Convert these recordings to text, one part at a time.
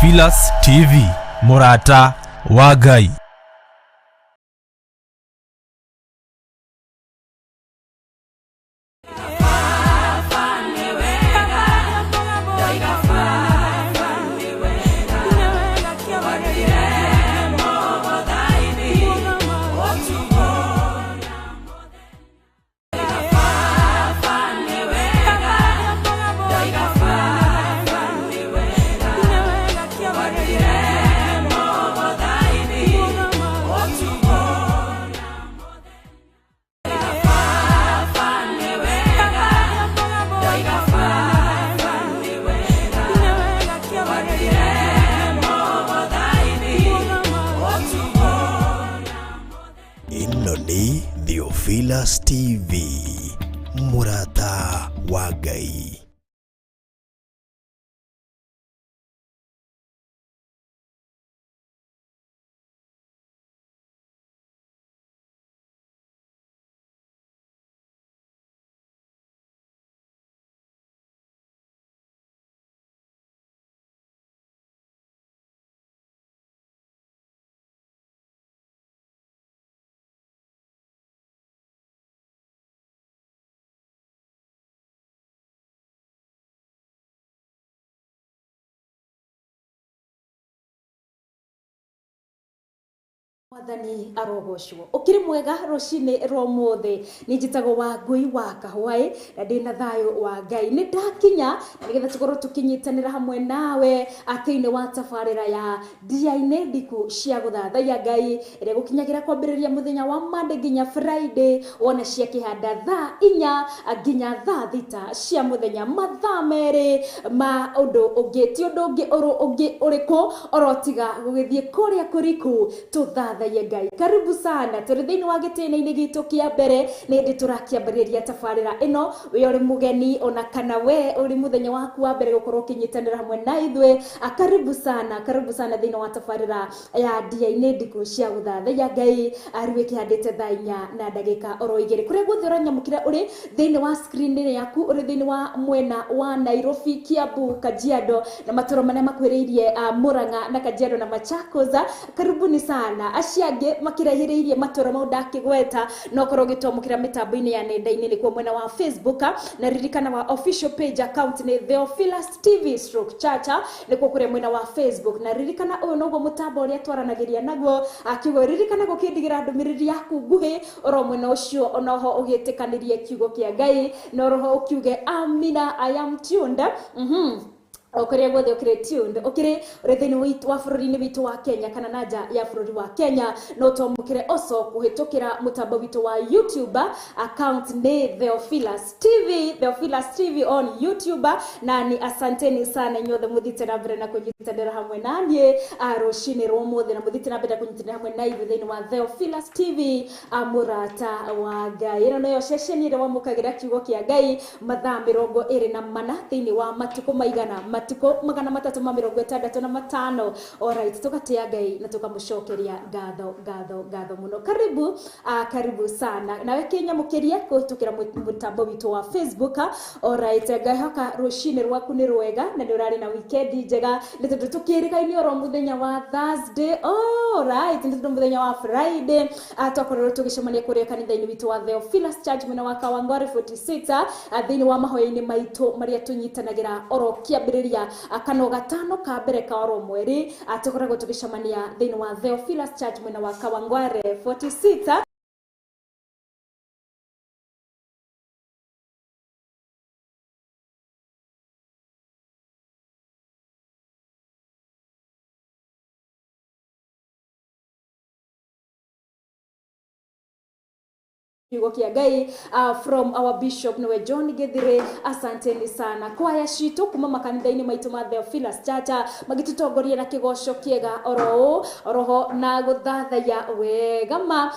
Theophilus TV, mũrata wa Ngai. Ĩno nĩ Theophilus TV, mũrata wa Ngai. Mwathani arogocwo. Ũkĩrĩ mwega rũcinĩ rwa ũmũthĩ. Nĩ njĩtagwo Wangũi wa Kahwaĩ na ndĩna thayũ wa Ngai. Nĩ ndakinya na nĩgetha tũkorwo tũkĩnyitanĩra hamwe nawe thĩinĩ wa tabarĩra ya ndia-inĩ ndiku cia gũthathaiya Ngai ĩrĩa gũkinyagĩra kwambĩrĩria mũthenya wa Monday nginya Friday, wona ciakĩhanda thaa 4 nginya thaa 6 cia mũthenya, mathaa 2 ma ũndũ ũngĩ, ti ũndũ ũngĩ ũrũ ũngĩ ũrĩkũ orotiga gũgĩthiĩ kũrĩa kũriku tũthathaiye Ngai. Karibu sana, tũrĩ thĩinĩ wa gĩtĩna-inĩ gitũ kĩa mbere, nĩ hĩndĩ tũrakĩambĩrĩria tabarĩra ĩno. We ũrĩ mũgeni ona kana we ũrĩ mũthenya waku wa mbere gũkorwo ũkĩnyitanĩra hamwe na ithuĩ, karibu sana, karibu sana thĩinĩ wa tabarĩra ya ndia-inĩ ndiku cia gũthathaiya Ngai. Rĩu ĩkĩhandĩte thaa 4 na ndagĩka oro 2. Kũrĩa guothe ũranyamũkĩra ũrĩ thĩinĩ wa screen-inĩ yaku, ũrĩ thĩinĩ wa mwena wa Nairobi, Kiambu, Kajiado na matũra marĩa makuhĩrĩirie, Murang'a na Kajiado na Machakos, karibuni sana. Acio angĩ makĩraihĩrĩirie matũra mau ndakĩgweta, no korwo ũgĩtwamũkĩra mĩtambo-inĩ ya nenda-inĩ nĩkuo mwena wa Facebook, na ririkana wa official page account nĩ Theophilus TV stroke Chacha, nĩkuo kũrĩa mwena wa Facebook. Na ririkana ũyũ noguo mũtambo ũrĩa twaranagĩria naguo, akiugo ririkana gũkĩndigĩra ndũmĩrĩri yaku nguhĩ oro mwena ũcio, onoho ũgĩtĩkanĩrie kiugo kĩa Ngai na oroho ũkiuge amina, I am tuned. O kũrĩa guothe ũkĩrĩ tuned, ũkĩrĩ ũrĩ thĩinĩ wa bũrũri-inĩ witũ wa Kenya kana na nja ya bũrũri wa Kenya, no twamũkĩre oco kũhĩtũkĩra mũtambo witũ wa YouTube. Account nĩ Theophilus TV, Theophilus TV on YouTube. Na ni asanteni sana inyuothe mũthiĩte na mbere na kũnyitanĩra hamwe na niĩ rũcinĩ rwa ũmũthĩ, na mũthiĩte na mbere na kũnyitanĩra hamwe na ithuĩ thĩinĩ wa Theophilus TV, mũrata wa Ngai. Ĩno nĩyo ceceni ĩrĩa wamũkagĩra kiugo kĩa Ngai mathaa 24 thĩinĩ wa matukũ maigana, matukũ 365. Alright, tũgatĩa Ngai na tũkamũcokeria ngatho, ngatho, ngatho mũno. Karibu, karibu sana. Nawe kĩnyamũkĩrie kũhĩtũkĩra mũtambo witũ wa Facebook. Alright, ngahoka rũcinĩ rwaku nĩ rwega na nĩ ũrarĩ na weekend njega, nĩ tondũ tũkĩrĩgaine oro mũthenya wa Thursday. Alright, nĩ tondũ mũthenya wa Friday, twakorirwo tũgĩcemania kũrĩa kanitha-inĩ witũ wa Theophilus Church mwena wa Kawangware 46, thĩinĩ wa mahoya-inĩ maitũ marĩa tũnyitanagĩra oro kĩambĩrĩria, kana gatano ka mbere ka oro mweri, tũkoragwo tũgĩcemania thĩinĩ wa Theophilus Church mwena wa Kawangware 46. Kiugo kĩa Ngai, from our bishop niwe John Githire, asanteni sana. Kwaya citũ kuma makanitha-inĩ maitũ ma Theophilus Church magĩtũtongoria na kĩgoco kĩega oro ũũ oroho na gũthathaiya wega ma.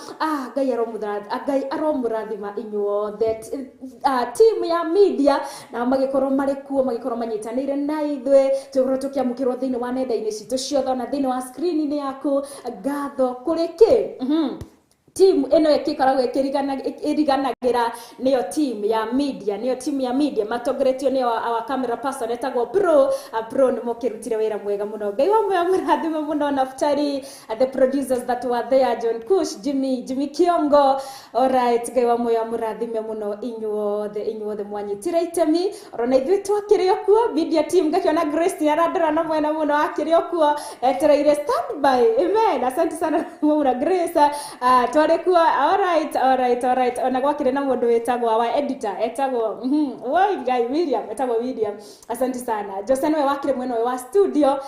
Ngai Ngai aromũrathima inyuothe. Team ya media na magĩkorwo marĩ kuo, magĩkorwo manyitanĩire na ithuĩ, tũgĩkorwo tũkĩamũkĩrwo thĩinĩ wa nenda-inĩ citũ ciothe ona thĩinĩ wa screen-inĩ yaku. Ngatho kũrĩ kĩ? Team ĩno ĩkĩkoragwo ĩriganagira nĩyo team ya media, nĩyo team ya media matongoretio nĩ our camera person etagwo Bro. Bro nĩ mũkĩrutire wĩra mwega mũno. Ngai wa muoyo mũrathime mũno. Naftali, the producers that were there, John Kush, Jimmy Kiongo. Alright, Ngai wa muoyo mũrathime mũno inyuothe mwanyitire itemi. Orona ithuĩ twakĩrĩ o kuo media team, ngakĩona Grace nĩ arandora na mwena mũno, akĩrĩ o kuo etereire standby. Amen, asante sana Mwaura Grace. Twarĩ kuo. Alright. Ona gwakĩrĩ na mũndũ wĩtagwo wa editor etagwo woi Ngai, William, etagwo William, asante sana. Jose nĩwe wakĩrĩ mwena ũyũ wa studio.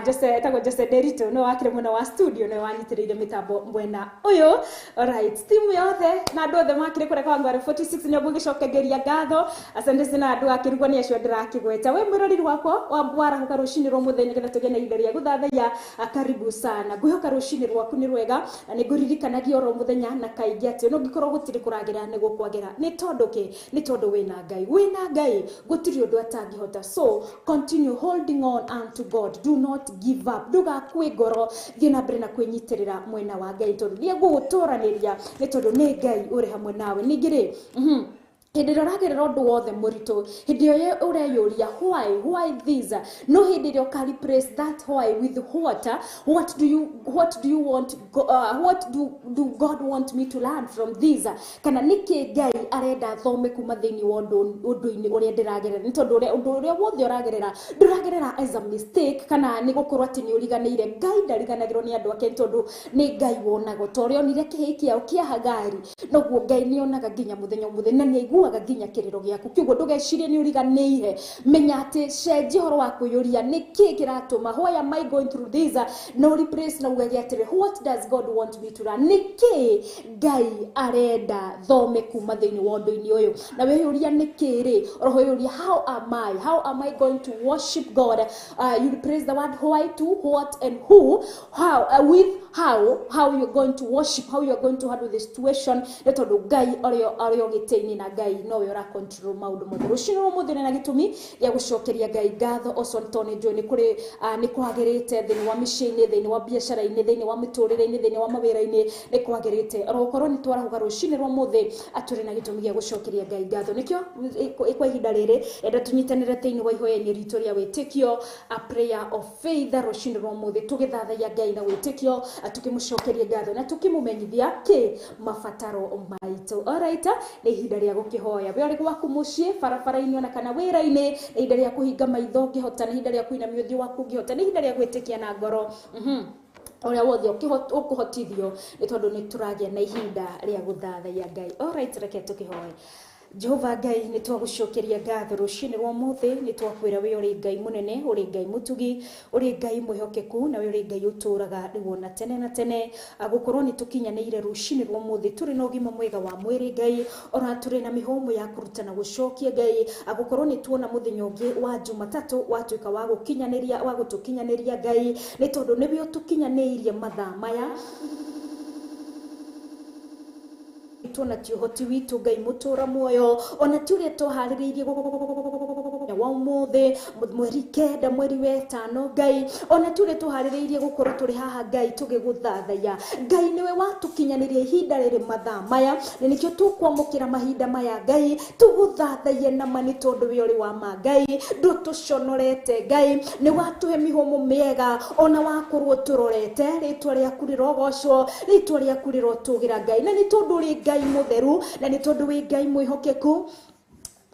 Jose etagwo Jose Derito nĩwe wakĩrĩ mwena wa studio, nĩwe wanyitĩrĩire mĩtambo mwena ũyũ. Alright, timu yothe na andũ othe makĩrĩ kũrĩa Kawangware 46 nĩo ngũgĩcokeria ngatho. Asante sana andũ akĩrugwo nĩ acio ndĩrakĩgweta. We mwĩroreri wakwa wa warahũka rũcinĩ rwa mũthenya nĩgetha tũgĩe na ihinda rĩa gũthathaiya, karibu sana. Ngwĩhoka rũcinĩ rwaku nĩ rwega na nĩ ngũririkanagia oro mũthenya na kaingĩ atĩ no ngĩkorwo gũtirĩ kũragĩra nĩ gũkwagĩra. Nĩ tondũ kĩ? Nĩ tondũ wĩna Ngai, wĩna Ngai gũtirĩ ũndũ atangĩhota. So continue holding on unto God, do not give up, ndũgakue ngoro, thiĩ na mbere na kwĩnyitĩrĩra mwena wa Ngai tondũ nĩ egũgũtũranĩria, nĩ tondũ nĩ Ngai ũrĩ hamwe nawe. Ningĩ rĩ, hĩndĩ ĩrĩa ũragerera ũndũ wothe mũritũ, hĩndĩ ĩyo ũreyũria why this, no hĩndĩ ĩrĩa ũka replace that why with what, what do you want, what do God want me to learn from this, kana nĩkĩ Ngai arenda thome kuma thĩinĩ wa ũndũ-inĩ ũrĩa ndĩragerera. Nĩ tondũ ũndũ ũrĩa wothe ũragerera ndũragerera as a mistake kana nĩ gũkorwo atĩ nĩ ũriganĩire. Ngai ndariganagĩrwo nĩ andũ ake, tondũ nĩ Ngai wonaga. Ta ũrĩa onire kĩhĩĩ kĩao kĩa Hagari, noguo Ngai nĩ onaga nginya mũthenya ũmũthĩ na nĩ aiguaga nginya kĩrĩro gĩaku. Kĩoguo ndũgecirie nĩ ũriganĩire, menya atĩ cenjia ũhoro wa kwĩyũria nĩkĩ kĩratũma, why am I going through this, no replace na ugage atĩrĩ, what does God want me to learn, nĩkĩ Ngai arenda thome kuma thĩinĩ wa ũndũ-inĩ ũyũ. Na weyũria nĩkĩ rĩ, oroho yũria how am I going to worship God. You replace the word why to what and who, how, with how you're going to worship, how you're going to handle the situation, nĩ tondũ Ngai arĩ o gĩtĩ-inĩ na Ngai nowe ũra control maũndũ mothe. Rũcinĩ rwa ũmũthĩ na gĩtũmi gĩa gũcokeria Ngai ngatho ũcio, nĩ tondũ nĩ njũĩ nĩ kũrĩ nĩ kwagĩrĩte thĩinĩ wa mĩciĩ-inĩ, thĩinĩ wa biacara-inĩ, thĩinĩ wa mĩtũrĩre-inĩ, thĩinĩ wa mawĩra-inĩ, nĩ kwagĩrĩte. Oro gũkorwo nĩ twarahũka rũcinĩ rwa ũmũthĩ, atũrĩ na gĩtũmi gĩa gũcokeria Ngai ngatho. Nĩkĩo kwa ihinda rĩrĩ enda tũnyitanĩre thĩinĩ wa ihoya-inĩ ritũ rĩa wĩtĩkio, a prayer of faith, rũcinĩ rwa ũmũthĩ tũgĩthathaiya Ngai na wĩtĩkio, tũkĩmũcokeria ngatho na tũkĩmũmenyithia kĩ mabataro maitũ. Alright, nĩ ihinda rĩa gũkĩhoya. We ũrĩ gwaku mũciĩ, barabara-inĩ ona kana wĩra-inĩ, nĩ ihinda rĩa kũhinga maitho ũngĩhota, nĩ ihinda rĩa kũinamia ũthiũ waku ũngĩhota, nĩ ihinda rĩa gwĩtĩkia na ngoro ũrĩa wothe ũkũhotithio, nĩ tondũ nĩ tũragĩa na ihinda rĩa gũthathaiya Ngai. Alright, reke tũkĩhoe. Jehova Ngai, nĩ twagũcokeria ngatho rũcinĩ rwa ũmũthĩ. Nĩ twakwĩra we ũrĩ Ngai mũnene, ũrĩ Ngai mũtugi, ũrĩ Ngai mwĩhokeku, na we ũrĩ Ngai ũtũraga rĩu na tene na tene. Gũkorwo nĩ tũkinyanĩire rũcinĩ rwa ũmũthĩ tũrĩ na ũgima mwega wa mwĩrĩ Ngai, ona tũrĩ na mĩhũmũ ya kũruta na gũcokia Ngai. Gũkorwo nĩ tuona mũthenya ũngĩ wa Jumatatũ watuĩka wa gũkinyanĩria, wa gũtũkinyanĩria Ngai, nĩ tondũ nĩwe ũtũkinyanĩirie mathaa maya tuona ti ũhoti witũ Ngai mũtũra muoyo, ona ti ũrĩa twaharĩrĩirie wa ũmũthĩ mweri 9 mweri wa 5 Ngai, ona ti ũrĩa tũharĩrĩirie gũkorwo tũrĩ haha Ngai tũgĩgũthathaiya. Ngai, nĩwe watũkinyanĩria ihinda rĩrĩ mathaa maya, na nĩkĩo tũkwamũkĩra mahinda maya Ngai tũgũthathaiye na ma, nĩ tondũ we ũrĩ wa ma Ngai, ndũtũconorete Ngai, nĩ watũhe mĩhũmũ mĩega ona wakorwo tũrorete. Rĩtwa rĩaku rĩrogocwo, rĩtwa rĩaku rĩrotũgĩra Ngai, na nĩ tondũ ũrĩ Ngai mũtheru, na nĩ tondũ wĩ Ngai mwĩhokeku,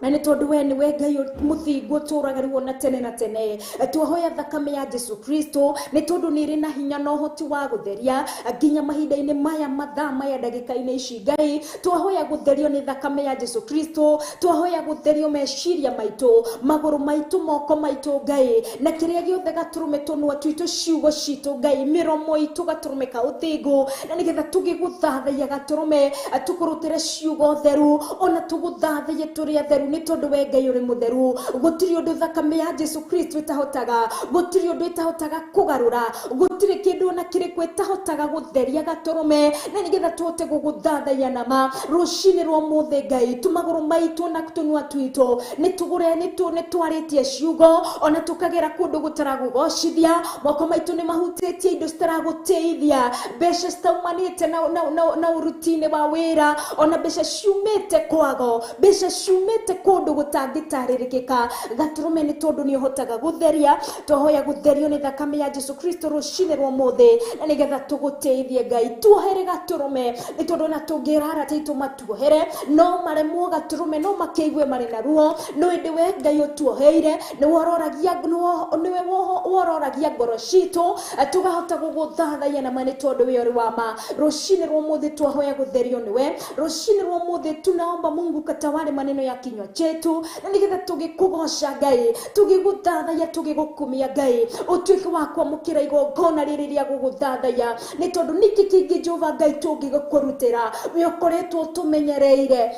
na nĩ tondũ we nĩwe Ngai mũthingu ũtũraga rĩu na tene na tene. Twahoya thakame ya Jesu Kristo, nĩ tondũ nĩ ĩrĩ na hinya na ũhoti wa gũtheria nginya mahinda-inĩ maya, mathaa maya, ndagĩka-inĩ ici Ngai. Twahoya gũtherio nĩ thakame ya Jesu Kristo. Twahoya gũtherio meciria maitũ, magũrũ maitũ, moko maitũ Ngai, na kĩrĩa gĩothe gatũrũme tũnua twitũ, ciugo citũ Ngai, mĩromo itũ, gatũrũme ka ũthingu, na nĩgetha tũgĩgũthathaiya gatũrũme tũkũrutĩre ciugo theru, ona tũgũthathaiye tũrĩ atheru. Mũtheru, nĩ tondũ we Ngai ũrĩ mũtheru. Gũtirĩ ũndũ thakame ya Jesu Kristo ĩtahotaga, gũtirĩ ũndũ ĩtahotaga kũgarũra, gũtirĩ kĩndũ ona kĩrĩkũ ĩtahotaga gũtheria gatũrũme, na nĩgetha tũhote gũgũthathaiya na ma. Rũcinĩ rwa ũmũthĩ Ngai, tũmagũrũ maitũ na tũnua twitũ nĩ tũgũre nĩ twarĩtie ciugo ona tũkagera kũndũ gũtaragũgocithia. Moko maitũ nĩ mahutĩtie indo citaragũtĩithia, mbeca citaumanĩte na ũruti-inĩ wa wĩra, ona mbeca ciumĩte kwago, mbeca ciumĩte kũndũ gũtangĩtarĩrĩkĩka. Gatũrũme, nĩ tondũ nĩ ũhotaga gũtheria, twahoya gũtherio nĩ thakame ya Jesu Kristo rũcinĩ rwa ũmũthĩ, na nĩgetha tũgũtĩithie Ngai. Tuohere gatũrũme, nĩ tondũ ona tũngĩra arata aitũ matuohere no maremwo gatũrũme, no makĩigue marĩ na ruo, no ĩndĩ we Ngai ũtuoheire, nĩwe wororagia ngoro citũ, tũkahota gũgũthathaiya na ma, nĩ tondũ we ũrĩ wa ma. Rũcinĩ rwa ũmũthĩ twahoya gũtherio nĩwe. Rũcinĩ rwa ũmũthĩ tunaomba Mungu katawale maneno ya kinywa chetu, na nĩgetha tũgĩkũgoca Ngai, tũgĩgũthathaiya, tũgĩgũkumia Ngai, ũtuĩke wa kwamũkĩra igongona rĩrĩ rĩa gũgũthathaiya, nĩ tondũ nĩkĩ kĩngĩ Jehova Ngai tũngĩgũkũrutĩra? We ũkoretwo tũmenyereire,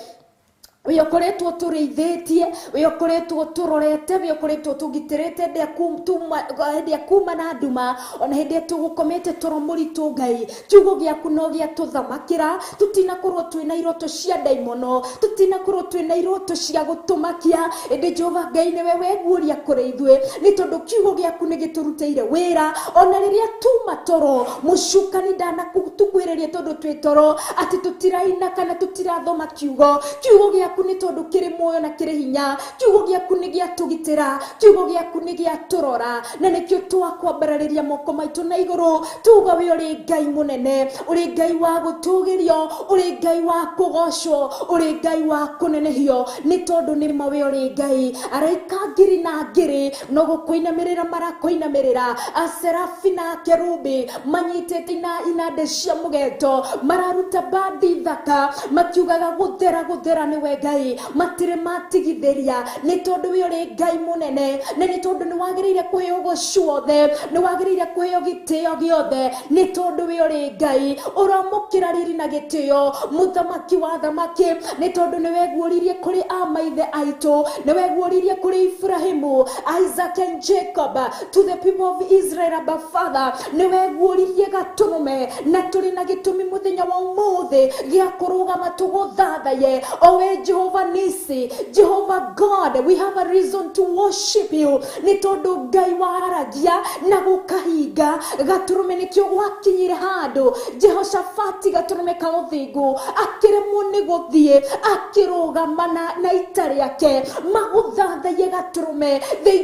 we ũkoretwo tũrĩithĩtie, we ũkoretwo tũrorete, we ũkoretwo tũgitĩrĩte hĩndĩ ya kuma na nduma, ona hĩndĩ ĩrĩa tũgũkomete toro mũritũ. Ngai, kiugo gĩaku no gĩatũthamakĩra. Tũtinakorwo twĩna iroto cia ndaimono, tũtinakorwo twĩna iroto cia gũtũmakia, ĩndĩ Jehova Ngai nĩwe weguũria kũrĩ ithuĩ, nĩ tondũ kiugo gĩaku nĩ gĩtũrutĩire wĩra. Ona rĩrĩa tuma toro, mũcukani ndanatũkuhĩrĩria, tondũ twĩ toro atĩ tũtiraina kana tũtirathoma kiugo. Kiugo gĩaku nĩ tondũ kĩrĩ muoyo na kĩrĩ hinya. Kiugo gĩaku nĩ gĩatũgitĩra, kiugo gĩaku nĩ gĩatũrora, na nĩkĩo twakwambararĩria moko maitũ na igũrũ, tuga we ũrĩ Ngai mũnene, ũrĩ Ngai wa gũtũgĩrio, ũrĩ Ngai wa kũgocwo, ũrĩ Ngai wa kũnenehio, nĩ tondũ nĩ ma we ũrĩ Ngai. Araika ngiri na ngiri no gũkũinamĩrĩra marakũinamĩrĩra, aserafi na akerubi manyitĩte inande cia mũgeto, mararuta bandi thaka makiugaga gũthera gũthera nĩwe Ngai. Matirĩ matigithĩria, nĩ tondũ we ũrĩ Ngai mũnene, na nĩ tondũ nĩ wagĩrĩire kũheo ũgoci wothe, nĩ wagĩrĩire kũheo gĩtĩo gĩothe, nĩ tondũ we ũrĩ Ngai. Ũramũkĩra riri na gĩtĩo, mũthamaki wa thamaki, nĩ tondũ nĩ weguũririe kũrĩ amaithe aitũ, nĩ weguũririe kũrĩ Ibrahimu, Isaac and Jacob, to the people of Israel. Abba Father, nĩ weguũririe gatũrũme, na tũrĩ na gĩtũmi mũthenya wa ũmũthĩ gĩa kũrũgama tũgũthathaye, o we Jehova Nisi, Jehova God. We have a reason to worship you, nĩ tondũ Ngai waragia na gũkahinga. Gatũrũme, nĩkĩo gwakinyire handũ Jehoshafati gatũrũme ka ũthingu akĩremwo nĩ gũthiĩ, akĩrũgama na ita rĩake magũthathaie gatũrũme,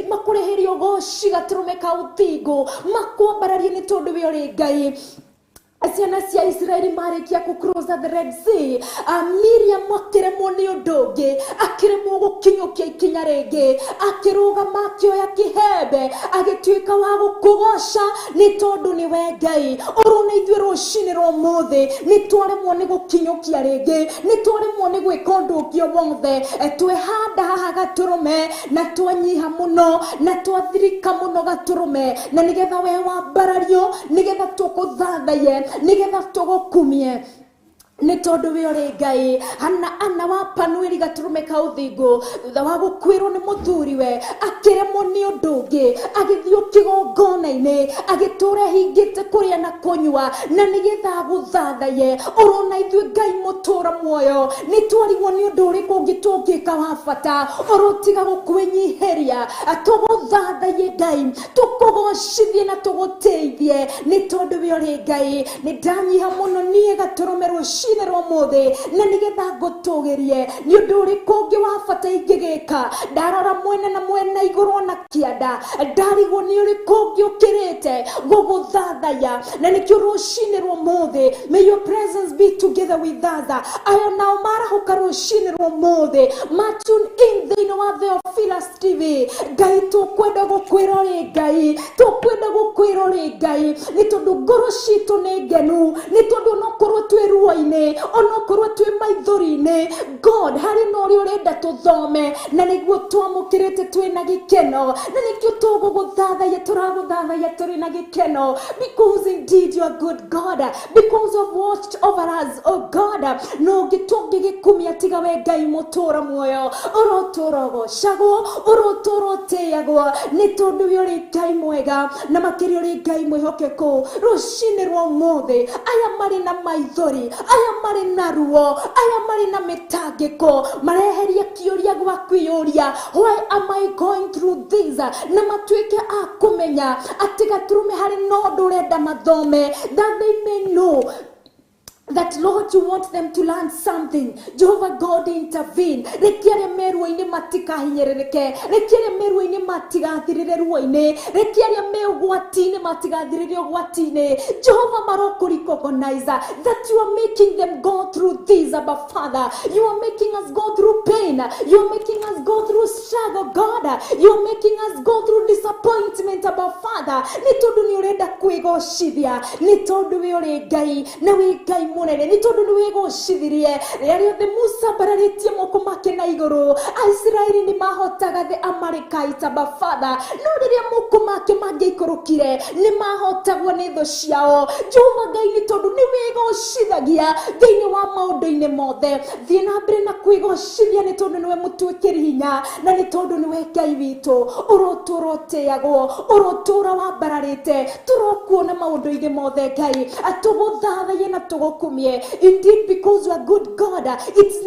makũreherie ũgoci gatũrũme ka ũthingu, makwambararie, nĩ tondũ we ũrĩ Ngai. Ciana cia Isiraeli marĩkia kũ cross the Red Sea, Miriam akĩremwo nĩ ũndũ ũngĩ, akĩremwo gũkinyũkia ikinya rĩngĩ, akĩrũgama akĩoya kĩhembe, agĩtuĩka wa gũkũgoca, nĩ tondũ nĩ we Ngai. Ũrona ithuĩ rũcinĩ rwa ũmũthĩ nĩ twaremwo nĩ gũkinyũkia rĩngĩ, nĩ twaremwo nĩ gwĩka ũndũ ũngĩ o wothe. Twehanda haha gatũrũme, na twanyiha mũno na twathirika mũno gatũrũme, na nĩgetha we wambarario, nĩgetha tũkũthathaiye, nĩgetha tũgũkumie, nĩ tondũ we ũrĩ Ngai. Hana ana wa Panueli gatũrũme ka ũthingu, thutha wa gũkuĩrwo nĩ mũthuriwe, akĩremwo nĩ ũndũ ũngĩ, agĩthiĩ kĩgongona-inĩ, agĩtũra hingĩte kũrĩa na kũnyua, na nĩgetha agũthathaye. Ũrona ithuĩ Ngai mũtũra muoyo nĩ twarigwo nĩ ũndũ ũrĩkũ ũngĩ tũngĩka wa bata ũrũtiga gũkwĩnyihĩria, tũgũthathaye Ngai, tũkũgocithie na tũgũtĩithie, nĩ tondũ we ũrĩ Ngai. Nĩ ndanyiha mũno niĩ gatũrũme rũcinĩ rwa ũmũthĩ, na nĩgetha ngũtũgĩrie. Nĩ ũndũ ũrĩkũ ũngĩ wa bata ingĩgĩka? Ndarora mwena na mwena, igũrũ na kĩanda, ndarigwo nĩ ũrĩkũ ũngĩ ũkĩrĩte gũgũthathaya, na nĩkĩo rũcinĩ rwa ũmũthĩ, may your presence be together with us. Ayo nao marahũka rũcinĩ rwa ũmũthĩ, ma tune in thĩinĩ wa Theophilus TV, Ngai, tũkwenda gũkwĩra ũrĩ Ngai, tũkwenda gũkwĩra ũrĩ Ngai, nĩ tondũ ngoro citũ nĩ ngenu, nĩ tondũ no korwo twĩ ruo-inĩ. ruo-inĩ, onokorwo twĩ maithori-inĩ, God harĩ na ũrĩa ũrenda tũthome, na nĩguo twamũkĩrĩte twĩ na gĩkeno, na nĩkĩo tũgũgũthathaiya, tũragũthathaiya tũrĩ na gĩkeno, because indeed you are good God, because of watched over us, oh God. No ngĩtũngĩgĩkumia tiga we Ngai mũtũra muoyo, ũrotũra ũgocagwo, ũrotũra ũtĩagwo, nĩ tondũ we ũrĩ Ngai mwega na makĩria ũrĩ Ngai mwĩhokeku. Rũcinĩ rwa ũmũthĩ, aya marĩ na maithori, aya marĩ na ruo, aya marĩ na mĩtangĩko, mareheria kĩũria gwa kwĩyũria, why am I going through this? Na matuĩke a kũmenya atĩ gatũrũme harĩ na ũndũ ũrenda mathome, that they may know that Lord, you want them to learn something. Jehovah God, intervene. Reke arĩa me ruo-inĩ matikahinyĩrĩrĩke, reke arĩa me ruo-inĩ matigathirĩre ruo-inĩ, reke arĩa me ũgwati-inĩ matigathirĩre ũgwati-inĩ. Jehovah, marokũ recognize that you are making them go through this, Abba Father. You are making us go through pain. You are making us go through struggle, God. You are making us go through disappointment, Abba Father. Nĩ tondũ nĩ ũrenda kwĩgocithia, nĩ tondũ we ũrĩ Ngai na wĩ Ngai mũnene, nĩ tondũ nĩ wĩgocithirie. Rĩrĩa rĩothe Musa ambararĩtie moko make na igũrũ, Aisiraeli nĩ mahotaga the Amalekites, Abba Father. No rĩrĩa moko make mangĩaikũrũkire, nĩ mahotagwo nĩ thũ ciao. Jehova Ngai, nĩ tondũ nĩ wĩgocithagia thĩinĩ wa maũndũ-inĩ mothe. Thiĩ na mbere na kwĩgocithia, nĩ tondũ nĩwe mũtuĩkĩri hinya, na nĩ tondũ nĩwe Ngai witũ. Ũrotũra ũtĩagwo, ũrotũra wambararĩte, tũrokuona maũndũ-inĩ mothe Ngai. Tũgũthathaie na tũgũkumie. Indeed, because you are good God,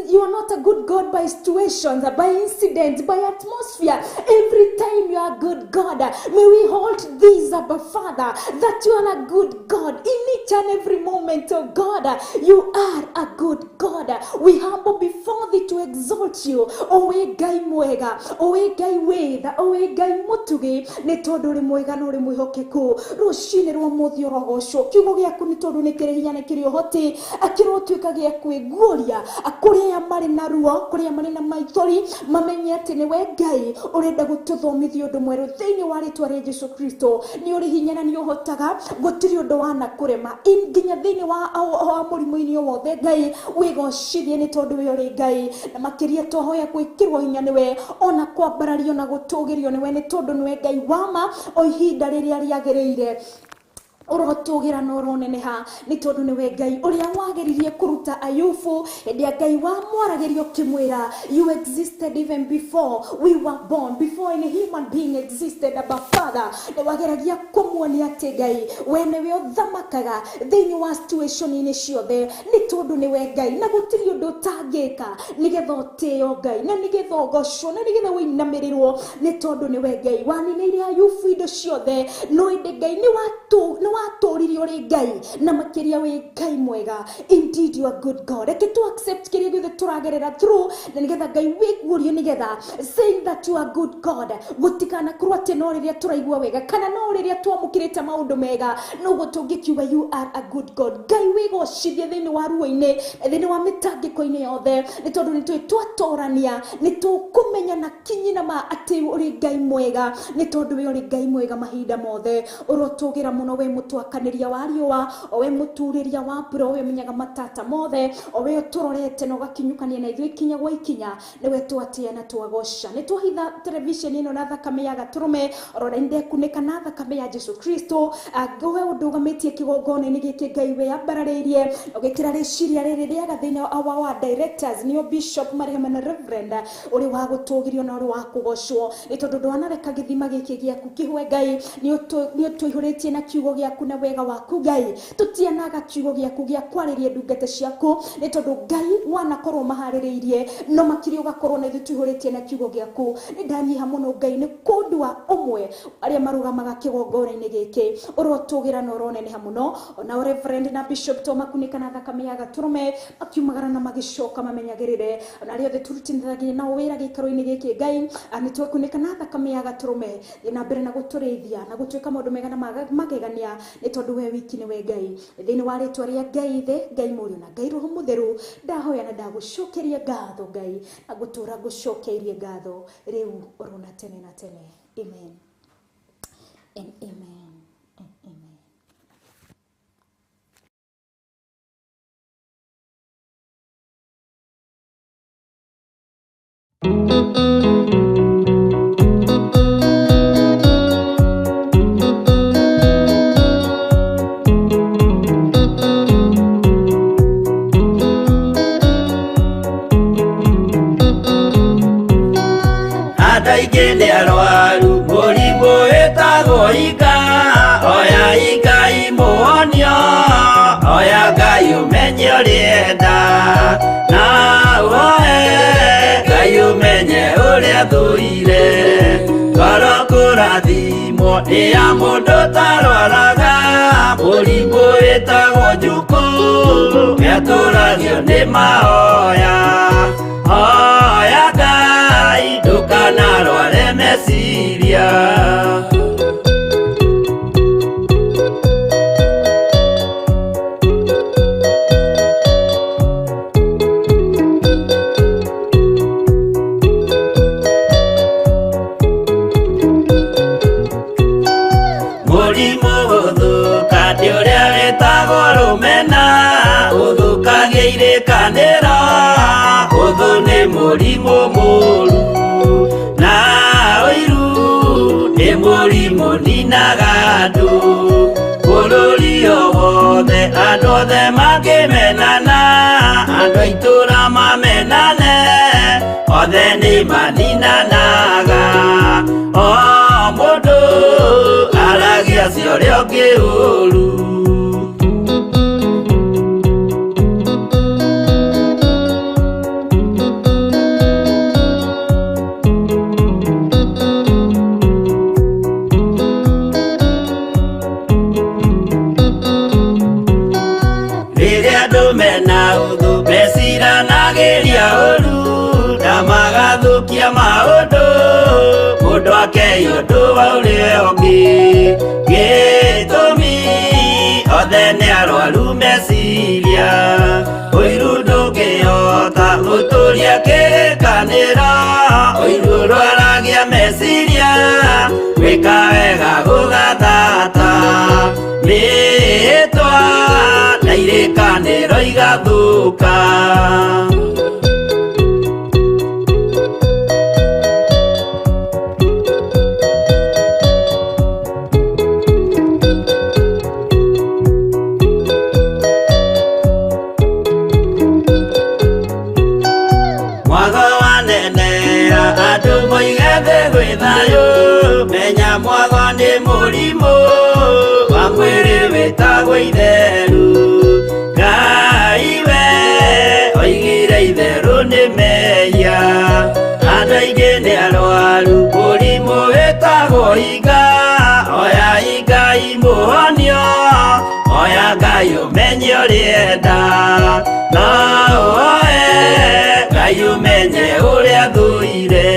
you are not a good God by situations, by incidents, by atmosphere. Every time you are good God. May we hold this, Abba Father, that you are a good God in each and every moment, oh God. You are a good God. We humble before thee to exalt you. O we Ngai mwega, o we Ngai wĩtha, o we Ngai mũtugi, nĩ tondũ ũrĩ mwega na ũrĩ mwĩhokeku. Rũcinĩ rwa ũmũthĩ ũrogocwo. Kiugo gĩaku nĩ tondũ nĩ kĩrĩ hinya, nĩ kĩrĩ ũhoti, akĩrotuĩka gĩa kwĩguũria kũrĩ aya marĩ na ruo, kũrĩ aya marĩ na maithori, mamenye atĩ nĩwe Ngai ũrenda gũtũthomithia ũndũ mwerũ thĩinĩ wa rĩtwa rĩa Jesu Kristo. Nĩ ũrĩ hinya na nĩ ũhotaga, gũtirĩ ũndũ wanakũrema nginya thĩinĩ wa mũrimũ-inĩ o wothe. Ngai wĩgocithie nĩ tondũ we ũrĩ Ngai, na makĩria twahoya gwĩkĩrwo hinya nĩwe, ona kwambarario na gũtũgĩrio nĩwe, nĩ tondũ nĩwe Ngai wa ma o ihinda rĩrĩa rĩagĩrĩire. Ũrotũgĩra na ũroneneha, nĩ tondũ nĩwe Ngai ũrĩa wageririe kũruta Ayubu hĩndĩ ya Ngai wamwaragĩria ũkĩmwĩra, you existed even before we were born, before any human being existed, Abba Father. Nĩ wageragia kũmuonia atĩ Ngai we nĩwe ũthamakaga thĩinĩ wa situation-inĩ ciothe, nĩ tondũ nĩwe Ngai na gũtirĩ ũndũ ũtangĩka nĩgetha ũtĩo Ngai, na nĩgetha ũgocwo, na nĩgetha ũinamĩrĩrwo, nĩ tondũ nĩwe Ngai waninĩire Ayubu indo ciothe. No ĩndĩ Ngai nĩ watũririe ũrĩ Ngai, na makĩria wĩ Ngai mwega. Indeed you are good God. Reke tu accept kĩrĩa gĩothe tũragerera through, na nĩgetha Ngai wĩguũrie, nĩgetha saying that you are good God, gũtikanakorwo atĩ no rĩrĩa tũraigua wega kana no rĩrĩa twamũkĩrĩte maũndũ mega noguo tũngĩkiuga you are a good God. Ngai wĩgocithie thĩinĩ wa ruo-inĩ, thĩinĩ wa mĩtangĩko-inĩ yothe, nĩ tondũ nĩ tũĩ twatorania nĩ tũkũmenya na kinyi na ma atĩ ũrĩ Ngai mwega, nĩ tondũ we ũrĩ Ngai mwega mahinda mothe. Ũrotũgĩra mũno we mũtwakanĩria wa riũa, o we mũturĩria wa mbura, o we ũmenyaga matata mothe, o we ũtũrorete na ũgakinyũkania na ithuĩ ikinya gwa ikinya, nĩwe twatĩa na twagoca. Nĩ twahitha televisheni ĩno na thakame ya gatũrũme, rora ndekunĩka na thakame ya Jesu Kristo. We ũndũgamĩtie kĩgongona-inĩ gĩkĩ Ngai we ambararĩirie, ũgĩkĩra rĩciria rĩrĩ rĩega thĩinĩ wa directors, nĩo Bishop Marehema na Reverend, ũrĩ wa gũtũgĩrio na ũrĩ wa kũgocwo, nĩ tondũ ndwanareka gĩthima gĩkĩ gĩaku kĩhwe Ngai, nĩ ũtũihũrĩtie na kiugo gĩaku na wega waku Ngai. Tũtianaga kiugo gĩaku gĩa kwarĩria ndungata ciaku, nĩ tondũ Ngai wanakorwo maharĩrĩirie, no makĩria ũgakorwo na ithuĩ tũihũrĩtie na kiugo gĩaku. Nĩ ndanyiha mũno Ngai nĩ kũndua ũmwe arĩa marũgamaga kĩgongona-inĩ gĩkĩ, ũrotũgĩra na ũroneneha mũno. Ona Reverend na Bishop to makunĩka na thakame ya gatũrũme, makiumagara na magĩcoka mamenyagĩrĩre. Ona arĩa othe tũrutithanagia nao wĩra gĩikaro-inĩ gĩkĩ Ngai, nĩ twakunĩka na thakame ya gatũrũme. Thiĩ na mbere na gũtũrĩithia na gũtuĩka maũndũ mega na magegania, nĩ tondũ we wiki nĩwe Ngai. Thĩinĩ wa rĩtwa rĩa Ngai Ithe, Ngai Mũriũ na Ngai Roho Mũtheru, ndahoya na ndagũcokeria ngatho Ngai, na ngũtũra ngũcokeirie ngatho rĩu oro na tene na tene. Amen and amen and amen. Andũ aingĩ nĩ arwaru mũrimũ wĩtagwo ika, oya Ngai mũhonio, oya Ngai ũmenye ũrĩa enda, na ũhoe Ngai ũmenye ũrĩa thũire. Ngoro kũrathimwo nĩ ya mũndũ ũtarwaraga, mũrimũ wĩtagwo njukũ, nĩatũragio nĩ mahoya. Hoya Ngai ndũkanarware meciria. Mũrimũ gũthũka nĩ ũrĩa wĩtagwo rũmena, ũthũkagia irĩkanĩro, ũthũ nĩ mũrimũ mũru, na ũiru nĩ mũrimũ ninaga andũ. Bũrũri o wothe andũ othe mangĩmenana, andũ a itũũra mamenane, othe nĩ maninanaga. O mũndũ aragia cia ũrĩa ũngĩ ũru. Rĩrĩa andũ mena ũthũ meciranagĩria ũru, na magathũkia maũndũ, mũndũ akei ũndũ wa ũrĩa ũngĩ. Gĩtũmi othe nĩ arwaru meciria, ũiru ndũngĩhota gũtũria kĩrĩkanĩro, ũiru ũrwaragia meciria, gwĩka wega gũgathata, mĩhĩtwa na irĩkanĩro igathũka. Mwago wanenera andũ moige thĩ gwĩ thayũ, menya mwago nĩ mũrimũ wa mwĩrĩ wĩtagwo itheru. Ngai we oigire itherũ nĩ mehia, andũ aingĩ nĩ arwaru mũrimũ wĩtagwo iga, oya Ngai mũhonio, oya Ngai ũmenye ũrĩa enda, na ũhoe Ngai ũmenye ũrĩa thũire.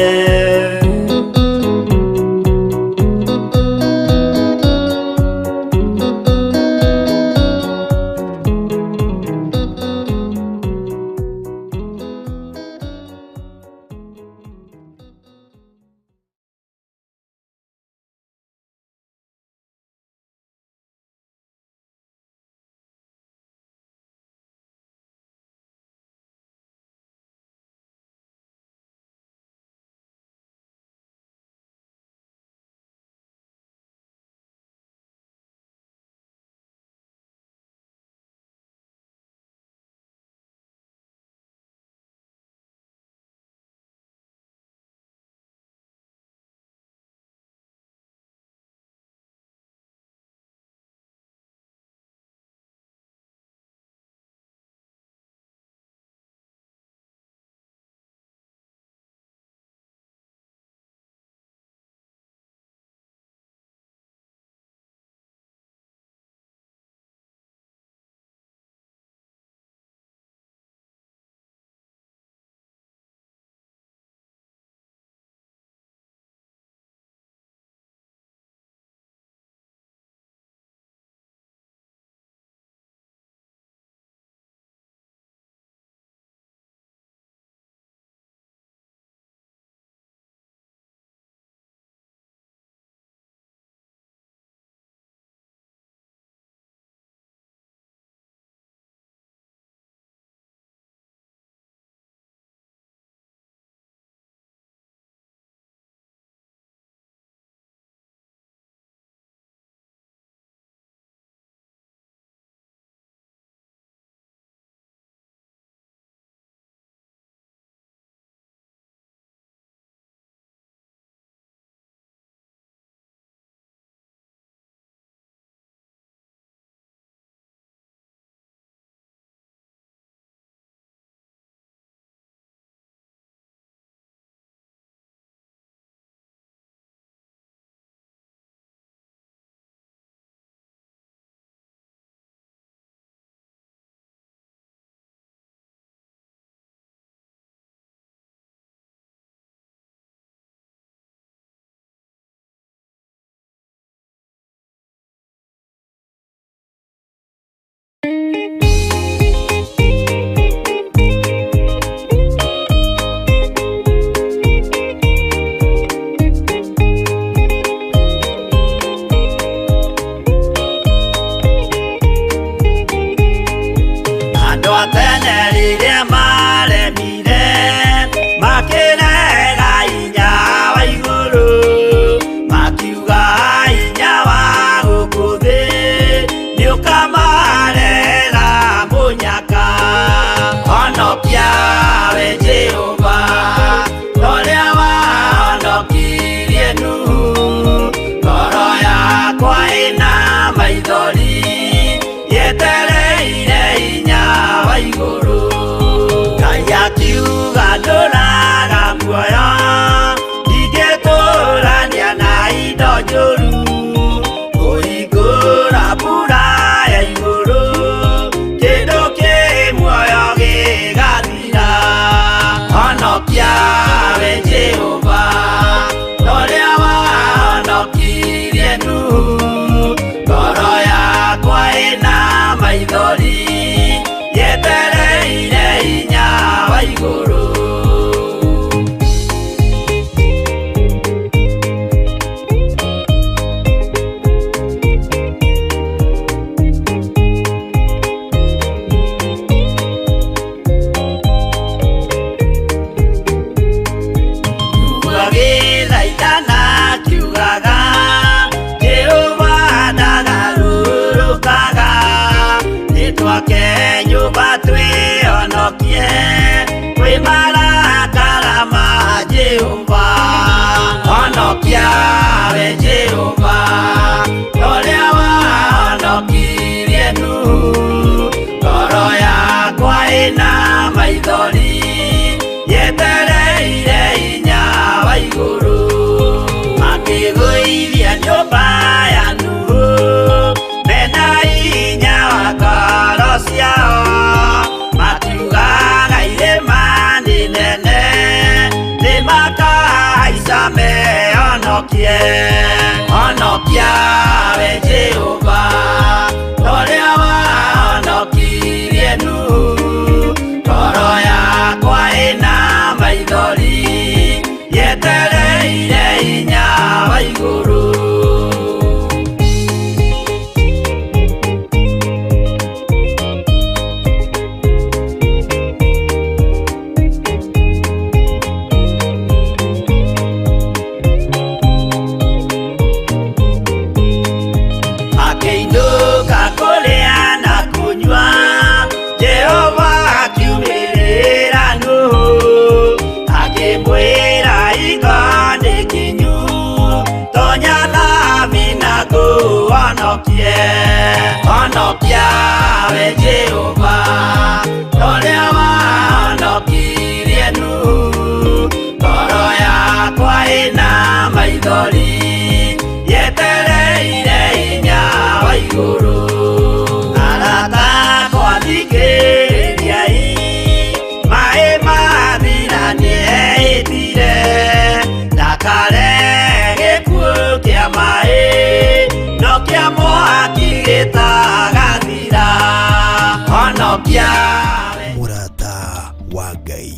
Honokie kwĩ marakara ma Jehova, honokia we Jehova, ũrĩa wahonokirie Nuhu. Ngoro yakwa ĩna maithori, yetereire hinya wa igũrũ. Makĩgũithia nyũmba ya Nuhu, mena hinya wa ngoro ciao, makiugaga irĩma nĩ nene, nĩmakahaica mehonokie. Honokia we Jehova, ũrĩa wahonokirie Nuhu. Ngoro yakwa ĩna maithori, yetereire hinya wa igũrũ. Akĩinũka kũrĩa na kũnyua, Jehova akiumĩrĩra Nuhu, akĩmwĩra hingo nĩ kinyu, tonya thabina ngũhonokie. Honokia we Jehova, ũrĩa wahonokirie Nuhu. Ngoro yakwa ĩna maithori, yetereire hinya wa igũrũ. Arata akwa thikĩrĩriai, maĩ mathira nĩehĩtire, ndakare gĩkuũ kĩa maĩ, no kĩa mwaki gĩtagathira. Honokia we Mũrata wa Ngai.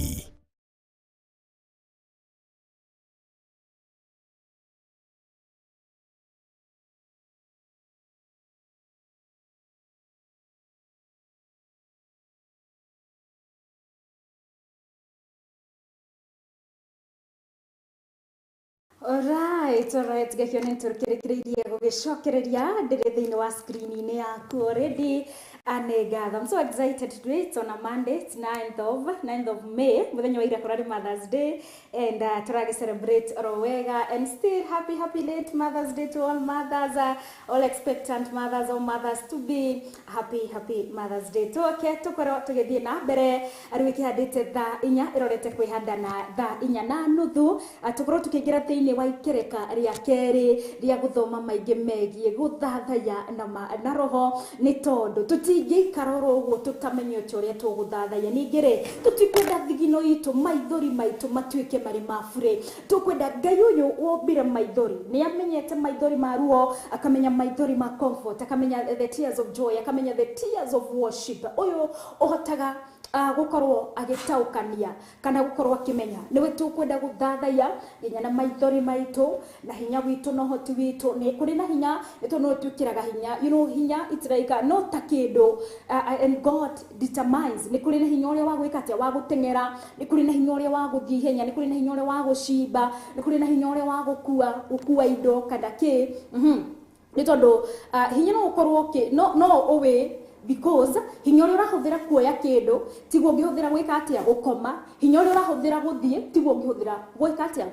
Alright, gakĩona nĩtũkĩrĩkĩrĩirie gũgĩcokereria ndĩrĩ thĩinĩ wa screen-inĩ yaku already. Nĩ ngatho. I'm so excited today. It's on a Monday. It's 9th of May. Mũthenya wa ira kũrarĩ Mother's Day and tũragĩ celebrate oro wega, and still happy happy late Mother's Day to all mothers, all expectant mothers, all mothers to be. Happy happy Mother's Day. Tũke tũkorwo tũgĩthiĩ na mbere rĩu ĩkĩhandĩte thaa 4 ĩrorete kwĩhanda na thaa 4:30, tũkorwo tũkĩingĩra thĩinĩ wa ikereka rĩa kerĩ rĩa gũthoma maingĩ megiĩ gũthathaya na roho, nĩ tondũ tũtingĩikara oro ũguo tũtamenyete ũrĩa tũgũthathaya. Ningĩ rĩ, tũtikwenda thigino itũ, maithori maitũ matuĩke marĩ ma burĩ. Tũkwenda Ngai ũyũ wombire maithori nĩ amenyete maithori ma ruo, akamenya maithori ma comfort, akamenya the tears of joy, akamenya the tears of worship. Ũyũ ũhotaga gũkorwo agĩtaũkania kana gũkorwo akĩmenya nĩwe tũkwenda gũthathaiya nginya na maithori maitũ na hinya witũ na ũhoti witũ. Nĩ kũrĩ na hinya, nĩ tondũ no twĩkĩraga hinya, you know, hinya it's like no ta kĩndũ, and God determines. Nĩ kũrĩ na hinya ũrĩa wa gwĩka atĩa, wa gũteng'era, nĩ kũrĩ na hinya ũrĩa wa gũthiĩ ihenya, nĩ kũrĩ na hinya ũrĩa wa gũcimba, nĩ kũrĩ na hinya ũrĩa wa gũkua indo kana kĩ. Nĩ tondũ hinya no ũkorwo no ũwĩ, because hinya ũrĩa ũrahũthĩra kuoya kĩndũ tiguo ũngĩhũthĩra gwĩka atĩa, gũkoma. Hinya ũrĩa ũrahũthĩra gũthiĩ tiguo ũngĩhũthĩra gwĩka atĩa,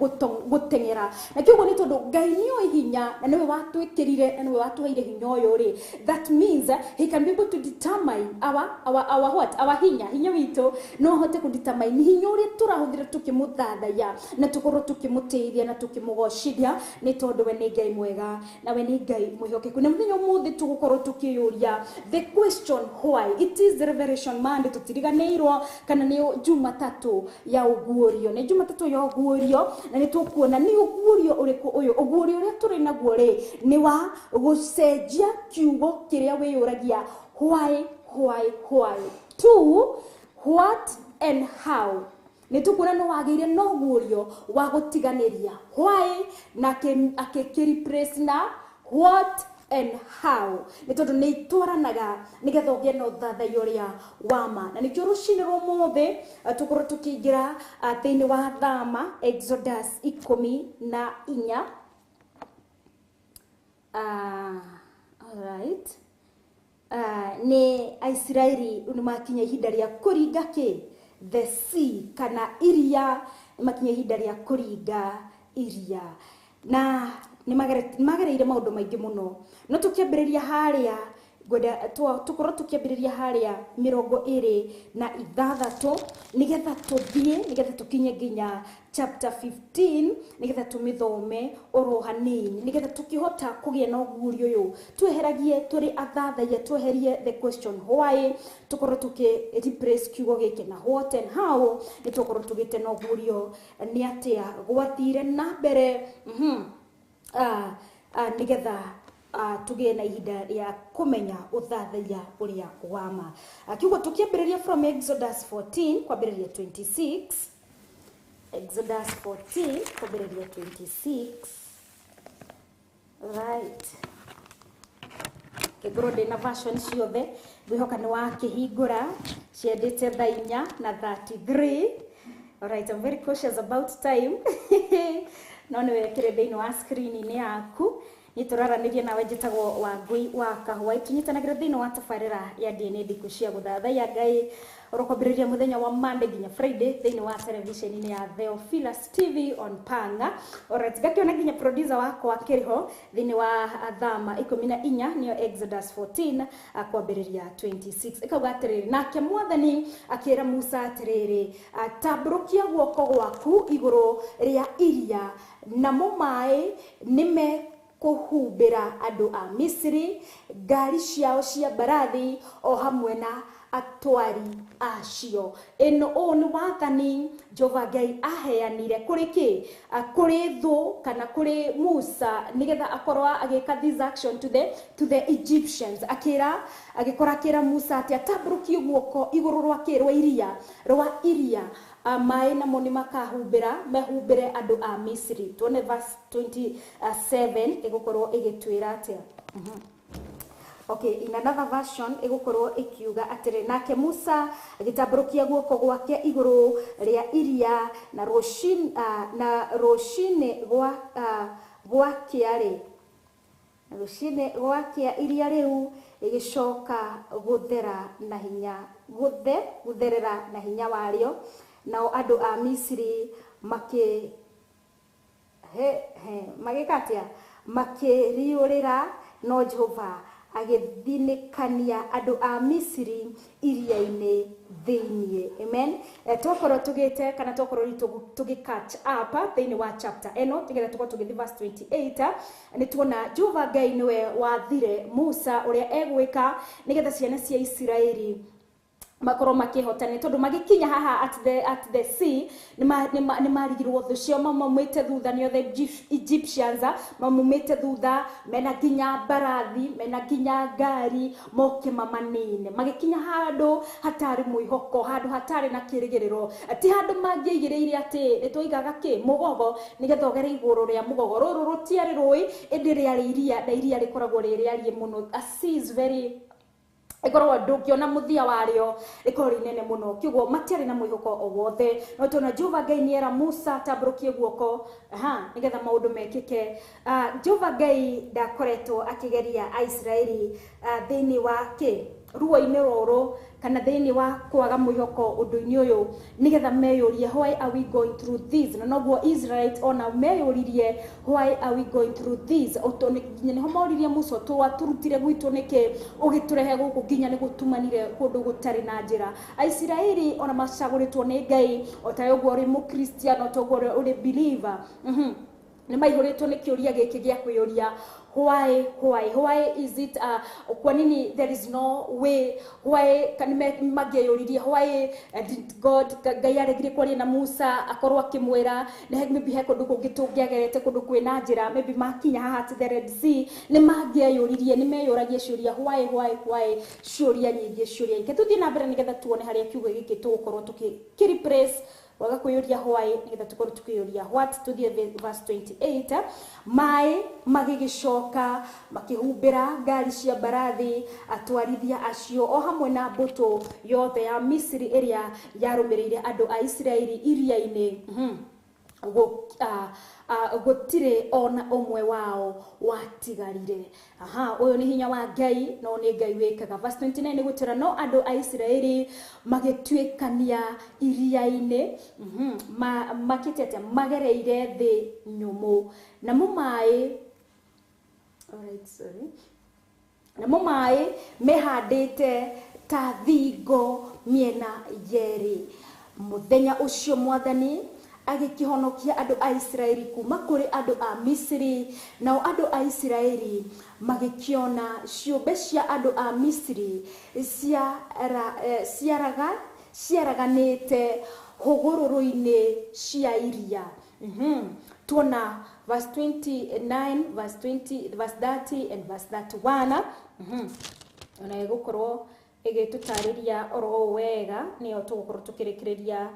gũteng'era. Na kĩoguo nĩ tondũ Ngai nĩoĩ hinya na nĩwe watwĩkĩrire na nĩwe watũheire hinya ũyũ rĩ, that means he can be able to determine our what, our hinya, hinya witũ no ahote kũ determine hinya ũrĩa tũrahũthĩra tũkĩmũthathaiya na tũkorwo tũkĩmũtĩithia na tũkĩmũgocithia, nĩ tondũ we nĩ Ngai mwega na we nĩ Ngai mwĩhokeku. Na mũthenya ũmũthĩ tũgũkorwo tũkĩyũria the question why. It is the Revelation Monday, tũtiriganĩirwo kana nĩ Jumatatu ya ũguũrio, nĩ Jumatatu ya ũguũrio, na nĩ tũkuona nĩ ũguũrio ũrĩkũ ũyũ. Ũguũrio ũrĩa tũrĩ naguo rĩ nĩ wa gũcenjia kiugo kĩrĩa wĩyũragia why, why, why to what and how. Nĩ tũkuona nĩ wagĩire na ũguũrio wa gũtiganĩria why na akĩkĩ na what and how, nĩ tondũ nĩ itwaranaga nĩgetha ũgĩe na ũthathaiya ũrĩa wa ma. Na nĩkĩo rũcinĩ rwa ũmũthĩ tũkorwo tũkĩingĩra thĩinĩ wa Thama, Exodus 14. Alright. Nĩ Aisiraeli nĩ makinya ihinda rĩa kũringa kĩ, the sea kana iria, makinya ihinda rĩa kũringa iria. Na nĩ magereire maũndũ maingĩ mũno, no tũkĩambĩrĩria harĩa ngwenda tũkorwo tũkĩambĩrĩria harĩa 26 nĩgetha tũthiĩ, nĩgetha tũkinye nginya chapter 15, nĩgetha tũmĩthome oro hanini, nĩgetha tũkĩhota kũgĩa na ũguũrio ũyũ. Tweheragie tũrĩ athathaiya, tweherie the question why, tũkorwo tũkĩ replace kiugo gĩkĩ na what and how, nĩ tũkorwo tũgĩte na ũguũrio nĩ atĩa gwathire na mbere, nĩgetha tũgĩe na ihinda rĩa kũmenya ũthathaiya ũrĩa wa ma. Kiugo tũkĩambĩrĩria from Exodus 14 kwambĩrĩria 26, Exodus 14 kwambĩrĩria 26, right. Kĩngorwo ndĩna version ciothe, ngwĩhoka nĩ wakĩhingũra ciendete thaa 4:33. Alright, I'm very cautious about time. No nĩ wekĩre thĩinĩ wa screen-inĩ yaku. Nĩ tũraranĩria nawe, njĩtagwo Wangui wa Kahũa, tũnyitanagĩra thĩinĩ wa tabarĩra ya DNA thikũ cia gũthathaiya Ngai oro kwambĩrĩria mũthenya wa Monday nginya Friday thĩinĩ wa television-inĩ ya Theophilus TV on Panga. Alright, ngakĩona nginya producer wakwa akĩrĩ ho thĩinĩ wa thama 14, nĩyo Exodus 14 kwambĩrĩria 26, ĩkauga atĩrĩrĩ, nake Mwathani akĩra Musa atĩrĩrĩ, tambũrũkia guoko gwaku igũrũ rĩa iria, namo maĩ nĩme kũhumbĩra andũ a Misiri, ngari ciao cia mbarathi o hamwe na atwari acio. Ĩno ũũ nĩ wathani Jehova Ngai aheanire kũrĩ kĩ? Kũrĩ thũ kana kũrĩ Musa, nĩgetha akorwo agĩka this action to the Egyptians. Akĩra, agĩkora akĩra Musa atĩ atambũrũkie guoko igũrũ rwa kĩ? Rwa iria, rwa iria, maĩ namo nĩ makahumbĩra, mehumbĩre andũ a Misiri. Tuone verse 27 ĩgũkorwo ĩgĩtwĩra atĩa. Okay, in another version ĩgũkorwo ĩkiuga atĩrĩ, nake Musa agĩtambũrũkia guoko gwake igũrũ rĩa iria, na rũcinĩ gwa gwakĩa-rĩ, rũcinĩ gwakĩa iria rĩu rĩgĩcoka gũthera na hinya, gũtherera na hinya warĩo, nao andũ a Misiri makĩ he he magĩka atĩa? Makĩriũrĩra, no Jehova agĩthinĩkania andũ a Misiri iria-inĩ thĩiniĩ. Amen. Twakorwo tũgĩte kana twakorwo tũgĩ catch up thĩinĩ wa chapter ĩno, nĩgetha tũkorwo tũgĩthiĩ verse 28, nĩ tuona Jehova Ngai nĩwe wathire Musa ũrĩa egwĩka nĩgetha ciana cia Isiraeli makorwo makĩhotana, tondũ magĩkinya haha at the sea nĩ marigirwo thũ ciao mamaumĩte thutha, nĩo the Egyptians, mamumĩte thutha mena nginya mbarathi, mena nginya ngari, moke mamanine. Magĩkinya handũ hatarĩ mwĩhoko, handũ hatarĩ na kĩrĩgĩrĩro, ti handũ mangĩaigĩrĩire atĩ nĩ twaigaga kĩ mũgogo nĩgetha ũgere igũrũ rĩa mũgogo. Rũrũ rũtiarĩ rũĩ, ĩndĩ rĩarĩ iria, na iria rĩkoragwo rĩ rĩariĩ mũno. A sea is very, ĩkoragwo ndũngĩona mũthia warĩo, rĩkorwo rĩ inene mũno, kĩguo matiarĩ na mwĩhoko o wothe. No tũona Jehova Ngai nĩera Musa tambũrũkie guoko aha nĩgetha maũndũ mekĩke. Jehova Ngai ndakoretwo akĩgeria Aisiraeli thĩinĩ wa kĩ ruo-inĩ rũrũ kana thĩinĩ wa kwaga mwĩhoko ũndũ-inĩ ũyũ, nĩgetha meyũrie, why are we going through this? Na noguo Israelites ona meyũririe, why are we going through this? Nginya nĩho moririe Musa, twatũrutire gwitũ nĩkĩ ũgĩtũrehe gũkũ nginya nĩ gũtumanire kũndũ gũtarĩ na njĩra? Aisiraeli ona macagũrĩtwo nĩ Ngai, o ta ũguo ũrĩ mũkristiano, ta ũguo ũrĩ believer, nĩ maihũrĩtwo nĩ kĩũria gĩkĩ gĩa kwĩyũria, why is it, kwa nini there is no way? Why mangĩeyũririe, why did God, Ngai aregire kwaria na Musa akorwo akĩmwĩra nĩ maybe he kũndũ kũngĩ tũngĩagerete, kũndũ kwĩna njĩra? Maybe makinya haha to the Red Sea nĩ mangĩeyũririe, nĩ meyũragia ciũria, why, ciũria nyingĩ, ciũria nyingĩ. Tũthiĩ na mbere nĩgetha tuone harĩa kiugo gĩkĩ tũgũkorwo tũkĩ replace waga kwĩyũria why, nĩgetha tũkorwo tũkĩyũria what. Tũthiĩ verse 28. Maĩ magĩgĩcoka makĩhumbĩra ngari cia mbarathi, atwarithia acio o hamwe na mbũtũ yothe ya Misiri ĩrĩa yarũmĩrĩire andũ a Isiraeli iria-inĩ. Gũtirĩ ona ũmwe wao watigarire. Aha, ũyũ nĩ hinya wa Ngai, no nĩ Ngai wĩkaga. Verse 29 nĩ gũtwĩra no andũ a Isiraeli magĩtuĩkania iria-inĩ, makĩte atĩa? Magereire thĩ nyũmũ, namo maĩ, alright, sorry, namo maĩ mehandĩte ta thingo mĩena yerĩ. Mũthenya ũcio Mwathani agĩkĩhonokia andũ a Isiraeli kuma kũrĩ andũ a Misiri, nao andũ a Isiraeli magĩkĩona ciũmbe cia andũ a Misiri ciaraganĩte hũgũrũrũ-inĩ cia iria. Tuona verse 29, verse 20, verse 30 and verse 31. Ona ĩgũkorwo ĩgĩtũtarĩria oro ũũ wega, nĩyo tũgũkorwo tũkĩrĩkĩrĩria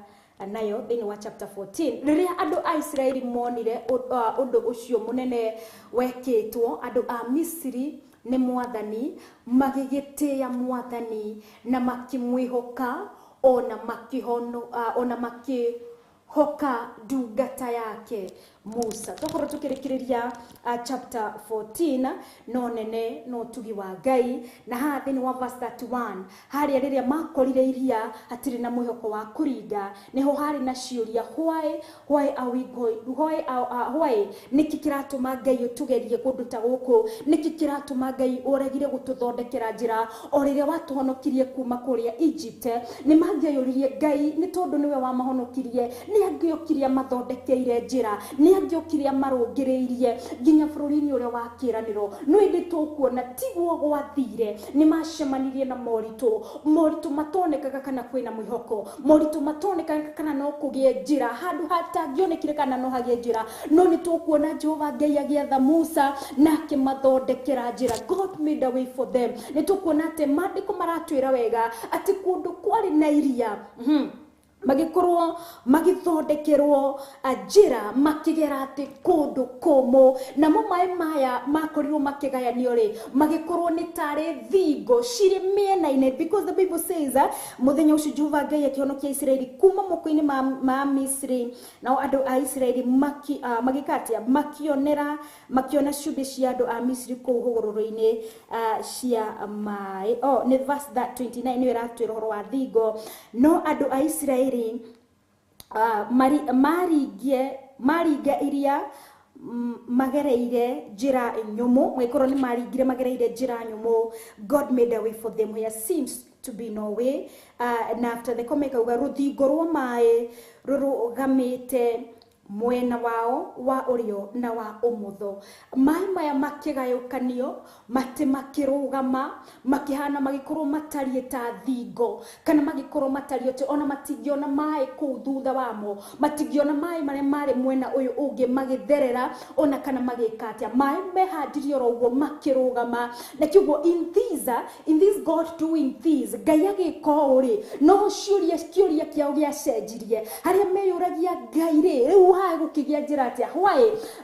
nayo thĩinĩ wa chapter 14. Rĩrĩa andũ a Isiraeli monire ũndũ ũcio mũnene wekĩtwo andũ a Misiri nĩ Mwathani, magĩgĩtĩĩa Mwathani na makĩmwĩhoka, ona ona makĩhoka ndungata yake Musa. Twakorwo tukĩrĩkĩrĩria chapter 14, no nene no tugi wa Ngai. Na haha thĩinĩ wa verse 31, harĩa rĩrĩa makorire iria hatirĩ na mwĩhoko wa kũringa, nĩho harĩ na ciũria, why are we going, why nĩkĩ kĩratũma Ngai ũtũgerie kũndũ ta gũkũ? Nĩkĩ kĩratũma Ngai ũregire gũtũthondekera njĩra o rĩrĩa watũhonokirie kuma kũrĩa Egypt? Nĩ mangĩayũririe Ngai nĩ tondũ nĩwe wamahonokirie, nĩ angĩokire amathondekeire njĩra, nĩ angĩokire amarũngĩrĩirie nginya bũrũri-inĩ ũrĩa wa kĩĩranĩro. No ĩndĩ tũkuona tiguo gwathire, nĩ macemanirie na moritũ, moritũ matonekaga kana kwĩna mwĩhoko, moritũ matonekaga kana no kũgĩe njĩra, handũ hatangĩonekire kana no hagĩe njĩra. No nĩ tũkuona Jehova Ngai agĩatha Musa na akĩmathondekera njĩra. God made a way for them. Nĩ tũkuona atĩ maandĩko maratwĩra wega atĩ kũndũ kwarĩ na iria, magĩkorwo magĩthondekerwo njĩra, makĩgera atĩ kũndũ kũmũ, namo maĩ maya makorirwo makĩgayanio rĩ, magĩkorwo nĩ tarĩ thingo cirĩ mĩena-inĩ, because the Bible says, mũthenya ũcio Jehova Ngai akĩhonokia Isiraeli kuma moko-inĩ ma Misiri, nao andũ a Isiraeli magĩka atĩa? Makĩona ciũmbe cia andũ a Misiri kũu hũgũrũrũ-inĩ cia maĩ. Oh, nĩ verse that 29 nĩyo ĩratwĩra ũhoro wa thingo. No andũ a Isiraeli maringe iria magereire njĩra nyũmũ, magĩkorwo nĩ maringire magereire njĩra nyũmũ. God made a way for them where seems to be no way. Na after the comment kauga rũthingo rwa maĩ rũrũgamĩte mwena wao wa ũrĩo na wa ũmotho. Maĩ maya makĩgayũkanio, matĩ makĩrũgama, makĩhana magĩkorwo matariĩ ta thingo, kana magĩkorwo matariĩ atĩ ona matingĩona maĩ kũu thutha wamo, matingĩona maĩ marĩa marĩ mwena ũyũ ũngĩ magĩtherera, ona kana magĩka atĩa. Maĩ mehandirie oro ũguo makĩrũgama. Na kĩguo in this God doing this, Ngai agĩka ũũ rĩ, no ciũria, kĩũria kĩao gĩacenjirie, harĩa meyũragia Ngai rĩ, rĩu haha gũkĩgĩa njĩra atĩa?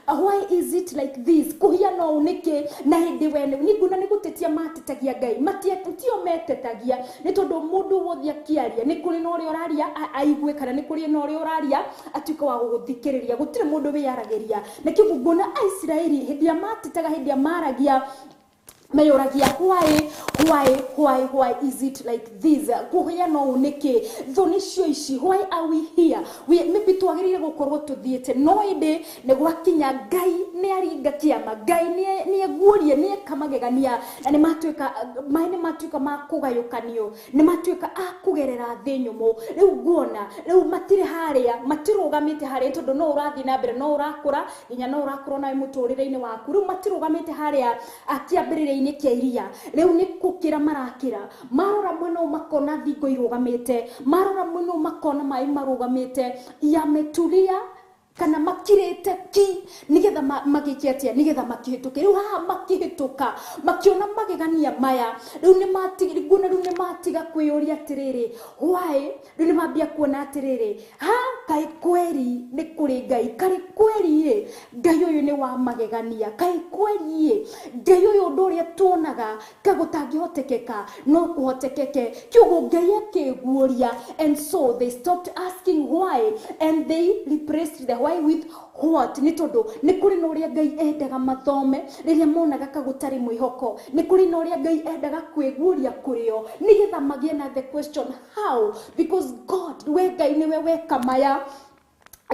Why is it like this? Kũhiana ũũ nĩkĩ? Na hĩndĩ we nĩ nguona nĩ gũtetia matetagia Ngai, tio metetagia, nĩ tondũ mũndũ wothe akĩaria nĩ kũrĩ na ũrĩa ũraria aigue, kana nĩ kũrĩ na ũrĩa ũraria atuĩke wa gũgũthikĩrĩria. Gũtirĩ mũndũ wĩyaragĩria. Na kĩguo nguona Aisiraeli hĩndĩ ĩrĩa matetaga, hĩndĩ ĩrĩa maragia, meyũragia why is it like this? Kũhiana ũũ nĩkĩ? Thũ nĩcio ici. Why are we here? We maybe twagĩrĩire gũkorwo tũthiĩte, no ĩndĩ nĩ gwakinya Ngai nĩ aringa kĩama, Ngai nĩ eguũria, nĩ eka magegania, na nĩ matuĩka maĩ, nĩ matuĩka ma kũgayũkanio, nĩ matuĩka a kũgerera thĩ nyũmũ. Rĩu nguona rĩu matirĩ harĩa, matirũgamĩte harĩa, tondũ no ũrathiĩ na mbere, no ũrakũra, nginya no ũrakũra nawe mũtũrĩre-inĩ waku. Rĩu matirũgamĩte harĩa kĩambĩrĩria-inĩ kĩa iria, rĩu nĩ gũkĩra marakĩra. Marora mwena ũyũ makona thingo irũgamĩte, marora mwena ũyũ makona maĩ marũgamĩte, yametulia kana makirĩte ki, nĩgetha magĩke atĩa? Nĩgetha makĩhĩtũke. Rĩu haha makĩhĩtũka, makĩona magegania maya, rĩu nĩ nguona rĩu nĩ matiga kwĩyũria atĩrĩrĩ why. Rĩu nĩ mambia kuona atĩrĩrĩ, ha kaĩ kwega. kweri nĩ kũrĩ Ngai, karĩ kweri ĩ Ngai ũyũ nĩ wa magegania, kaĩ kweri ĩ Ngai ũyũ ũndũ ũrĩa tuonaga ka gũtangĩhotekeka no kũhotekeke. Kĩoguo Ngai akĩguũria, and so they stopped asking why and they replaced the why with what. Nĩ tondũ nĩ kũrĩ na ũrĩa Ngai endaga mathome rĩrĩa monaga ka gũtarĩ mwĩhoko, nĩ kũrĩ na ũrĩa Ngai endaga kwĩguũria kũrĩo nĩgetha magĩe na the question how, because God, we Ngai nĩwe weka maya,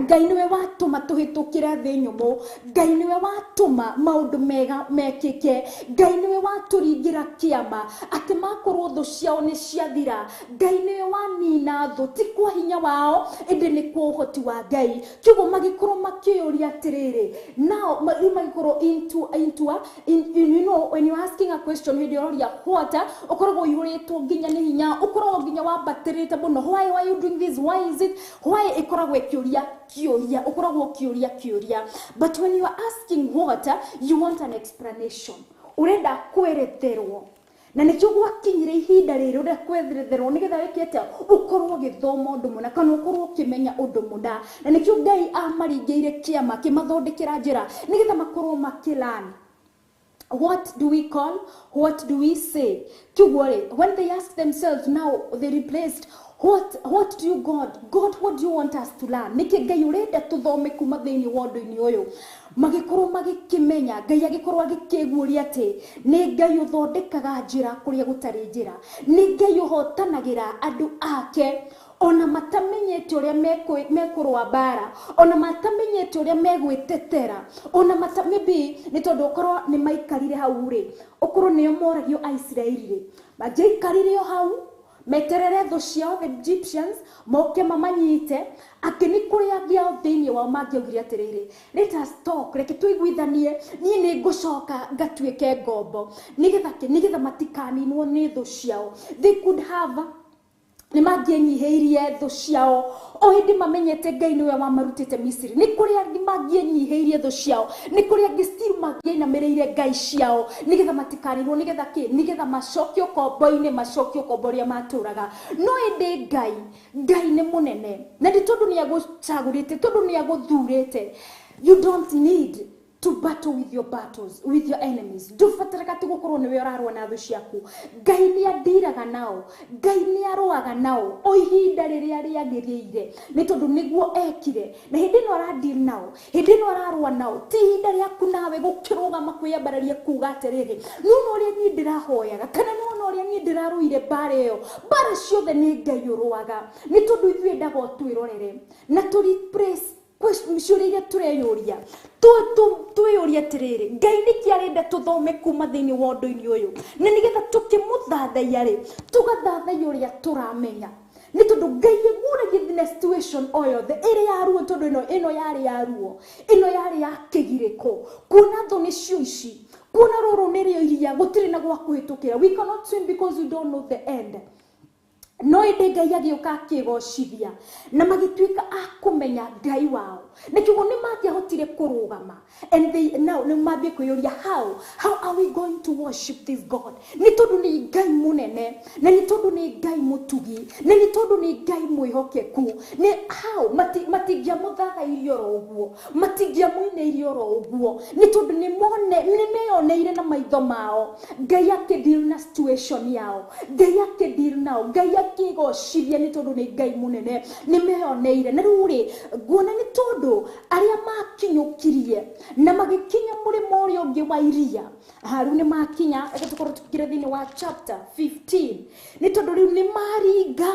Ngai nĩwe watũma tũhĩtũkĩre thĩ nyũmũ, Ngai nĩwe watũma maũndũ mega mekĩke, Ngai nĩwe watũringĩra kĩama atĩ makorwo thũ ciao nĩ ciathira, Ngai nĩwe wanina thũ, ti kwa hinya wao ĩndĩ nĩ kwa ũhoti wa Ngai. Kĩoguo magĩkorwo makĩũria atĩrĩrĩ, now rĩu magĩkorwo into a, in, you know, when you're asking a question hĩndĩ ũroria what, ũkoragwo ũihũrĩtwo nginya nĩ hinya, ũkoragwo nginya wambatĩrĩte mũno, why are you doing this, why is it, why ĩkoragwo ĩkĩũria kĩũria, ũkoragwo ũkĩũria kĩũria. But when you are asking what, you want an explanation, ũrenda kweretherwo. Na nĩkĩo gwakinyire ihinda rĩrĩ ũrenda kweretherwo nĩgetha wĩke atĩa, ũkorwo ũgĩthoma ũndũ mũna kana ũkorwo ũkĩmenya ũndũ mũna. Na nĩkĩo Ngai amaringĩire kĩama akĩmathondekera njĩra nĩgetha makorwo makĩlearn. What do we call? What do we say? Kĩoguo rĩ, when they ask themselves now, they replaced what do you God? God, what do you want us to learn? Nĩkĩ Ngai ũrenda tũthome kuma thĩinĩ wa ũndũ-inĩ ũyũ? Magĩkorwo magĩkĩmenya, Ngai agĩkorwo agĩkĩguũria atĩ nĩ Ngai ũthondekaga njĩra kũrĩa gũtarĩ njĩra, nĩ Ngai ũhotanagĩra andũ ake ona matamenyete ũrĩa mekũrũa mbara, ona matamenyete ũrĩa megwĩtetera, ona maybe nĩ tondũ ũkorwo nĩ maikarire hau rĩ, ũkorwo nĩo moragio Aisiraeli rĩ, mangĩaikarire o hau meterere thũ ciao the Egyptians moke mamanyite, atĩ nĩ kũrĩ angĩ ao thĩinĩ wao mangĩaugire atĩrĩrĩ, let us talk, reke tũiguithanie, niĩ nĩ ngũcoka ngatuĩke ngombo nĩgetha kĩ, nĩgetha matikaninwo nĩ thũ ciao. They could have, nĩ mangĩenyihĩirie thũ ciao o hĩndĩ mamenyete Ngai nĩwe wamarutĩte Misiri. Nĩ kũrĩ angĩ mangĩenyihĩirie thũ ciao, nĩ kũrĩ angĩ still mangĩainamĩrĩire ngai ciao nĩgetha matikaninwo, nĩgetha kĩ, nĩgetha macokio kombo-inĩ, macokio kombo ũrĩa matũraga. No ĩndĩ Ngai nĩ mũnene, na nĩ tondũ nĩ agũcagũrĩte, tondũ nĩ agũthurĩte. You don't need to battle with your battles, with your enemies. Ndũbataraga atĩ gũkorwo nĩwe ũrarũa na thũ ciaku. Ngai nĩ andiraga nao, Ngai nĩ arũaga nao o ihinda rĩrĩa rĩagĩrĩire, nĩ tondũ nĩguo ekire. Na hĩndĩ ĩno aradeal nao, hĩndĩ ĩno ararũa nao, ti ihinda rĩaku nawe gũkĩrũgama kwĩyambararia kuga atĩrĩrĩ, nĩwona ũrĩa niĩ ndĩrahoyaga, kana nĩwona ũrĩa niĩ ndĩrarũire mbara ĩyo. Mbara ciothe nĩ Ngai ũrũaga, nĩ tondũ ithuĩ endaga o twĩrorere na tũ replace ciũria iria tũreyũria. Twĩyũrie atĩrĩrĩ, Ngai nĩkĩ arenda tũthome kuma thĩinĩ wa ũndũ-inĩ ũyũ, na nĩgetha tũkĩmũthathaiya rĩ, tũgathathaiya ũrĩa tũramenya, nĩ tondũ Ngai aguũragia thĩna situation o yothe ĩrĩ ya ruo, tondũ ĩno yarĩ ya ruo, ĩno yarĩ ya kĩgirĩko, kuona thũ nĩcio ici, kuona rũrũ nĩrĩo iria, gũtirĩ na gwa kũhĩtũkĩra. We cannot swim because we don't know the end. No ĩndĩ Ngai agĩũka akĩgocithia na magĩtuĩka a kũmenya Ngai wao, na kĩoguo nĩ mangĩahotire kũrũgama. And they now nĩ mambie kwĩyũria, how are we going to worship this God? Nĩ tondũ nĩ Ngai mũnene, na nĩ tondũ nĩ Ngai mũtugi, na nĩ tondũ nĩ Ngai mwĩhokeku. Nĩ how matingĩamũthathairie oro ũguo, matingĩamũinĩirie oro ũguo, nĩ tondũ nĩ meyoneire na maitho mao Ngai akĩdeal na situation yao, Ngai akĩdeal nao, Ngai akĩgocithia, nĩ tondũ nĩ Ngai mũnene, nĩ meyoneire. Na rĩu rĩ, nguona nĩ tondũ arĩa makinyũkirie na magĩkinya mũrĩmo ũrĩa ũngĩ wa iria, ha rĩu nĩ makinya, reke tũkorwo tũkĩingĩra thĩinĩ wa chapter 15, nĩ tondũ rĩu nĩ maringa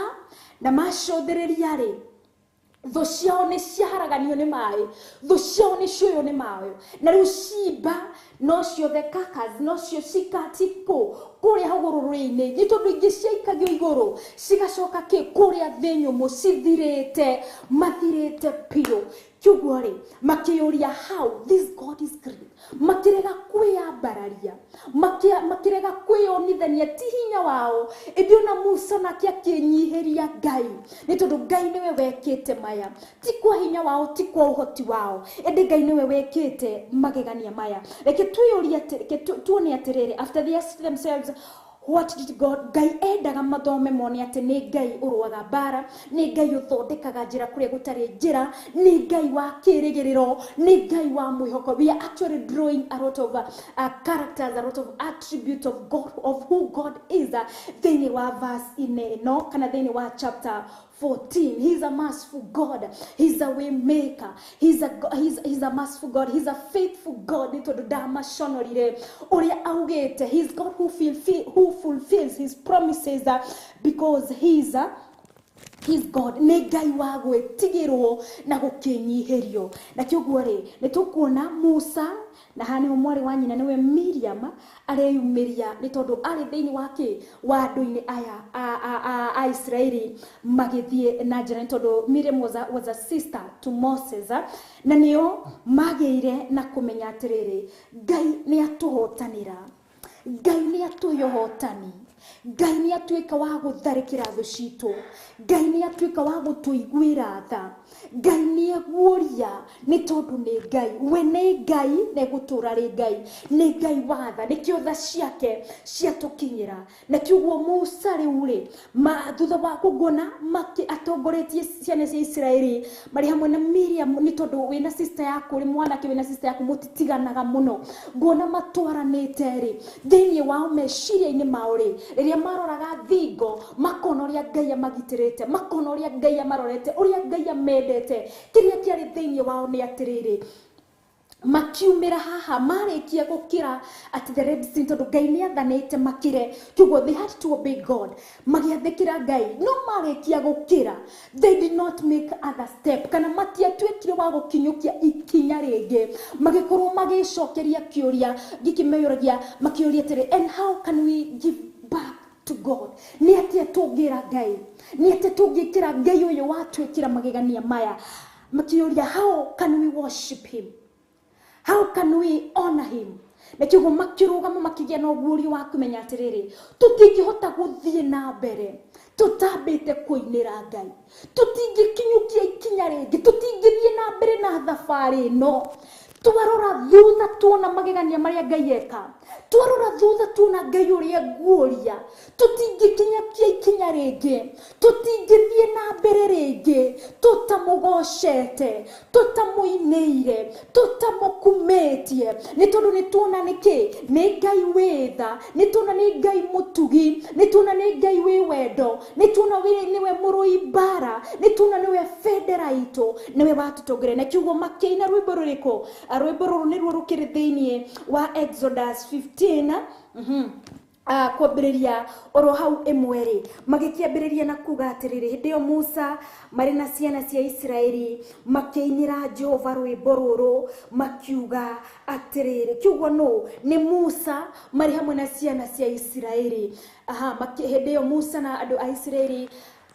na macũthĩrĩria rĩ, thũ ciao nĩ ciaharaganio nĩ maĩ, thũ ciao nĩ cioywo nĩ maĩ, na rĩu cimba no ciothe kakas, no cio cikatiko kũrĩa hũgũrũrũ-inĩ, nĩ tondũ ingĩ ciaikagio igũrũ cigacoka kĩ kũrĩa thĩ nyũmũ, cithirĩte, mathirĩte biũ. Kĩoguo rĩ, makĩyũria how this God is great, makĩrega kwĩyambararia, makĩrega kwĩyonithania ti hinya wao, ĩndĩ ona Musa nake akĩnyihĩria Ngai, nĩ tondũ Ngai nĩwe wekĩte maya, ti kwa hinya wao, ti kwa ũhoti wao, ĩndĩ Ngai nĩwe wekĩte magegania maya. Reke twĩyũrie atĩ, reke tuone atĩrĩrĩ, after they asked themselves What did God Ngai endaga mathome mone atĩ nĩ Ngai ũrũaga mbara, nĩ Ngai ũthondekaga njĩra kũrĩa gũtarĩ njĩra, nĩ Ngai wa kĩĩrĩgĩrĩro, nĩ Ngai wa mwĩhoko. We are actually drawing a lot of characters, a lot of attributes of God, of who God is, thĩinĩ wa verse-inĩ ĩno kana thĩinĩ wa chapter 14. He's a merciful God. He's a way maker. He's a merciful God. He's a faithful God. Nĩ tondũ ndamaconorire ũrĩa augĩte. He's God who fulfills his promises, because he's God. Nĩ Ngai wa gwĩtigĩrwo na gũkĩnyihĩrio. Na kĩũguo rĩ, nĩ tũkuona Musa na haha nĩho mwarĩ wa nyina nĩwe Miriam areyumĩria, nĩ tondũ arĩ thĩinĩ wa kĩ wa andũ-inĩ aya a Isiraeli magĩthiĩ na njĩra, nĩ tondũ Miriam was a sister to Moses, na nĩo magĩire na kũmenya atĩrĩrĩ, Ngai nĩ atũhotanĩra, Ngai nĩ atũhe ũhotani, Ngai nĩ atuĩka wa gũtharĩkĩra thũ citũ, Ngai nĩ atuĩka wa gũtũiguĩra tha, Ngai nĩ eguũria, nĩ tondũ nĩ Ngai, we nĩ Ngai na egũtũũra rĩ Ngai, nĩ Ngai wa tha, nĩkĩo tha ciake ciatũkinyĩra. Na kĩũguo Musa rĩu rĩ, thutha wa kũguona atongoretie ciana cia Isiraeli marĩ hamwe na Miriam, nĩ tondũ wĩna sister yaku, ũrĩ mwanake wĩna sister yaku, mũtitiganaga mũno, nguona matwaranĩte rĩ, thĩinĩ wao meciria-inĩ mao rĩ, rĩrĩa maroraga thingo makona ũrĩa Ngai amagitĩrĩte, makona ũrĩa Ngai amarorete, ũrĩa Ngai amendete, kĩrĩa kĩarĩ thĩinĩ wao nĩ atĩrĩrĩ, makiumĩra haha marĩkia gũkĩra at the Red Sea, tondũ Ngai nĩ athanĩte makĩre, kĩũguo they had to obey God, magĩathĩkĩra Ngai, no marĩkia gũkĩra they did not make other step, kana matiatuĩkire wa gũkinyũkia ikinya rĩngĩ, magĩkorwo magĩcokeria kĩũria gĩkĩ meyũragia, makĩũria atĩrĩ, and how can we give back to God? Nĩ atĩa tũngĩra Ngai? Nĩ atĩa tũngĩkĩra Ngai ũyũ watwĩkĩra magegania maya? Makĩũria, how can we worship him? How can we honor him? Na kĩguo makĩrũgama makĩgĩa na ũguũrio wa kũmenya atĩrĩrĩ, tũtingĩhota gũthiĩ na mbere tũtambĩte kũinĩra Ngai, tũtingĩkinyũkia ikinya rĩngĩ, tũtingĩthiĩ na mbere na thabarĩ ĩno. Twarora thutha tuona magegania marĩa Ngai eka, twarora thutha tuona Ngai ũrĩa guũria, tũtingĩkinyakia ikinya rĩngĩ, tũtingĩthiĩ na mbere rĩngĩ tũtamũgocete, tũtamũinĩire, tũtamũkumĩtie, nĩ tondũ nĩ tuona nĩkĩ nĩ Ngai wĩ tha, nĩ tuona nĩ Ngai mũtugi, nĩ tuona nĩ Ngai wĩ wendo, nĩ tuona nĩwe mũrũi mbara, nĩ tuona nĩwe bendera itũ, nĩwe watũtongoria. Na kiugo makĩina rwĩmbo rũrĩkũ? Rwĩmbo rũrũ nĩruo rũkĩrĩ thĩinĩ wa Exodus 15, kwambĩrĩria oro hau ĩmwe rĩ, magĩkĩambĩrĩria na kuga atĩrĩrĩ, hĩndĩ ĩyo Musa marĩ na ciana cia Isiraeli makĩinĩra Jehova rwĩmbo rũrũ makiuga atĩrĩrĩ, kiugo nũ? Nĩ Musa marĩ hamwe na ciana cia Isiraeli. Aha, hĩndĩ ĩyo Musa na andũ a Isiraeli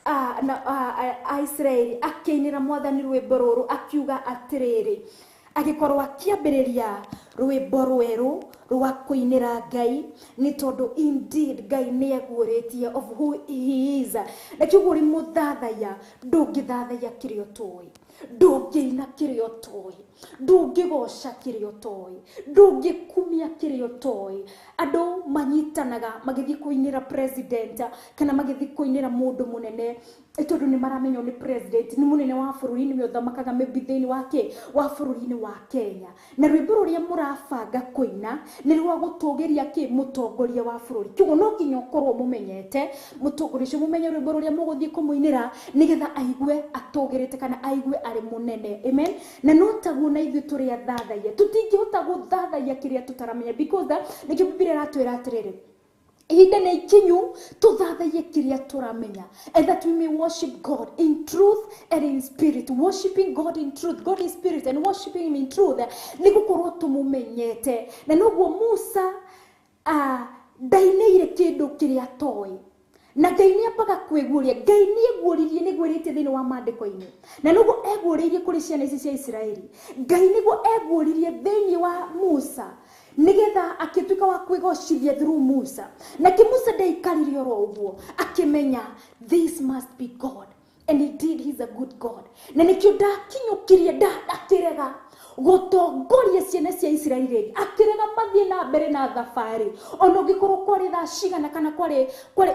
a Isiraeli akĩinĩra Mwathani rwĩmbo rũrũ akiuga atĩrĩrĩ, agĩkorwo akĩambĩrĩria rwĩmbo rwerũ rwa kũinĩra Ngai, nĩ tondũ indeed Ngai nĩ eguũrĩtie of who he is. Na kĩguo ũrĩ mũthathaiya, ndũngĩthathaiya kĩrĩa ũtoĩ, ndũngĩina kĩrĩa ũtoĩ, ndũngĩgoca kĩrĩa ũtoĩ, ndũngĩkumia kĩrĩa ũtoĩ. Andũ manyitanaga magĩthiĩ kũinĩra president kana magĩthiĩ kũinĩra mũndũ mũnene, tondũ nĩ maramenywo nĩ president, nĩ mũnene wa bũrũri, nĩwe ũthamakaga maybe thĩinĩ wa kĩ wa bũrũri-inĩ wa Kenya. Na rwĩmbo rũrĩa mũrabanga kũina nĩ rwa gũtũgĩria kĩ mũtongoria wa bũrũri. Kĩguo no nginya ũkorwo mũmenyete mũtongoria ũcio, mũmenye rwĩmbo rũrĩa mũgũthiĩ kũmũinĩra nĩgetha aigue atũgĩrĩte kana aigue arĩ mũnene. Amen. Na no taguo na ithuĩ tũrĩ athathaiya, tũtingĩhota gũthathaiya kĩrĩa tũtaramenya, because nĩkĩo Bibilia ĩratwĩra atĩrĩrĩ, ihinda nĩ ikinyu tũthathaiye kĩrĩa tũramenya, and that we may worship God in truth and in spirit. Worshiping God in truth, God is spirit, and worshiping him in truth nĩ gũkorwo tũmũmenyete. Na noguo Musa ndainĩire kĩndũ kĩrĩa atoĩ, na Ngai nĩ ambaga kwĩguũria. Ngai nĩ eguũririe, nĩ eguũrĩtie thĩinĩ wa maandĩko-inĩ, na noguo eguũrĩirie kũrĩ ciana ici cia Isiraeli. Ngai nĩguo eguũririe thĩinĩ wa Musa nĩgetha akĩtuĩka wa kwĩgocithia through Musa. Nake Musa ndaikarire oro ũguo, akĩmenya this must be God, and indeed he's a good God. Na nĩkĩo ndakinyũkirie, ndakĩrega Gũtongoria ciana cia Isiraeli rĩngĩ, akĩrega mathiĩ na mbere na thabarĩ ona ũngĩkorwo kwarĩ thaa cigana kana kwarĩ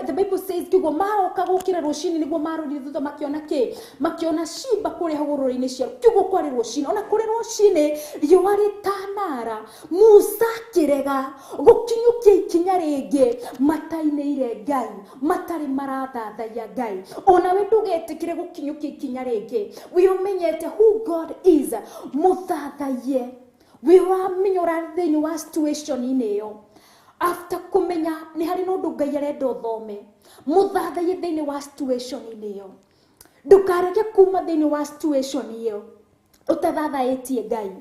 the Bible says kiugo maroka gũkĩra rũcinĩ nĩguo marorire thutha makĩona kĩ, makĩona cimba kũrĩa hũgũrũrũ-inĩ ciao. Kiugo kwarĩ rũcinĩ, ona kũrĩ rũcinĩ riũa rĩtanara, Musa akĩrega gũkinyũkia ikinya rĩngĩ matainĩire Ngai, matarĩ marathathaiya Ngai. Onawe ndũgetĩkĩre gũkinyũkia ikinya rĩngĩ wĩ ũmenyete who God is, mũthathaiye wĩ ũramenya ũrarĩ thĩinĩ wa situation-inĩ ĩyo. After kũmenya nĩ harĩ na ũndũ Ngai arenda ũthome, mũthathaiye thĩinĩ wa situation-inĩ ĩyo. Ndũkarege kuma thĩinĩ wa situation ĩyo ũtathathaĩtie Ngai.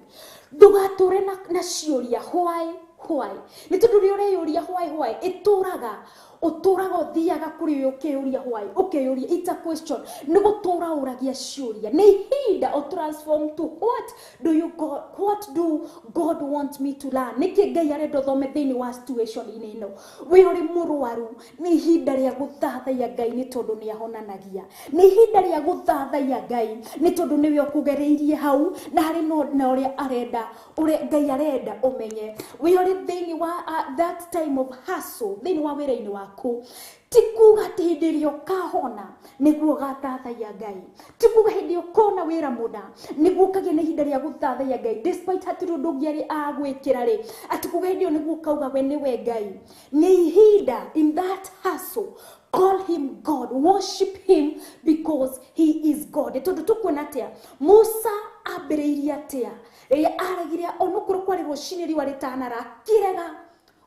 Ndũgatũre na ciũria why why, nĩ tondũ rĩrĩa ũreyũria why why, ĩtũraga ũtũraga ũthiaga kũrĩ ũyũ ũkeyũria why, ũkeyũria it's a question, nĩ gũtũra ũragia ciũria. Nĩ ihinda o transform to what do you God, what do God want me to learn, nĩkĩ Ngai arenda ũthome thĩinĩ wa situation-inĩ ĩno. Wĩ ũrĩ mũrwaru, nĩ ihinda rĩa gũthathaiya Ngai nĩ tondũ nĩ ahonanagia. Nĩ ihinda rĩa gũthathaiya Ngai nĩ tondũ nĩwe ũkũgereirie hau na harĩ na ũrĩa arenda, ũrĩa Ngai arenda ũmenye. Wĩ ũrĩ thĩinĩ wa that time of hustle, thĩinĩ wa wĩra-inĩ waku, ti kuga atĩ hĩndĩ ĩrĩa ũkahona nĩguo ũgathathaiya Ngai, ti kuga hĩndĩ ĩrĩa ũkona wĩra mũna nĩguo ũkagĩa na ihinda rĩa gũthathaiya Ngai, despite hatirĩ ũndũ ũngĩ arĩ agwĩkĩra rĩ, atĩ kuga hĩndĩ ĩyo nĩguo ũkauga we nĩwe Ngai. Nĩ ihinda in that hustle, call him God, worship him because he is God. Tondũ tũkuona atĩa Musa ambĩrĩirie atĩa rĩrĩa aregire onokorwo kwarĩ rũcinĩ riũa rĩtanara, akĩrega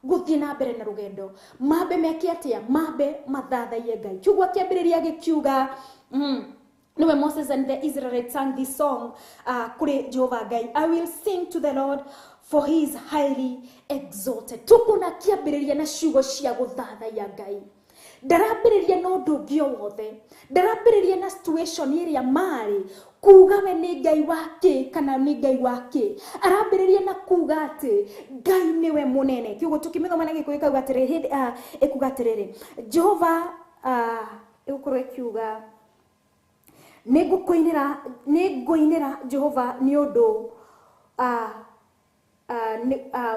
gũthiĩ na mbere na rũgendo, mambe meke atĩa, mambe mathathaiye Ngai. Kiugo akĩambĩrĩria gĩkiuga niwe Moses and the Israelites sang this song kũrĩ Jehova Ngai, I will sing to the Lord for he is highly exalted. Tũkuona akĩambĩrĩria na ciugo cia gũthathaiya Ngai. Ndarambĩrĩria na ũndũ ũngĩ o wothe, ndarambĩrĩria na situation ĩrĩa marĩ kuga we nĩ Ngai wa kĩ kana nĩ Ngai wa kĩ, arambĩrĩria na kuga atĩ Ngai nĩwe mũnene. Kiugo tũkĩmĩthoma na Gĩkũyũ ĩkauga atĩrĩrĩ, ĩkuga atĩrĩrĩ, Jehova ĩgũkorwo ĩkiuga nĩngũinĩra Jehova nĩ ũndũ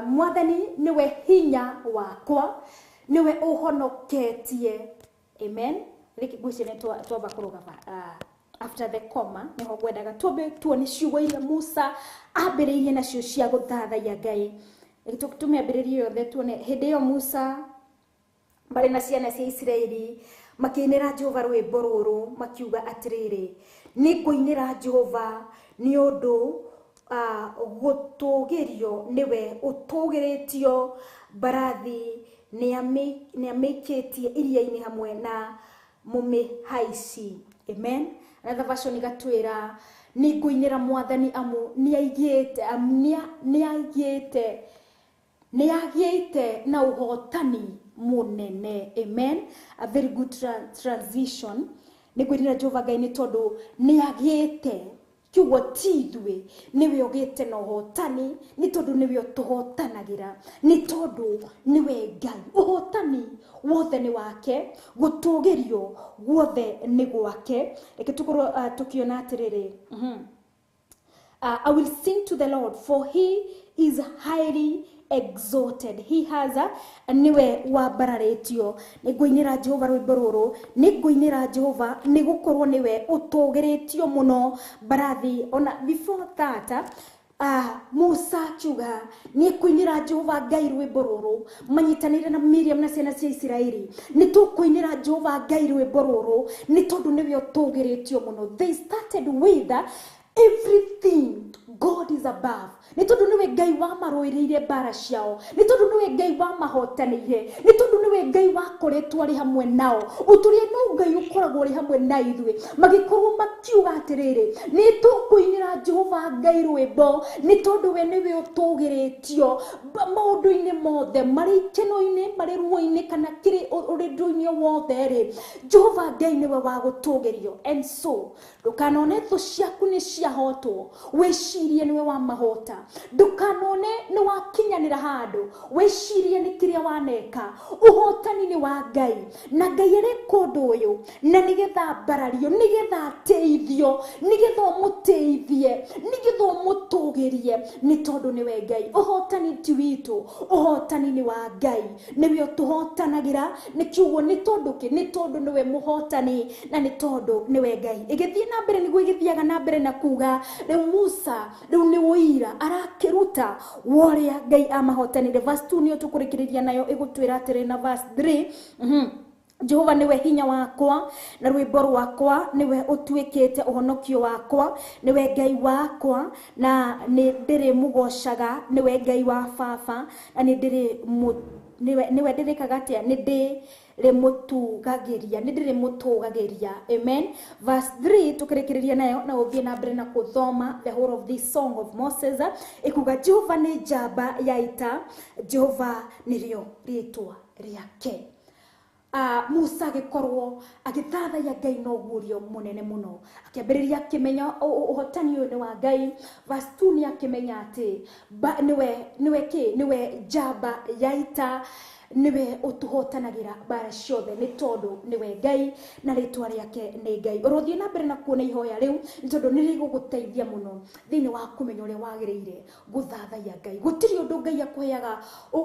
Mwathani nĩwe hinya wakwa, nĩwe ũhonoketie. Amen. Rĩngĩ ngwĩciria nĩ twamba kũrũgama after the comma, nĩho ngwendaga twambe tuone ciugo iria Musa ambĩrĩirie nacio cia gũthathaiya Ngai. Tũmĩambĩrĩrie yothe tuone hĩndĩ ĩyo Musa marĩ na ciana cia Isiraeli makĩinĩra Jehova rwĩmbo rũrũ makiuga atĩrĩrĩ, nĩngũinĩra Jehova nĩ ũndũ gũtũgĩrio nĩwe ũtũgĩrĩtio, mbarathi nĩamĩikĩtie iria-inĩ hamwe na mũmĩhaici. Amen. Another version igatwĩra nĩngũinĩra Mwathani amu nĩagĩte na ũhotani mũnene. Amen. A very good transition. Nĩngũinĩra Jehova Ngai nĩ tondũ nĩagĩte, kiugo ti ithuĩ, nĩwe ũgĩte na ũhotani, nĩ tondũ nĩwe ũtũhotanagĩra, nĩ tondũ nĩwe Ngai. Ũhotani wothe nĩ wake, gũtũgĩrio guothe nĩ gwake. Reke tũkorwo tũkĩona atĩrĩrĩ, I will sing to the Lord for he is highly exalted. He has a niwe wambararĩtio. Nĩngũinĩra Jehova rwĩmbo rũrũ, nĩngũinĩra Jehova nĩgũkorwo nĩwe ũtũgĩrĩtio mũno mbarathi. Ona before that Musa akiuga nĩngũinĩra Jehova Ngai rwĩmbo rũrũ, manyitanĩire na Miriam na ciana cia Isiraeli, nĩtũkũinĩra Jehova Ngai rwĩmbo rũrũ nĩ tondũ nĩwe ũtũgĩrĩtio mũno. They started with everything God is above. Nĩ tondũ nĩwe Ngai wamarũĩrĩire mbara ciao, nĩ tondũ nĩwe Ngai wamahotanĩire, nĩ tondũ nĩwe Ngai wakoretwo arĩ hamwe nao. Ũtũrĩa no Ngai ũkoragwo ũrĩ hamwe na ithuĩ. Magĩkorwo makiuga atĩrĩrĩ, nĩ tũkũinĩra Jehova Ngai rwĩmbo nĩ tondũ we nĩwe ũtũgĩrĩtio maũndũ-inĩ mothe, marĩ ikeno-inĩ, marĩ ruo-inĩ, kana kĩrĩ ũndũ-inĩ wothe rĩ, Jehova Ngai nĩwe wa gũtũgĩrio. And so ndũkanone thũ ciaku nĩ ciahotwo, wĩcirie nĩ nĩwe wamahota. Ndũkanone nĩ wakinyanĩra handũ wĩcirie nĩ kĩrĩa waneka. Ũhotani nĩ wa Ngai, na Ngai areka ũndũ ũyũ na nĩgetha mbarario, nĩgetha ateithio, nĩgetha ũmũteithie, nĩgetha ũmũtũgĩrie, nĩ tondũ nĩwe Ngai. Ũhotani ti witũ, ũhotani nĩ wa Ngai, nĩwe ũtũhotanagĩra. Nĩ kiugo nĩ tondũ kĩ? Nĩ tondũ nĩwe mũhotani na nĩ tondũ nĩwe Ngai. Ĩgĩthiĩ na mbere nĩguo ĩgĩthiaga na mbere na kuga rĩu Musa rĩu nĩ ũira arakĩruta wa ũrĩa Ngai amahotanire. Verse 2 nĩyo tũkũrĩkĩrĩria nayo, ĩgũtwĩra atĩrĩ na verse 3, Jehova niwe hinya wakwa na rwĩmbo rwakwa, niwe ũtuĩkĩte ũhonokio wakwa, niwe Ngai wakwa na nĩ ndĩrĩmũgocaga, niwe Ngai wa baba na nĩ ndĩrĩ niwe ndĩrĩkaga atĩa, nĩ ndĩrĩmũtugagĩria, nĩ ndĩrĩmũtũgagĩria. Amen. Verse 3 tukĩrĩkĩrĩria nayo na ũthiĩ na mbere na gũthoma the whole of this song of Moses, ĩkuga Jehova nĩ njamba ya ita, Jehova nĩrĩo rĩtwa rĩake. Musa agĩkorwo agĩthathaiya Ngai na ũguũrio mũnene mũno, akĩambĩrĩria akĩmenya ũhotani ũyũ nĩ wa Ngai. Verse 2 nĩ akĩmenya atĩ nĩwe kĩ, nĩwe njamba ya ita, nĩwe ũtũhotanagĩra mbara ciothe, nĩ tondũ nĩwe Ngai na rĩtwa rĩake nĩ Ngai. Ũrothiĩ na mbere na kuona ihoya rĩu, nĩ tondũ nĩ rĩgũgũteithia mũno thĩinĩ wa kũmenya ũrĩa wagĩrĩire gũthathaiya Ngai. Gũtirĩ ũndũ Ngai akũheaga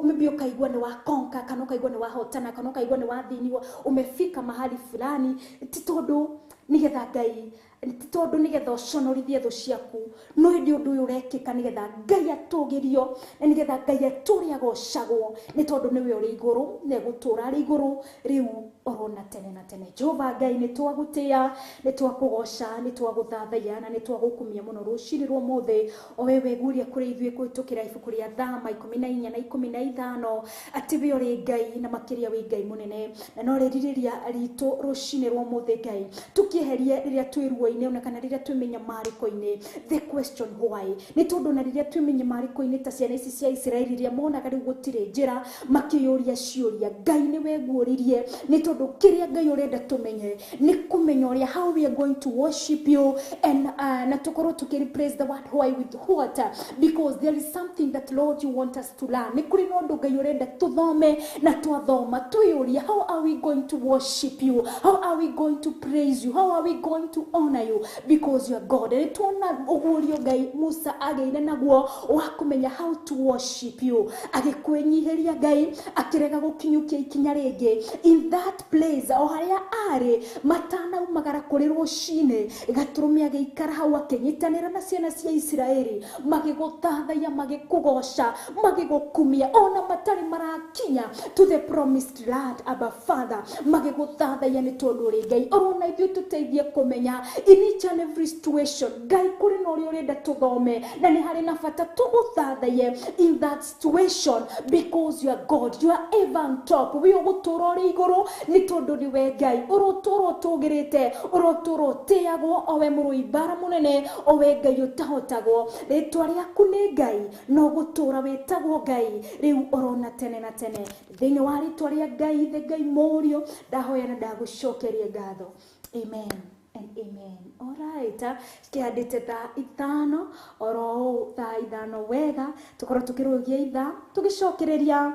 maybe ũkaigua nĩ wa conquer, kana ũkaigua nĩ wahotana, kana ũkaigua nĩ wathĩniwa, umefika mahali fulani, ti tondũ nĩgetha Ngai, ti tondũ nĩgetha ũconorithie thũ ciaku, no ĩndĩ ũndũ ũyũ ũrekĩka nĩgetha Ngai atũgĩrio na nĩgetha Ngai atũre agocagwo, nĩ tondũ nĩwe ũrĩ igũrũ na egũtũra arĩ igũrũ rĩu orona tene na tene. Jehova Ngai, nĩ twagũtĩa, nĩ twakũgoca, nĩ twagũthathaiya na nĩ twagũkumia mũno rũcinĩ rwa ũmũthĩ, o we weguria kũrĩ ithuĩ kũhĩtũkĩra ibuku rĩa Thama 14 na 15, atĩ we ũrĩ Ngai na makĩria wĩ Ngai mũnene, na no rĩrirĩria ritũ rũcinĩ rwa ũmũthĩ Ngai tũkĩeherie rĩrĩa twĩ ruo-inĩ ona kana rĩrĩa twĩ mĩnyamarĩko-inĩ, the question why. Nĩ tondũ na rĩrĩa twĩ mĩnyamarĩko-inĩ ta ciana ici cia Isiraeli rĩrĩa monaga rĩu gũtirĩ njĩra, makĩyũria ciũria, Ngai nĩ weguũririe, nĩ tondũ kĩrĩa Ngai ũrenda tũmenye nĩ kũmenya ũrĩa how we are going to worship you and na tũkorwo tũkĩ replace the word why with what, because there is something that Lord you want us to learn. Nĩ kũrĩ na ũndũ Ngai ũrenda tũthome, na twathoma twĩyũrie how are we going to worship you, how are we going to praise you, how are we going to honor you, because you are God. Nĩ tuona ũguũrio Ngai Musa agĩire naguo wa kũmenya how to worship you, agĩkwĩnyihĩria Ngai, akĩrega gũkinyũkia ikinya rĩngĩ in that place o harĩa arĩ matanaumagara kũrĩ rũcinĩ. Gatũrũme agĩikara hau akĩnyitanĩra na ciana cia Isiraeli, magĩgũthathaiya, magĩkũgoca, magĩgũkumia, ona matarĩ marakinya to the promised land. Abba Father, magĩgũthathaiya nĩ tondũ ũrĩ Ngai. Orona ithuĩ tũteithie kũmenya in each and every situation Ngai kũrĩ na ũrĩa ũrenda tũthome, na nĩ harĩ na bata tũgũthathaiye in that situation, because you are God, you are ever on top. We ũgũtũra ũrĩ igũrũ nĩ tondũ nĩwe Ngai, ũrotũra ũtũgĩrĩte, ũrotũra ũtĩagwo, o we mũrũi mbara mũnene, o we Ngai ũtahotagwo. Rĩtwa rĩaku nĩ Ngai, no gũtũra wĩtagwo Ngai rĩu orona tene na tene. Thĩinĩ wa rĩtwa rĩa Ngai Ithe, Ngai Mũriũ, ndahoya na ndagũcokeria ngatho. Amen and amen. Alright, kĩhandĩte thaa 5 oro ũũ, thaa 5 wega tũkorwo tũkĩrũgia ithaa, tũgĩcokereria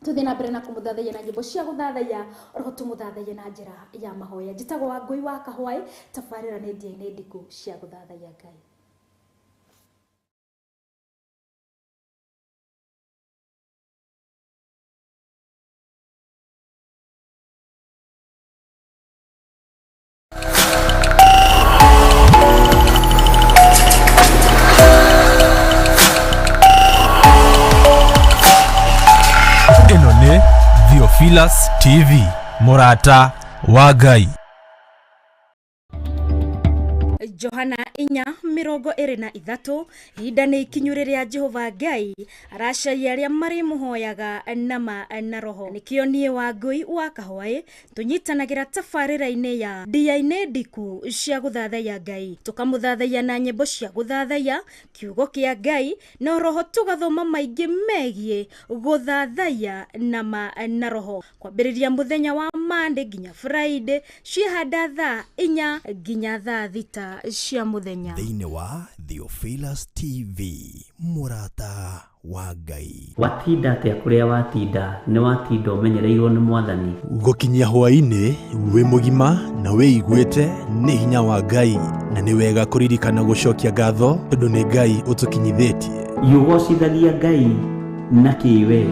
tuthiĩ na mbere na kũmũthathaiya na nyĩmbo cia gũthathaiya, oroho tũmũthathaiye na njĩra ya mahoya. Njĩtagwo Wangũi wa Kahwaĩ, tabarĩra nĩ ndia-inĩ ndiku cia gũthathaiya Ngai. Ĩno nĩ Theophilus TV, mũrata wa Ngai. Johana 4:23, ihinda nĩ ikinyu rĩrĩa Jehova Ngai aracaria arĩa marĩmũhoyaga nama na roho. Nĩkĩo niĩ Wangũi wa Kahwaĩ tũnyitanagĩra tabarĩra-inĩ ya ndia-inĩ ndiku cia gũthathaiya Ngai, tũkamũthathaiya na nyĩmbo cia gũthathaiya, kiugo kĩa Ngai, na roho tũgathoma maingĩ megiĩ gũthathaiya nama na roho, kwambĩrĩria mũthenya wa Monday nginya Friday, ciĩhanda thaa 4 nginya thaa 6 cia mũthenya. Thĩinĩ wa Theophilus TV, mũrata wa Ngai. Watinda atĩa kũrĩa watinda nĩ watinda ũmenyereirwo nĩ mwathani. Gũkinyia hwaĩ-inĩ wĩ mũgima na wĩiguĩte nĩ hinya wa Ngai, na nĩ wega kũririkana gũcokia ngatho tondũ nĩ Ngai ũtũkinyithĩtie. Yũgocithagia Ngai na kĩwe.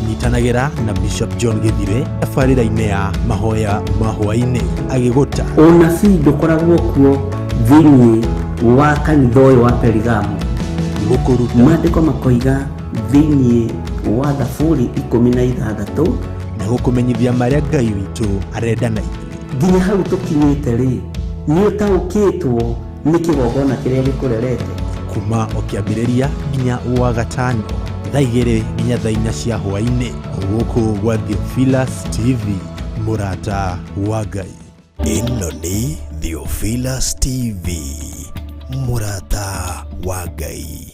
Nyitanagĩra na Bishop John Gĩthire tabarĩra-inĩ ya mahoya ma hwaĩ-inĩ agĩgũta. Ũnabii ndũkoragwo kuo thĩinĩ wa kanitha ũyũ wa Perigamo. Gũkũruta Maandĩko makoiga thĩinĩ wa Thaburi 16 na gũkũmenyithia marĩa Ngai witũ arenda na ithuĩ. Nginya hau tũkinyĩte rĩ, nĩ ũtaũkĩtwo nĩ kĩgongona kĩrĩa gĩkũrerete. Kuma o kĩambĩrĩria nginya wa gatano thaa 2 nginya thaa 4 cia hwaĩ-inĩ gũkũ gwa Theophilus TV, mũrata wa Ngai. Ĩno nĩ Theophilus TV, mũrata wa Ngai.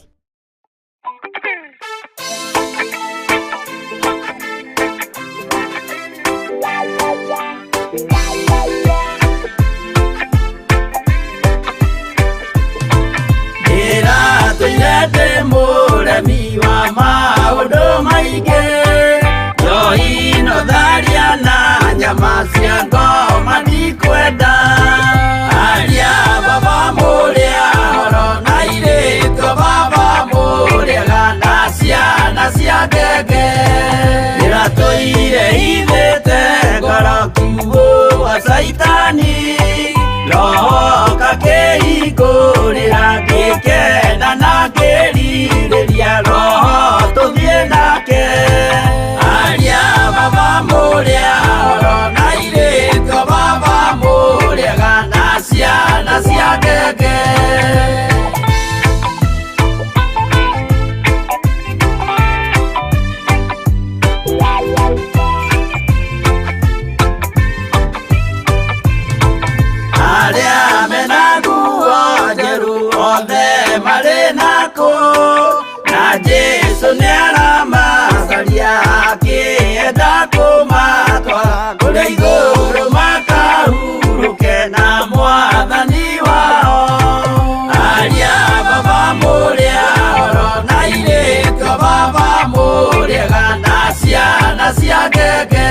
Ndĩratũire mũremi wa maũndũ maingĩ, njohi no tharia na nyama cia ngoma ndikwenda. Aria baba mũrĩa horo na airĩtu baba mũrĩega na ciana cia ngenge. Ndĩratũire hithĩte ngoro kiugũ wa Caitani, roho kakĩhingũrĩra ngĩkena na ngĩrirĩria roho tũthiĩ nake. Aria baba mũrĩa horo na airĩtu baba mũrĩega na ciana cia ngenge. Arĩa mena nguo njerũ othe marĩ nako, na Jesũ nĩaramacaria akĩenda kũmatwara kũrĩa igũrũ makahurũke na mwathani wao. Aria baba mũrĩa horo na airĩtu baba mũrĩega na ciana cia ngenge.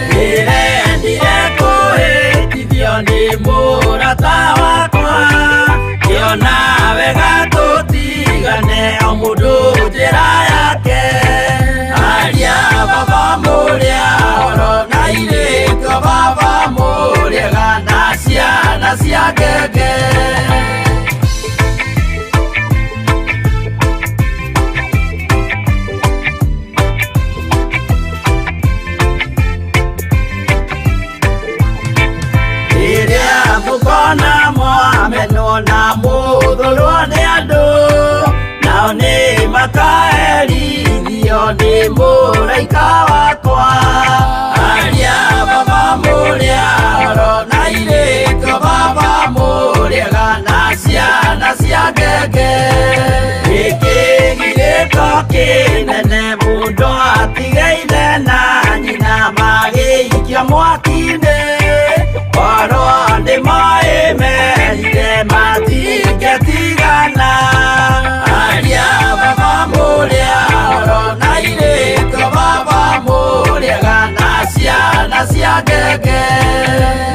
Ndĩrendire kũhĩtithio nĩ mũrata wakwa, ngĩona wega tũtigane o mũndũ njĩra yake. Aria baba mũrĩa horo na airĩtu baba mũrĩega na ciana cia ngenge. Rĩrĩa mũkona mwamenwo na mũthũrwo nĩ andũ, nao nĩ makaherithio nĩ mũraika wakwa. Aria baba mũrĩa horo na airĩtu baba mũrĩega na ciana cia ngenge. Gĩkĩ gĩgĩko kĩnene mũndũ atige ithe na nyina magĩikio mwaki-inĩ. Korwo nĩ moĩ merire matingĩtigana. Aria baba mũrĩa horo na airĩtu baba mũrĩega na ciana cia ngenge.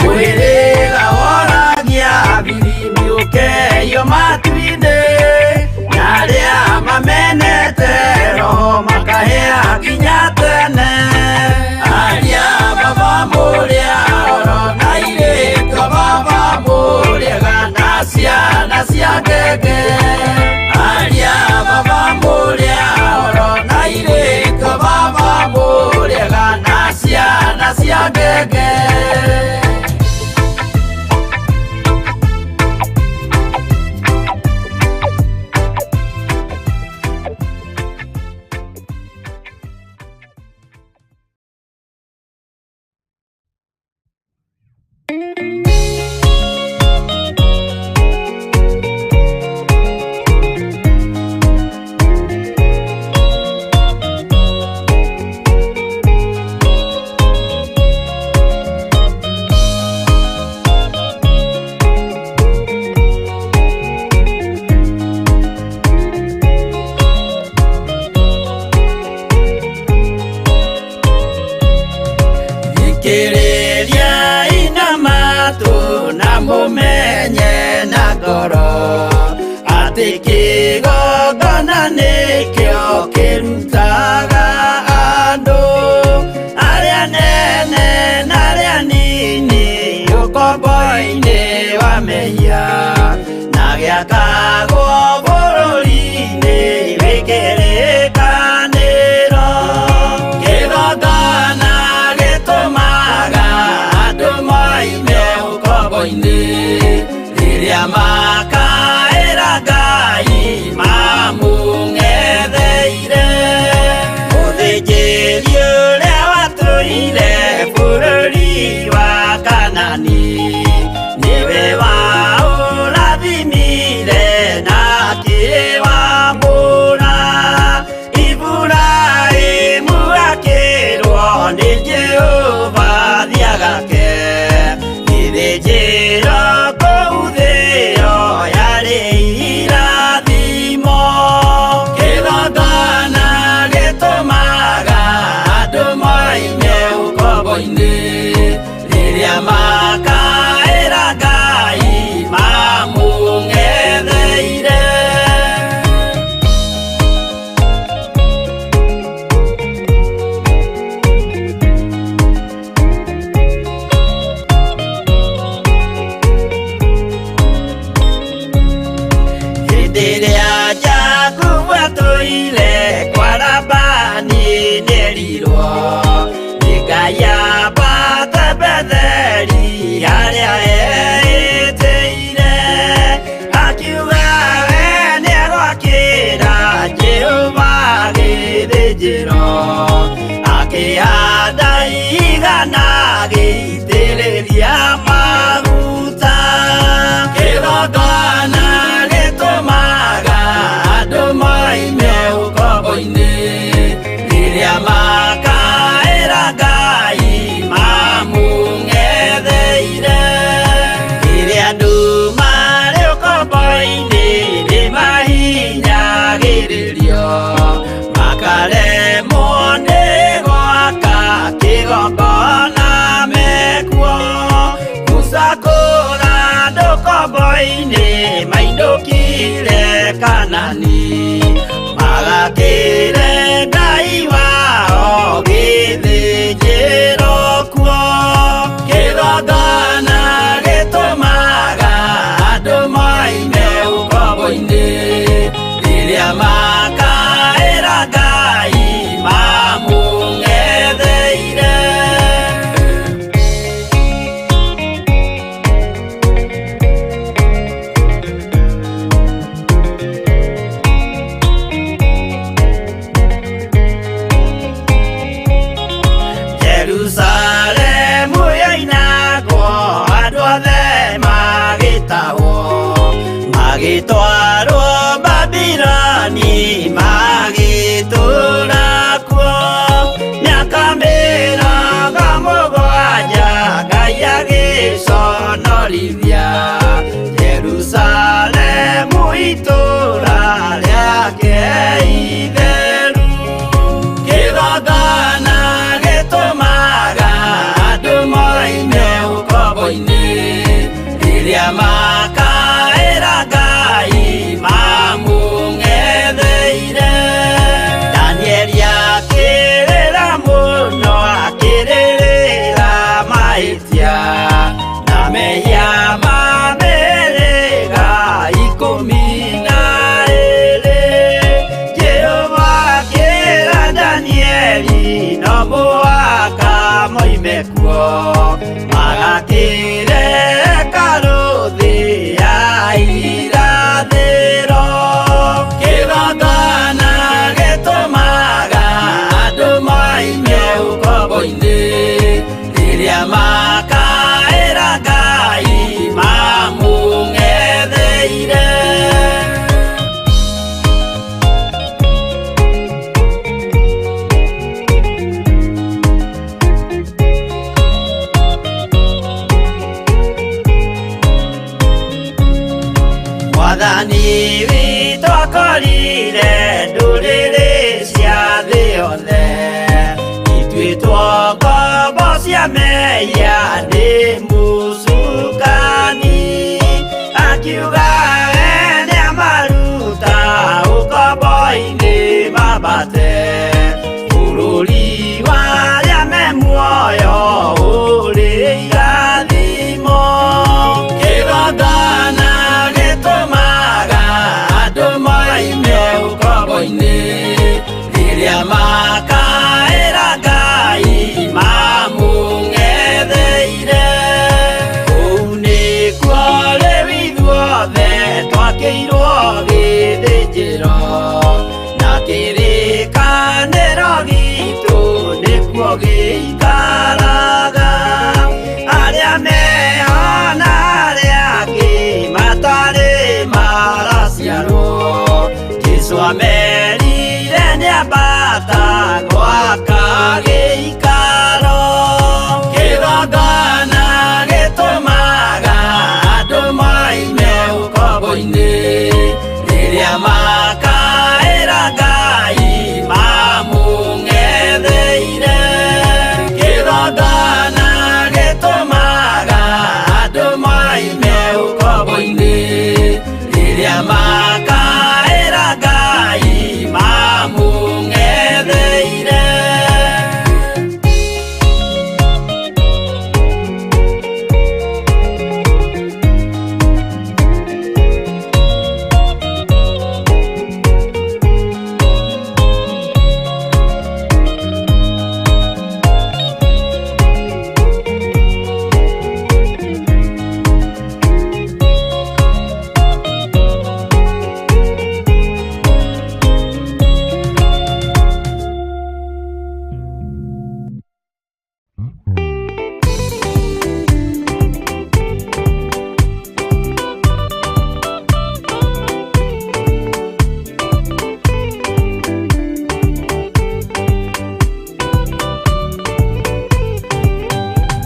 Mwĩrĩga woragia biribiri ũkeio matu-inĩ, na arĩa mamenete roho makahĩa nginya tene. Aria baba mũrĩa horo na airĩtu baba mũrĩega na ciana cia ngenge. Aria baba mũrĩa horo na airĩtu baba mũrĩega na ciana cia ngenge. Atĩ kĩgongona nĩkĩo kĩrutaga andũ arĩa nene na arĩa nini ũkombo-inĩ wa mehia na gĩakagwo bũrũri-inĩ wĩ kĩrĩkanĩro. Kĩgongona gĩtũmaga andũ moime ũkombo-inĩ rĩrĩa makaĩra Ngai mamũng'etheire. Mũthĩnjĩri ũrĩa watũire bũrũri wa Kanani nĩwe waũrathimire na akĩwamũra. Iburahĩmu akĩrwo nĩ Jehova thiagake gĩthĩnjĩro kũu thĩo yarĩ irathimo. Kĩgongona gĩtũmaga andũ moime ũkombo-inĩ rĩrĩa makaĩra Ngai mamũng'etheire. Hĩndĩ ĩrĩa Jakubu atũire kwa Labani nĩerirwo nĩ Ngai ambate Betheli harĩa eĩtĩire. Akiuga we nĩegwakĩra Jehova gĩthĩnjĩro, akĩhanda igana agĩitĩrĩria maguta. Kĩgongona gĩtũmaga andũ moime ũkombo-inĩ rĩrĩa makaĩra Ngai mamũng'etheire. Rĩrĩa andũ marĩ ũkombo-inĩ nĩmahinyagĩrĩrio makaremwo nĩ gwaka kĩgongona mekuo. Musa kũra andũ ũkombo-inĩ mainũkire Kanani magakĩre Ngai wao gĩthĩnjĩro kuo. Kĩgongona gĩtũmaga andũ moime ũkombo-inĩ rĩrĩa makaĩra Ngai mamũng'etheire. Jerusalemu yoinagwo andũ othe magĩtahwo magĩtwarwo Babiloni magĩtũũra kuo mĩaka 70 Ngai agĩconorithia Jerusalemu itũũra rĩake itheru. Kĩgongona gĩtũmaga andũ moime ũkombo-inĩ rĩrĩa makaĩra Ngai mamũng'etheire. Danieli akĩrĩra mũno akĩrĩrĩra mahĩtia na mehia ma mĩhĩrĩga 12. Jehova akĩra Danieli no mũhaka moime kuo magakĩre hekarũ thĩ ya irathĩro. Kĩgongona gĩtũmaga andũ moime ũkombo-inĩ rĩrĩa makaĩra Ngai mamũng'etheire. Mwathani witũ akorire ndũrĩrĩ cia thĩ yothe ituĩtwo ngombo cia mehia nĩ mũcukani. Akiuga we nĩamaru Jesu amerire nĩambata gwaka gĩikaro kĩgongona gĩtũmaga andũ moime ũkombo-inĩ rĩrĩa makaĩra Ngai mamũng'etheire kĩgongona gĩtũmaga andũ moime ũkombo-inĩ rĩrĩa makaĩra Ngai mamũng'etheire.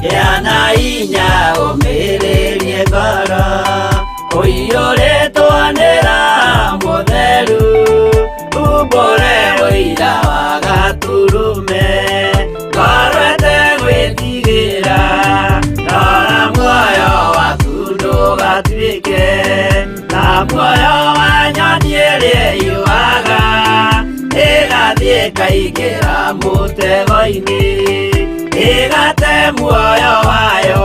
Gĩa inya ũmĩrĩrie ngoro ũiyũrĩtwo nĩ Roho Mũtheru umbũre ũira wa Gatũrũme ngoro ĩtegwĩtigĩra rora muoyo waku ndũgatuĩke ta muoyo wa nyoni ĩrĩa yuaga ĩgathiĩ ĩkaingĩra mũtego-inĩ ĩgate muoyo wayo.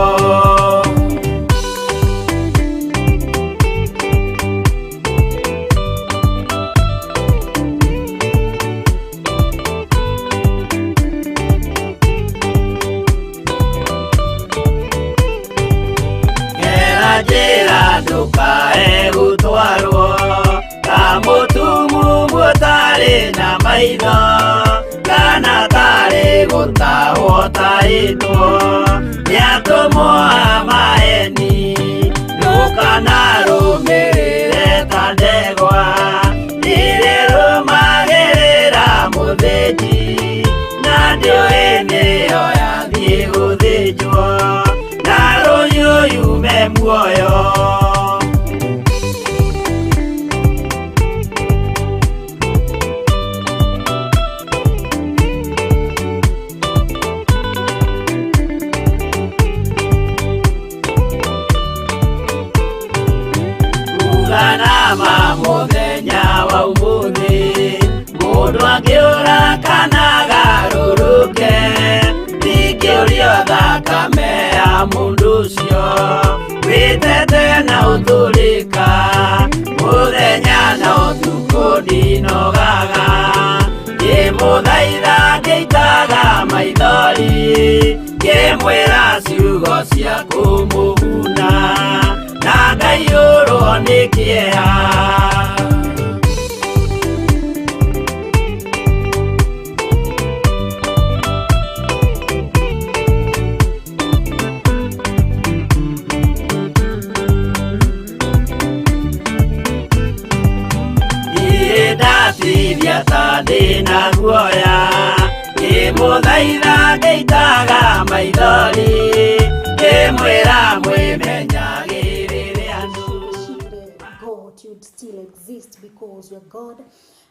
Gera njĩra ndũkae gũtwarwo ta mũtumumu ũtarĩ na maitho kana tarĩ gũtahwo tarĩtwo nĩ atũmwo a maeni ndũkanarũmĩrĩre ta ndegwa irĩrũmagĩrĩra mũthĩnji na ndĩũĩ nĩyo yathiĩ gũthĩnjwo na rũhiũ yume muoyo. Uganama mũthenya wa ũmũthĩ mũndũ angĩũra kana agarũrũke ndingĩũrio thakame ya mũndũ ũcio wĩtete na ũtũrĩka mũthenya na ũtukũ ndinogaga ngĩmũthaitha ngĩitaga maithori ngĩmwĩra ciugo cia kũmũguna na ngaiyũrwo nĩ kĩeha. Ndatithia ta ndĩna guoya ngĩmũthaitha ngĩitaga maithori ngĩmwĩra mwĩmenyagĩrĩre andũ. God, you'd still exist because you're God.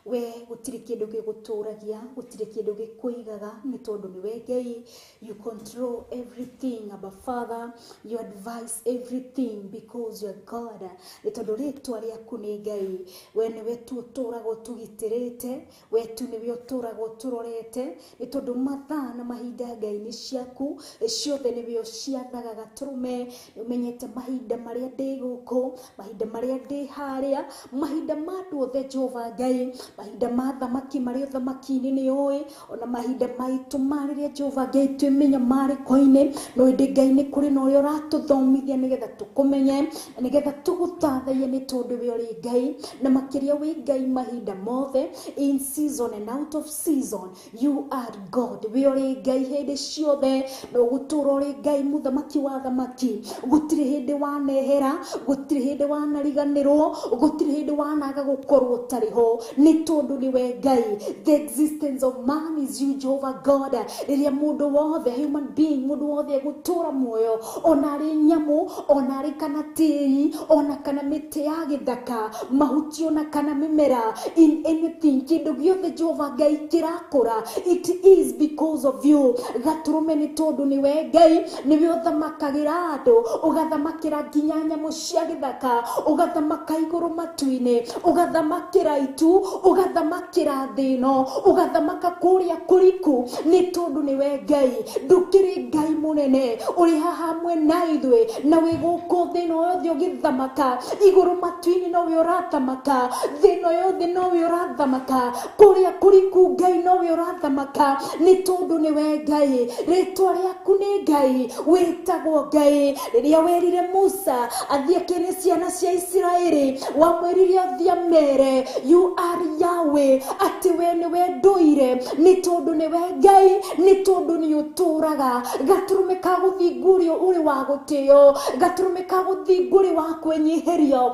We gutiri kindu giguturagia, gutiri kindu gikuigaga ni tondu niwe Ngai. You control everything, Abba Father. You advise everything because you're God. Ni tondu ritwa riaku ni Ngai. We niwe tu uturagwo tugitirite, we tu niwe uturagwo turorete, ni tondu mathaa na mahinda Ngai ni ciaku, ciothe niwe uciathaga gaturume. Umenyete mahinda maria ndi guku, mahinda maria ndi haria, mahinda ma andu othe Jehova Ngai, mahinda ma thamaki maria thamaki-inĩ nĩ ũĩ, ona mahinda maitũ ma rĩrĩa Jehova Ngai twĩmenya marĩko-inĩ, no ĩndĩ Ngai nĩ kũrĩ na ũrĩa ũratũthomithia nĩgetha tũkũmenye, na nĩgetha tũgũthathaiye nĩ tondũ we ũrĩ Ngai, na makĩria wĩ Ngai mahinda mothe, in season and out of season, you are God. We ũrĩ Ngai hĩndĩ ciothe, na ũgũtũũra ũrĩ Ngai mũthamaki wa thamaki. Gũtirĩ hĩndĩ wanehera, gũtirĩ hĩndĩ wanariganĩrwo, gũtirĩ hĩndĩ wanaga gũkorwo ũtarĩ ho, nĩ Nĩ tondũ nĩwe Ngai. The existence of man is you, Jehovah God. Rĩrĩa mũndũ wothe, human being, mũndũ wothe egũtũra muoyo, ona arĩ nyamũ, ona arĩ kana tĩri, ona kana mĩtĩ ya gĩthaka, mahuti, ona kana mĩmera, in anything, kĩndũ gĩothe Jehova Ngai kĩrakũra, it is because of you. Gatũrũme nĩ tondũ nĩwe Ngai, nĩwe ũthamakagĩra andũ, ũgathamakĩra nginya nyamũ cia gĩthaka, ũgathamaka igũrũ matu-inĩ, ũgathamakĩra itu, ũgathamakĩra thĩ ĩno, ũgathamaka kũrĩa kũriku, nĩ tondũ nĩwe Ngai. Ndũkĩrĩ Ngai mũnene ũrĩ haha hamwe na ithuĩ, na wĩ gũkũ thĩ ĩno yothe ũgĩthamaka, igũrũ matu-inĩ nowe ũrathamaka, thĩ ĩno yothe nowe ũrathamaka, kũrĩa kũriku Ngai nowe ũrathamaka, nĩ tondũ nĩwe Ngai. Rĩtwa rĩaku nĩ Ngai, wĩtagwo Ngai. Rĩrĩa werire Musa athiĩ akĩre ciana cia Isiraeli, wamwĩrire athiĩ amere you are Yahweh, atĩ we nĩwe ndũire, nĩ tondũ nĩwe Ngai, nĩ tondũ nĩ ũtũraga. Gatũrũme ka gũthingu ũrĩa ũrĩ wa gũtĩo, gatũrũme ka gũthingu ũrĩ wa kwĩnyihĩrio,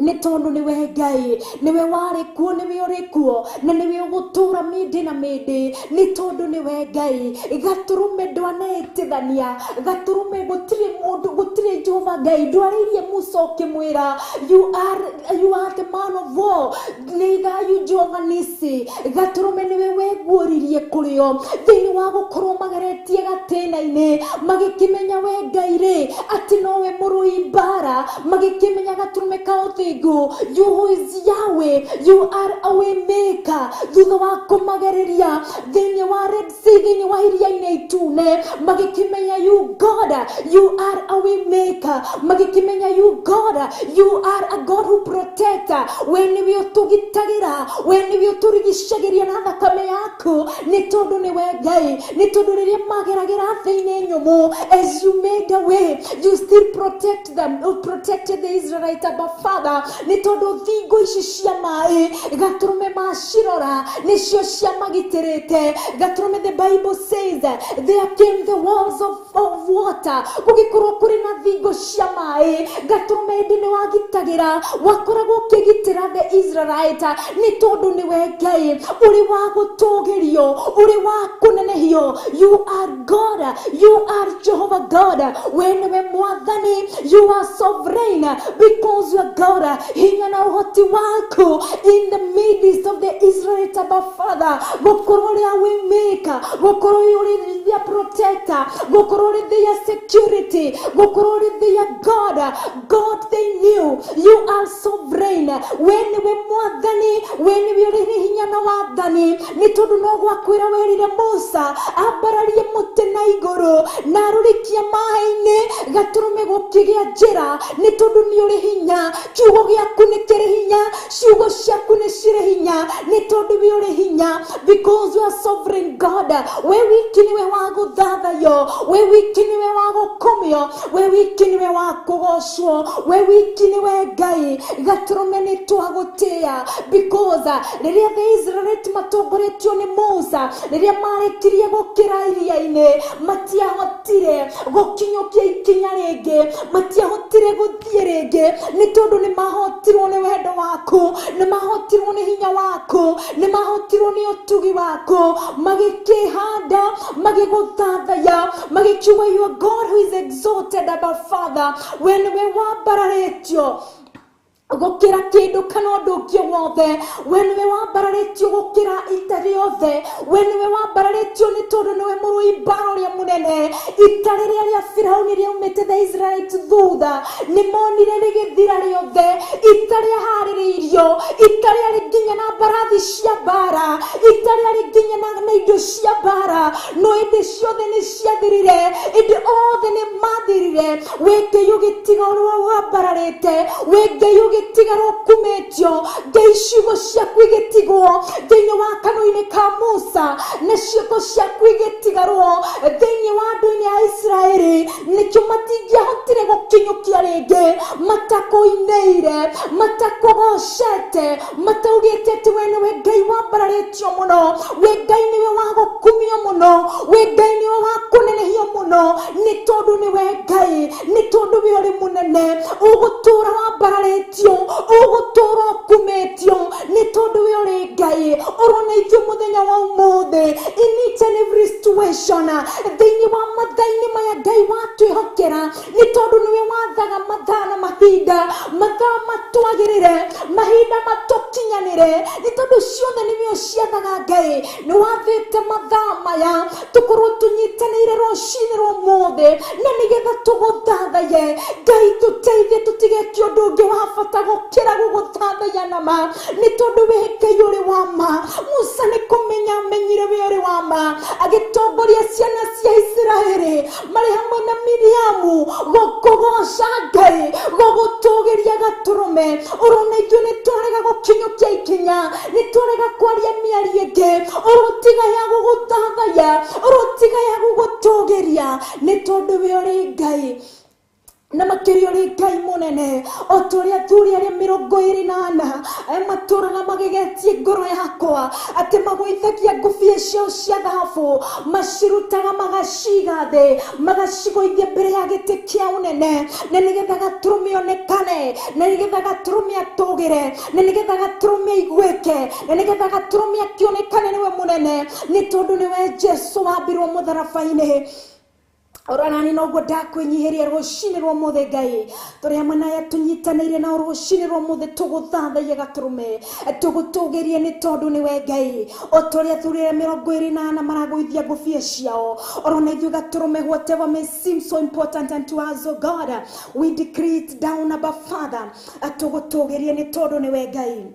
nĩ tondũ nĩwe Ngai, nĩwe warĩ kuo, nĩwe ũrĩ kuo, na nĩwe ũgũtũra mĩndĩ na mĩndĩ, nĩ tondũ nĩwe Ngai. Gatũrũme ndwanetithania, gatũrũme gũtirĩ mũndũ, gũtirĩ Jehova Ngai ndwarĩirie Musa ũkĩmwĩra you are the man of war, neither you Jehova Nisi. Gatũrũme nĩwe weguũririe kũrĩ o thĩinĩ wa gũkorwo mageretie gatĩna-inĩ, magĩkĩmenya we Ngai rĩ atĩ nowe mũrũi mbara, magĩkĩmenya gatũrũme ka ũthingu, you who is Yahweh, you are a way maker. Thutha wa kũmagereria thĩinĩ wa Red Sea, thĩinĩ wa iria-inĩ itune, magĩkĩmenya you God, you are a way maker. Magĩkĩmenya you God, you are a God who protect. We nĩwe ũtũgitagĩra, we nĩwe ũtũrigicagĩria na thakame yaku, nĩ tondũ nĩwe Ngai. Nĩ tondũ rĩrĩa mageragĩra thĩ-inĩ nyũmũ, as you made a way, you still protect them, you protected the Israelite, Abba Father. Nĩ tondũ thingo ici cia maĩ, gatũrũme macirora nĩcio ciamagitĩrĩte. Gatũrũme, the Bible says there came the walls of water, gũgĩkorwo kũrĩ na thingo cia maĩ. Gatũrũme ĩndĩ nĩ wagitagĩra, wakoragwo ũkĩgitĩra the Israelite, nĩ tondũ nĩwe Ngai ũrĩ wa gũtũgĩrio, ũrĩ wa kũnenehio. You are God, you are Jehovah God, we nĩwe mwathani. You are sovereign because you are God. Hinya na ũhoti waku in the midst of the Israelite, Abba Father, gũkorwo ũrĩa way maker, gũkorwo ũrĩ their protector, gũkorwo ũrĩ their security, gũkorwo ũrĩ their God. God, they knew you are sovereign. We nĩwe mwathani, we nĩwe ũrĩ hinya na wathani, nĩ tondũ no gwakwĩra werire Musa ambararie mũtĩ na igũrũ na arũrĩkie maĩ-inĩ, gatũrũme gũkĩgĩa njĩra, nĩ tondũ nĩ ũrĩ hinya. Kiugo gĩaku nĩ kĩrĩ hinya, ciugo ciaku nĩ cirĩ hinya, nĩ tondũ we ũrĩ hinya, because you are sovereign God. We wiki nĩwe wa gũthathayio, we wiki nĩwe wa gũkumio, we wiki nĩwe wa kũgocwo, we wiki nĩwe Ngai. Gatũrũme nĩ twagũtĩĩa, because rĩrĩa the Israelite matongoretio nĩ Musa, rĩrĩa marĩkirie gũkĩra iria-inĩ, matiahotire gũkinyũkia ikinya rĩngĩ, matiahotire gũthiĩ rĩngĩ, nĩ tondũ nĩ mahotirwo nĩ wendo waku, nĩ mahotirwo nĩ hinya waku, nĩ mahotirwo nĩ ũtugi waku, magĩkĩhanda, magĩgũthathaya, magĩkiuga you are God who is exalted above. Father, we nĩwe wambararĩtio gũkĩra kĩndũ kana ũndũ ũngĩ wothe. We nĩwe wambararĩtio gũkĩra ita rĩothe. We nĩwe wambararĩtio nĩ tondũ nĩwe mũrũi mbara ũrĩa mũnene. Ita rĩrĩa rĩa Firauni rĩaumĩte the Israelite thutha, nĩ monire rĩgĩthira rĩothe. Ita rĩaharĩrĩirio, ita rĩarĩ nginya na mbarathi cia mbara, ita rĩarĩ nginya na indo cia mbara, no ĩndĩ ciothe nĩ ciathirire, ĩndĩ othe nĩ mathirire. We Ngai ũgĩtiga ũrĩa wambararĩte, we Ngai ũgĩtigarwo kumĩtio. Ngai, ciugo ciaku igĩtigwo thĩinĩ wa kanua-inĩ ka Musa, na ciĩko ciaku igĩtigarwo thĩinĩ wa andũ-inĩ a Isiraeli. Nĩkĩo matingĩahotire gũkinyũkia rĩngĩ matakũinĩire, matakũgocete, mataugĩte atĩ we nĩwe Ngai wambararĩtio mũno, we Ngai nĩwe wa gũkumio mũno, we Ngai nĩwe wa kũnenehio mũno, nĩ tondũ nĩwe Ngai, nĩ tondũ we ũrĩ mũnene. Ũgũtũra wambararĩtio, ũgũtũra ũkumĩtio, nĩ tondũ we ũrĩ Ngai ũrona ithuĩ mũthenya wa ũmũthĩ in each and every situation thĩinĩ wa mathaa-inĩ maya Ngai watwĩhokera nĩ tondũ nĩwe wathaga mathaa na mahinda, mathaa matwagĩrĩre, mahinda matũkinyanĩre, nĩ tondũ ciothe nĩwe ũciathaga Ngai. Nĩ wathĩte mathaa maya tũkorwo tũnyitanĩire rũcinĩ rwa ũmũthĩ na nĩgetha tũgũthathaye Ngai. Tũteithie tũtigeke ũndũ ũngĩ wa bata gũkĩra gũgũthathaiya na ma, nĩ tondũ we Ngai ũrĩ wa ma. Musa nĩ kũmenya amenyire we ũrĩ wa ma, agĩtongoria ciana cia Isiraeli marĩ hamwe na Miriamu gũkũgoca Ngai, gũgũtũgĩria gatũrũme. Ũrona ithuĩ nĩ twarega gũkinyũkia ikinya, nĩ twarega kwaria mĩario ĩngĩ, ũrotiga ya gũgũthathaiya, ũrotiga ya gũgũtũgĩria, nĩ tondũ we ũrĩ Ngai na makĩria ũrĩ Ngai mũnene. O ta ũrĩa athuri arĩa 24 matũraga magegetie ngoro yakwa atĩ magũithagia ngũbia ciao cia thahabu, macirutaga magaciga thĩ, magacigũithia mbere ya gĩtĩ kĩa ũnene, na nĩgetha gatũrũme onekane, na nĩgetha gatũrũme atũgĩre, na nĩgetha gatũrũme aiguĩke, na nĩgetha gatũrũme akĩonekane nĩwe mũnene, nĩ tondũ nĩwe Jesu wambirwo mũtharaba-inĩ. Oranani noguo ndakwĩnyihĩria rũcinĩ rwa ũmũthĩ Ngai, tũrĩ hamwe naye tũnyitanĩire nao rũcinĩ rwa ũmũthĩ tũgũthathaiye gatũrũme, tũgũtũgĩrie nĩ tondũ nĩwe Ngai. O ta ũrĩa athuri arĩa 24 maragũithia ngũbia ciao, orona ithuĩ gatũrũme, whatever may seem so important unto us, O God, we decree it down, Abba Father, tũgũtũgĩrie nĩ tondũ nĩwe Ngai.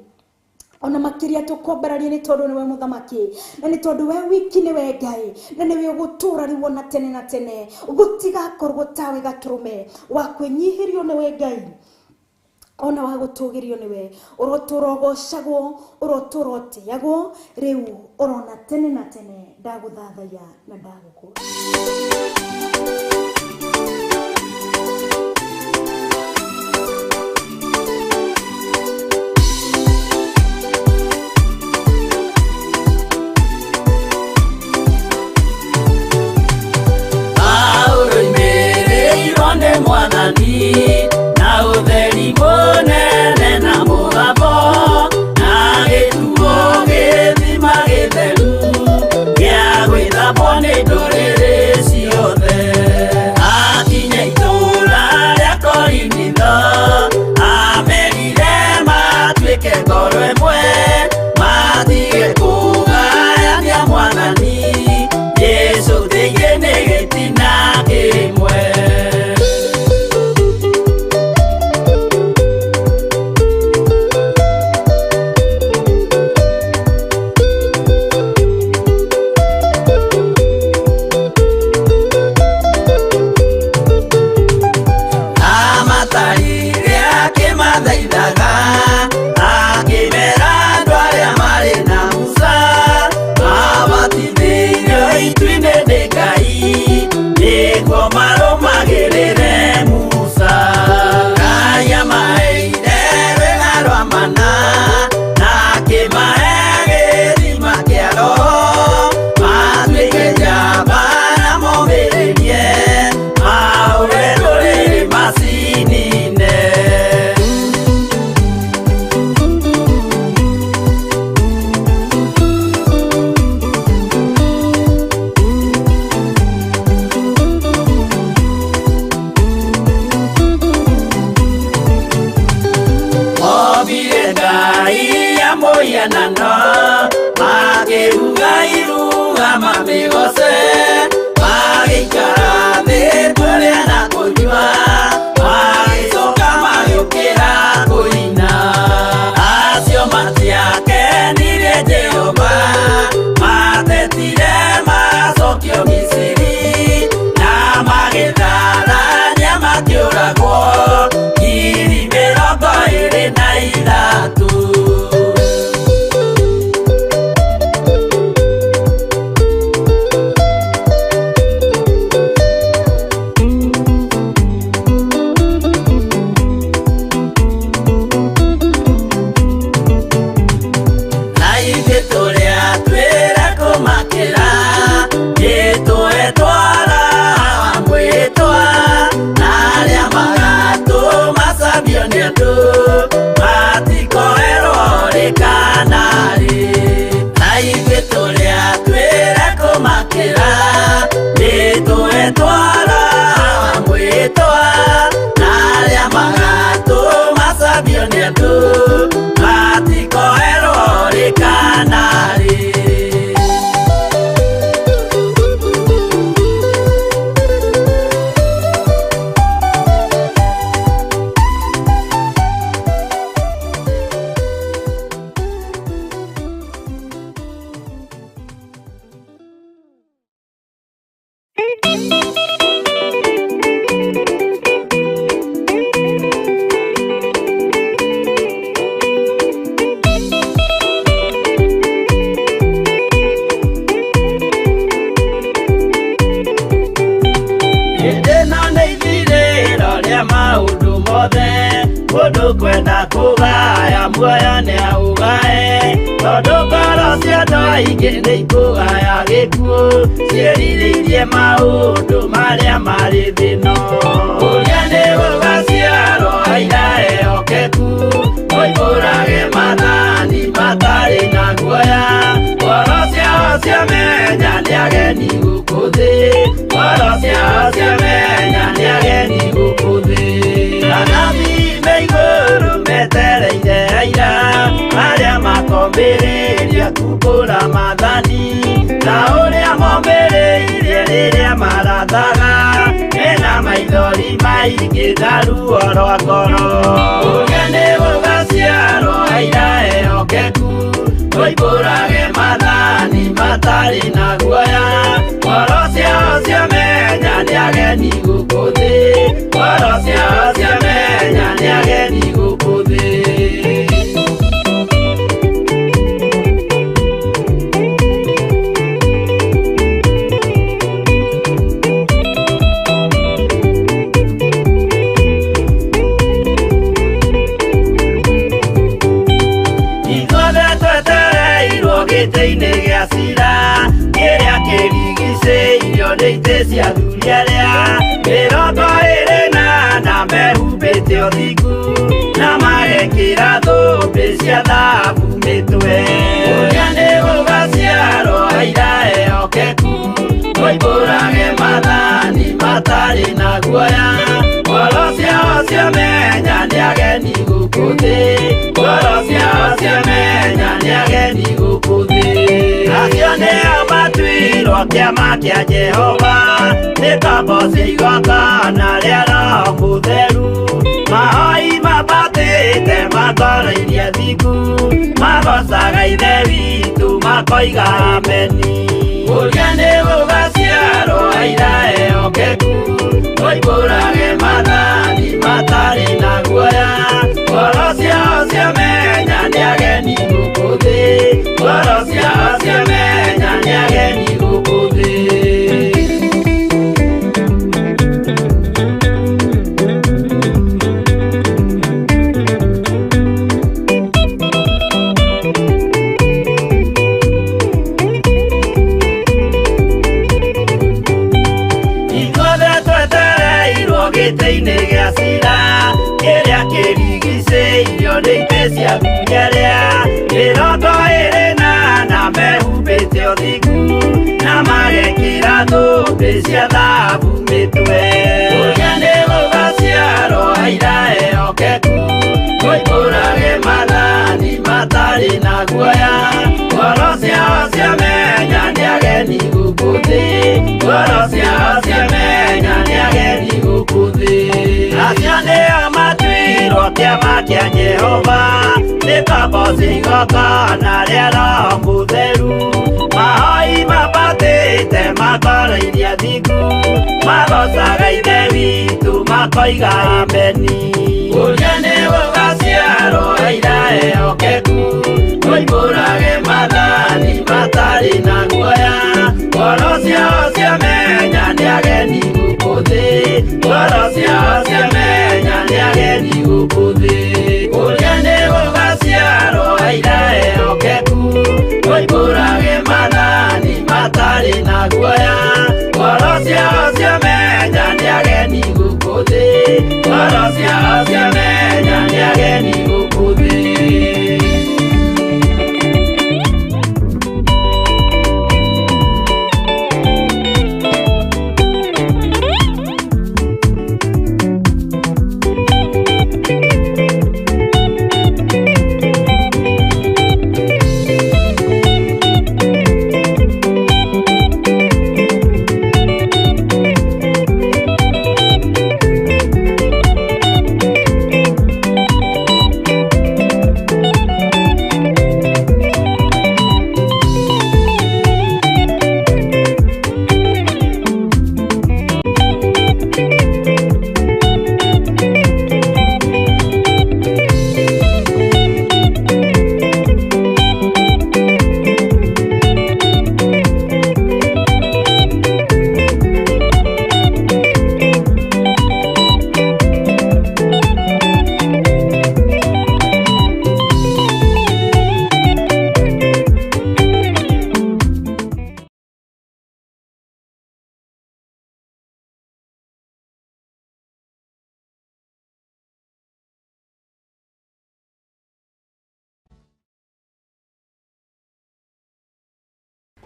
Ona makĩria tũkwambararia nĩ tondũ nĩwe mũthamaki, na nĩ tondũ we wiki nĩwe Ngai, na nĩwe ũgũtũũra rĩu ona tene na tene. Gũtigakorwo tawe gatũrũme wa kwĩnyihĩrio nĩwe Ngai, ona wa gũtũgĩrio nĩwe. Ũrotũra ũgocagwo, ũrotũra ũtĩagwo rĩu orona tene na tene. Ndagũthathaiya na ndagũkũra. Paulo imĩrĩirwo nĩ Mwathani na ũtheri mũnene na mũgambo, na gĩtuo gĩthima gĩtheru gĩa gwĩthambwo nĩ ndũrĩrĩ ciothe. Akinya itũũra rĩa Korinitho, amerire matuĩke ngoro ĩmwe, matige kũgayania Mwathani Jesũ thĩinĩ nĩ gĩtina kĩmwe. Amatarire akĩmathaithaga, akĩmera andũ arĩa marĩ na Musa mabatithĩirio itu-inĩ nĩ Ngai, nĩguo marũmagĩrĩre Musa. Ngai amaheire rwĩga rwa mana, na akĩmahe gĩthima kĩa Roho, matuĩke njamba na momĩrĩrie mahũre ndũrĩrĩ macinine. Ombire Ngai ya mũhianano, makĩruga iruga mamĩgoce, magĩikara thĩ kũrĩa na kũnyua, magĩcoka magĩũkĩra kũina. Acio matiakenirie Jehova, matetire macokio Misiri, na magĩtharania makĩũragwo 23,000. Na ithuĩ tũrĩa twĩra kũmakĩra, nĩtũetwara wa mwĩtwa, na arĩa magatũma cabio nĩ andũ matikoerwo rĩ kana rĩ. Ingĩ nĩ ikũgaya gĩkuũ ciĩrirĩirie maũndũ marĩa marĩ thĩno. Ũrĩa nĩ gũgaciarwo aira ehokeku moimbũrage maathani matarĩ na guoya. Ngoro ciao ciamenya nĩ ageni gũkũ thĩ, ngoro ciao ciamenya nĩ ageni gũkũ thĩ. Anabii me igũrũ metereire aira arĩa makombĩrĩria kumbũra maathani ta ũrĩa mombĩrĩirie rĩrĩa marathaga mena maithori maingĩ na ruo rwa ngoro. Ũrĩa nĩ gũgaciarwo aira ehokeku moimbũrage maathani matarĩ na guoya. Ngoro ciao ciamenya nĩ ageni gũkũ thĩ, ngoro ciao ciamenya nĩ ageni gũkũ thĩ. Ithuothe twetereirwo gĩtĩ-inĩ gĩa cira kĩrĩa kĩrigicĩirio nĩ itĩ cia athuri arĩa 24 mehumbĩte ũthingu na magekĩra thũmbĩ cia thahabu mĩtwe. Ũrĩa nĩ gũgaciarwo aira ehokeku moimbũrage maathani matarĩ na guoya. Ngoro ciao ciamenya nĩ ageni gũkũ thĩ, ngoro ciao ciamenya nĩ ageni gũkũ thĩ. Acio nĩo matuirwo kĩama kĩa Jehova nĩ ngombo cia igongona rĩa Roho Mũtheru. Mahoi mambatĩte matoroirie thingu magocaga Ithe witũ makoiga ameni. Ũrĩa nĩ gũgaciarwo aira ehokeku moimbũrage maathani matarĩ na guoya. Ngoro ciao ciamenya nĩ ageni gũkũ thĩ, ngoro ciao ciamenya nĩ ageni gũkũ thĩ. Ithuothe twetereirwo gĩtĩ-inĩ gĩa cira kĩrĩa kĩrigicĩirio nĩ itĩ cia athuri arĩa 24 mehumbĩte ũthingu na magekĩra thũmbĩ cia thahabu mĩtwe. Ũrĩa nĩ gũgaciarwo aira ehokeku moimbũrage maathani matarĩ na guoya. Ngoro ciao ciamenya nĩ ageni gũkũ thĩ, ngoro ciao ciamenya nĩ ageni gũkũ thĩ. Acio nĩo matuirwo kĩama kĩa Jehova nĩ ngombo cia igongona rĩa Roho Mũtheru. Mahoi mambatĩte matoroirie thingu magocaga Ithe witũ makoiga ameni. Ũrĩa nĩ gũgaciarwo aira ehokeku moimbũrage maathani matarĩ na guoya. Ngoro ciao ciamenya nĩ ageni gũkũ thĩ, ngoro ciao ciamenya nĩ ageni gũkũ thĩ. Ũrĩa nĩ gũgaciarwo aira ehokeku moimbũrage maathani matarĩ na guoya. Ngoro ciao ciamenya nĩ ageni gũkũ thĩ, ngoro ciao ciamenya nĩ ageni gũkũ thĩ.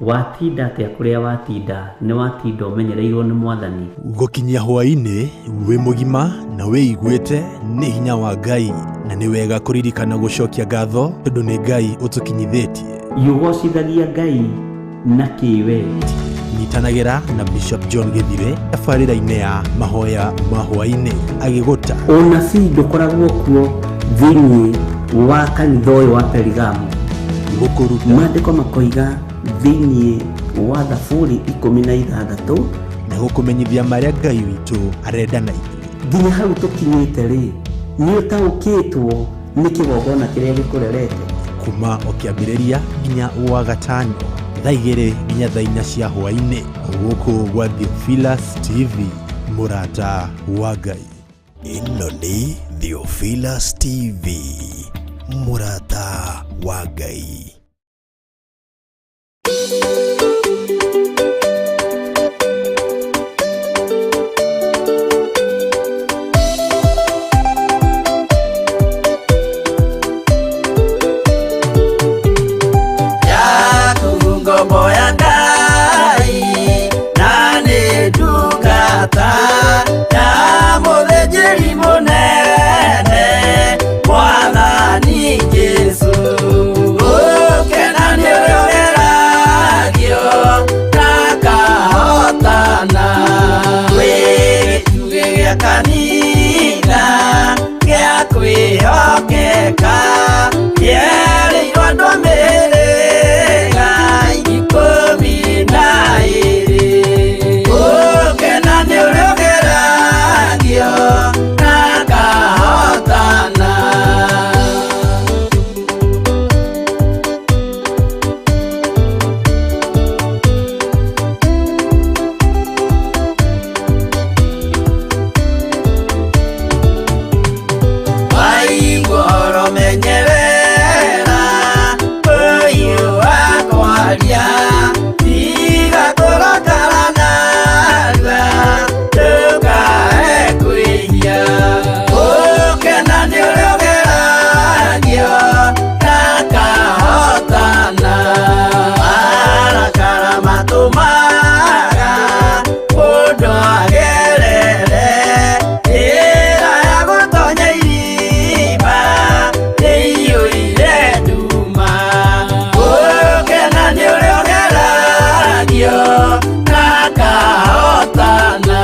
Watinda atĩa kũrĩa watinda? Nĩ watinda ũmenyereirwo nĩ Mwathani? Gũkinyia hwaĩ-inĩ wĩ mũgima na wĩiguĩte nĩ hinya wa Ngai, na nĩ wega kũririkana gũcokia ngatho tondũ nĩ Ngai ũtũkinyithĩtie. Ũgocithagia Ngai na kĩwe. Nyitanagĩra na Bishop John Gĩthire tabarĩra-inĩ ya mahoya ma hwaĩ-inĩ agĩgũta. Ũnabii ndũkoragwo kuo thĩinĩ wa kanitha ũyũ wa Perigamo. Gũkũruta. Maandĩko makoiga thĩinĩ wa Thaburi 16 na gũkũmenyithia marĩa Ngai witũ arenda na ithuĩ. Nginya hau tũkinyĩte rĩ, nĩ ũtaũkĩtwo nĩ kĩgongona kĩrĩa gĩkũrerete. Kuma o kĩambĩrĩria nginya wa gatano thaa 2 nginya thaa 4 cia hwaĩ-inĩ gũkũ gwa Theophilus TV, mũrata wa Ngai. Ĩno nĩ Theophilus TV, mũrata wa Ngai. Yaku ngombo ya Ngai na nĩ ndungata ya mũthĩnjĩri mũnene Mwathani Jesũ. Gũkena nĩ ũrĩa ũgeragio na akahotana. Wĩ gĩtugĩ gĩa kanitha gĩa kwĩhokeka, kĩerĩirwo andũ a mĩhĩrĩga 12. Gũkena nĩ ũrĩa ũgeragio na akahotana. Waigua ũhoro menyerera, ũyũ wa kwaria, tiga kũrakara narua, ndũkae kwĩhia. Gũkena nĩ ũrĩa ũgeragio na akahotana. Marakara matũmaga mũndũ agerere njĩra ya gũtonya irima ĩiyũire nduma. Gũkena nĩ ũrĩa ũgeragio na akahotana.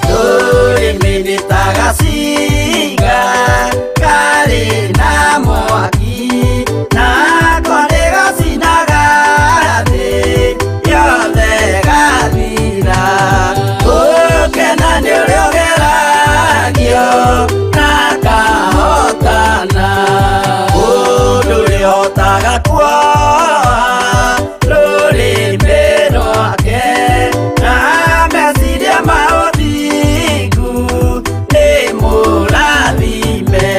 Rũrĩmĩ nĩ ta gacinga karĩ na mwaki, nako nĩgacinaga thĩ yothe gathira. Gũkena nĩ ũrĩa ũgeragio na akahotana. Mũndũ ũrĩhotaga kuoha rũrĩmĩ rwake na meciria ma ũthingu nĩ mũrathime.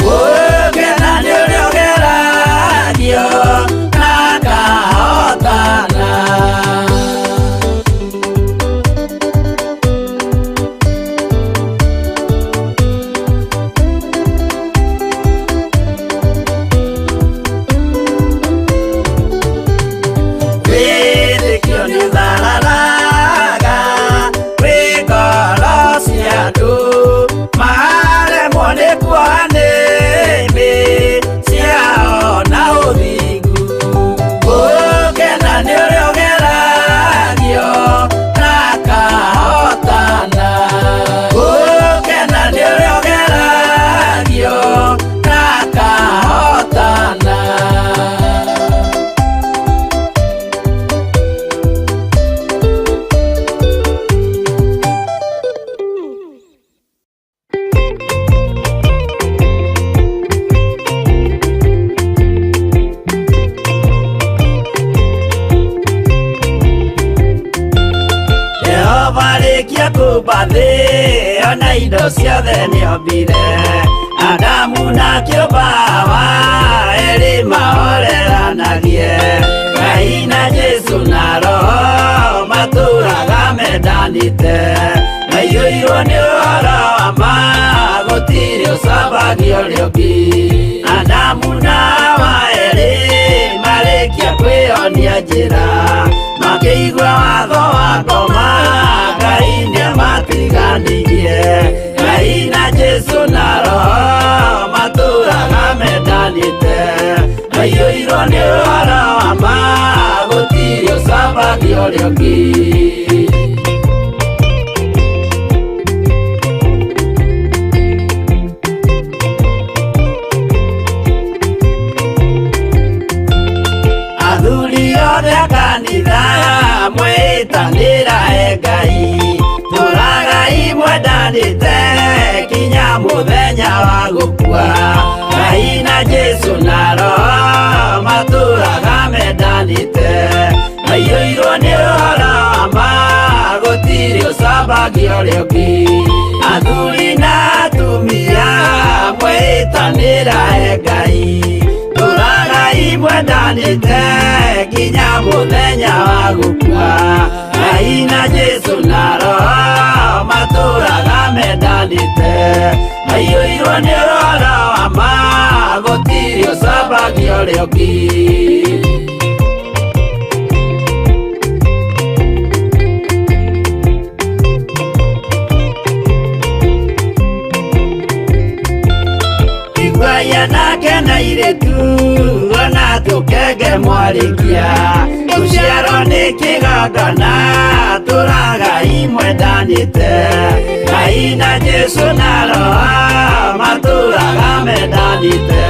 Gũkena nĩ ũrĩa ũgeragio na akahotana. Wĩtĩkio nĩũthararaga wĩ ngoro cia andũ, maremwo nĩ kuoha nĩmĩ ciao na ũthingu. Gũkena nĩ ũrĩa ũgeragio na akahotana. Gũkena nĩ ũrĩa ũgeragio na akahotana. Jehova arĩkia kũũmba thĩ ona indo ciothe nĩombire, Adamu na kĩũmba Hawa erĩ mahoreranagie, Ngai na Jesũ na Roho Mendanĩte maiyũirwo nĩ ũhoro wa ma gũtirĩ ũcambagia ũrĩa ũngĩ Adamu na Hawa erĩ marĩkia kwĩyonia njĩra makĩigua watho wa ngoma Ngai nĩamatiganirie Ngai na Jesũ na Roho matũraga mendanĩte maiyũirwo nĩ ũhoro wa ma gũtirĩ ũcambagia ũrĩa ũngĩ. Athuri othe a kanitha mwĩtanĩra e Ngai tũragai mwendanĩte kinya mũthenya wa gũkua Ngai na Jesũ na Roho matũraga mendanĩte maiyũirwo nĩ ũhoro wa ma gũtirĩ ũcambagia ũrĩa ũngĩ Athuri na atumia mwĩtanĩra e Ngai tũragai mwendanĩte nginya mũthenya wa gũkua Ngai na Jesũ na Roho matũraga mendanĩte maiyũirwo nĩ ũhoro wa ma gũtirĩ ũcambagia ũrĩa ũngĩ. Iguaia nake na irĩtu ona tũkenge mwarĩkia gũciarwo nĩ kĩgongona tũragai mwendanĩte Ngai na Jesũ na Roho matũraga mendanĩte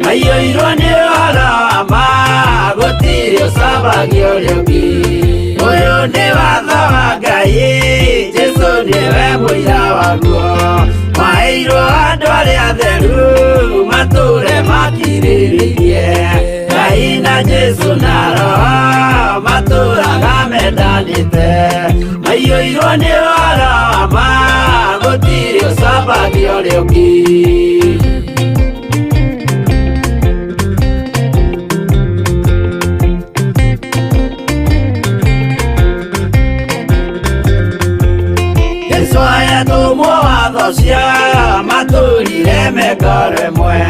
maiyũirwo nĩ ũhoro wa ma gũtirĩ ũcambagia ũrĩa ũngĩ Ũyũ nĩ watho wa Ngai Jesũ nĩwe mũira waguo maheirwo andũ arĩa atheru matũre makirĩrĩirie Ngai na Jesũ na Roho matũraga mendanĩte maiyũirwo nĩ ũhoro wa ma gũtirĩ ũcambagia ũrĩa ũngĩ. Jesũ ayatũmwo watho cia matũrire mekore mwe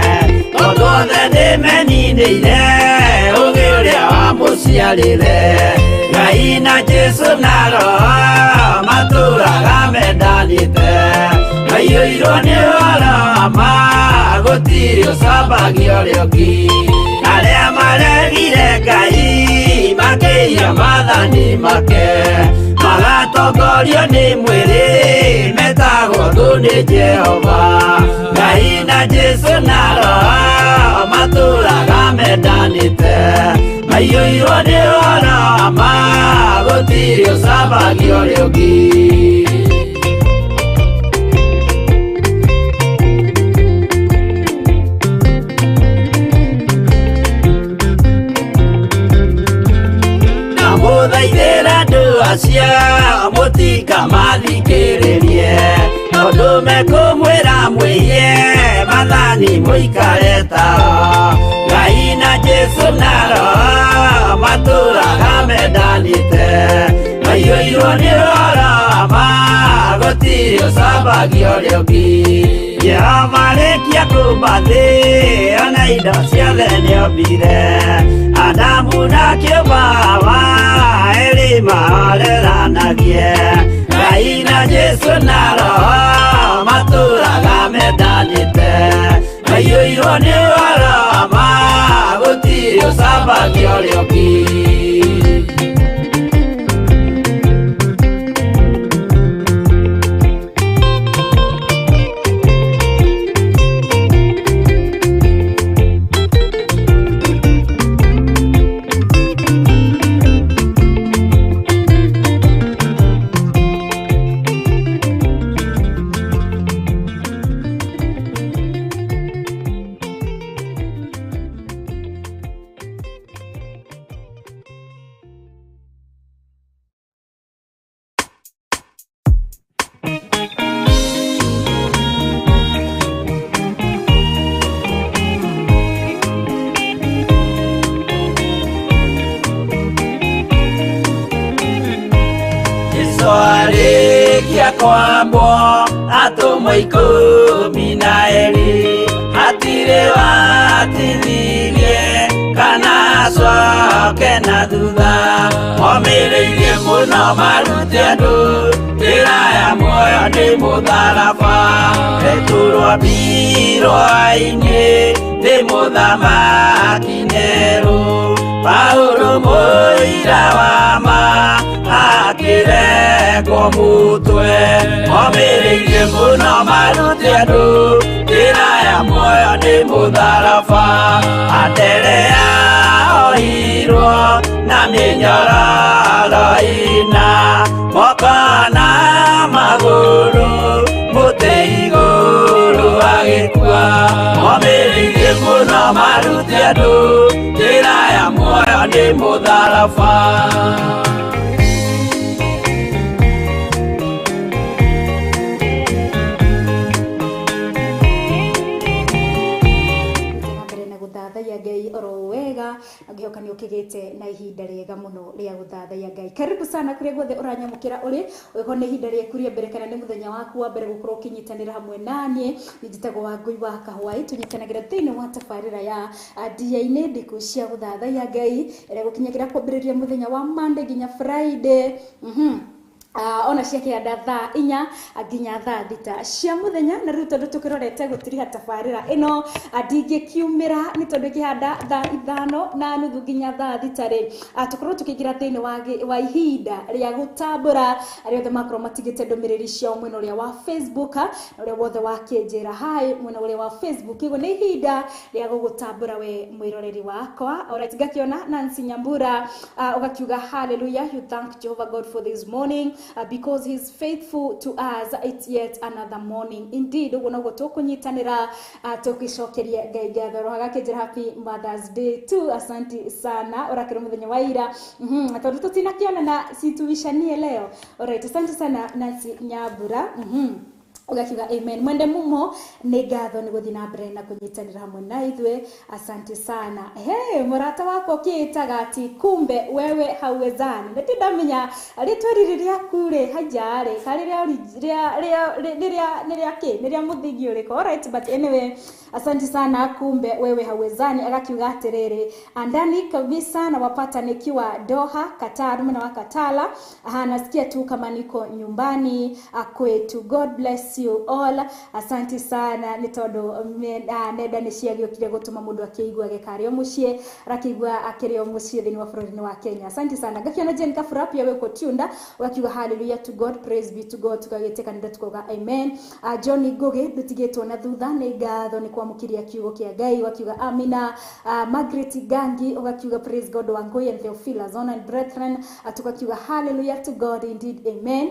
tondũ othe nĩmeninĩire ũgĩ ũrĩa wamũciarĩre Ngai na Jesũ na Roho matũraga mendanĩte maiyũirwo nĩ ũhoro wa ma gũtirĩ ũcambagia ũrĩa ũngĩ Arĩa maregire Ngai makĩiya maathani make magatongorio nĩ mwĩrĩ metagwo thũ nĩ Jehova Ngai na Jesũ na Roho matũraga mendanĩte maiyũirwo nĩ ũhoro wa ma gũtirĩ ũcambagia ũrĩa ũngĩ. Ndamũthaithĩra andũ acio mũtikamathikĩrĩrie tondũ mekũmwĩra mwĩiye maathani mũikare tao Ngai na Jesũ na Roho matũraga mendanĩte maiyũirwo nĩ ũhoro wa ma gũtirĩ ũcambagia ũrĩa ũngĩ Jehova arĩkia kũmba thĩ ona indo ciothe nĩombire Adamu na kĩũmba Hawa erĩ mahoreranagie Ngai na Jesũ na Roho matũraga mendanĩte maiyũirwo nĩ ũhoro wa ma gũtirĩ ũcambagia ũrĩa ũngĩ. Arĩkia kwambwo atũmwo 12 hatirĩ watithirie kana acoke na thutha momĩrĩirie mũno marute andũ njĩra ya muoyo nĩ mũtharaba Petero mbirwa-inĩ nĩ mũthamaki Nero Paulo mũira wa ma akĩrengwo mũtwe momĩrĩirie mũno marute andũ njĩra ya muoyo nĩ mũtharaba Anderea oirwo na mĩnyororo ĩna moko na magũrũ mũtĩ igũrũ agĩkua momĩrĩirie mũno marute andũ njĩra ya muoyo nĩ mũtharaba. Ngihoka ni ukigite na ihinda riega muno ria guthathaiya Ngai. Karibu sana kuria guothe uranyamukira uri wego ni ihinda riaku ria mbere kana ni muthenya waku wa mbere gukorwo ukinyitanira hamwe nanie. Ni njitagwo Wangui wa Kahwai, tunyitanagira thiini wa tabarira ya dia-ini ndiku cia guthathaiya Ngai ira gukinyagira kwambiriria muthenya wa Monday nginya Friday. Ona ciakĩanda thaa 4 nginya thaa 6 cia muthenya. Na rĩu tondũ tũkĩrorete gũtiriha tabarĩra ĩno ndingĩkiumĩra nĩ tondũ ĩkĩhanda thaa 5:30 nginya thaa 6 rĩ, tũkorwo tũkĩingĩra thĩinĩ wa ihinda rĩa gũtambũra arĩa othe makorwo matigĩte ndũmĩrĩri ciao mwena ũrĩa wa Facebook na ũrĩa wothe wakĩnjĩra hi mwena ũrĩa wa Facebook. Ĩguo nĩ ihinda rĩa gũgũtambũra we mwĩroreri wakwa. Alright, ngakiona Nancy Nyambura ũgakiuga hallelujah, you thank Jehovah God for this morning because he's faithful to us. It's yet another morning indeed. Uguo noguo tukunyitanira tukicokeria Ngai ngatho. Rohaga happy Mother's Day too, asanti sana urakira muthenya wa ira tondu tutinakiona na situishanie leo. Alright, asante sana Nancy Nyambura. Ugakiuga amen. Mwende mumo nĩ ngatho nĩ gũthiĩ na mbere na kũnyitanĩra hamwe na ithuĩ, asante sana. Hey, mũrata wakwa ũkĩĩtaga ati kumbe wewe hauwezani, na ndamenya rĩtwa rĩrĩ rĩaku rĩ haja rĩ ka rĩrĩa nĩ rĩa kĩ, nĩ rĩa mũthingi ũrĩkũ? Alright, but anyway, asante sana kumbe wewe hauwezani. Agakiuga atĩrĩrĩ, andani kabisa na wapata nikiwa Doha Qatar, mwena wa Katala. Aha, nasikia tu kama niko nyumbani kwetu. God bless you all, asante sana nĩ tondũ nenda nĩ ciagĩũkire gũtũma mũndũ akĩiguage karĩ o mũciĩ, arakĩigua akĩrĩ o mũciĩ thĩinĩ wa bũrũri-inĩ wa Kenya. Asante sana. Ngakiona Jane Kabura pia wĩko tunda ũgakiuga hallelujah to God, praise be to God, tũgagĩtĩka nĩ tukauga amen. Johnny Ngugi ndũtigĩtwo na thutha, nĩ ngatho nĩ kwamũkĩria kiugo kĩa Ngai, ũgakiuga amina. Margaret Gangi ũgakiuga praise God Wangui and Theophilus on and brethren, tugakiuga hallelujah to God indeed, amen.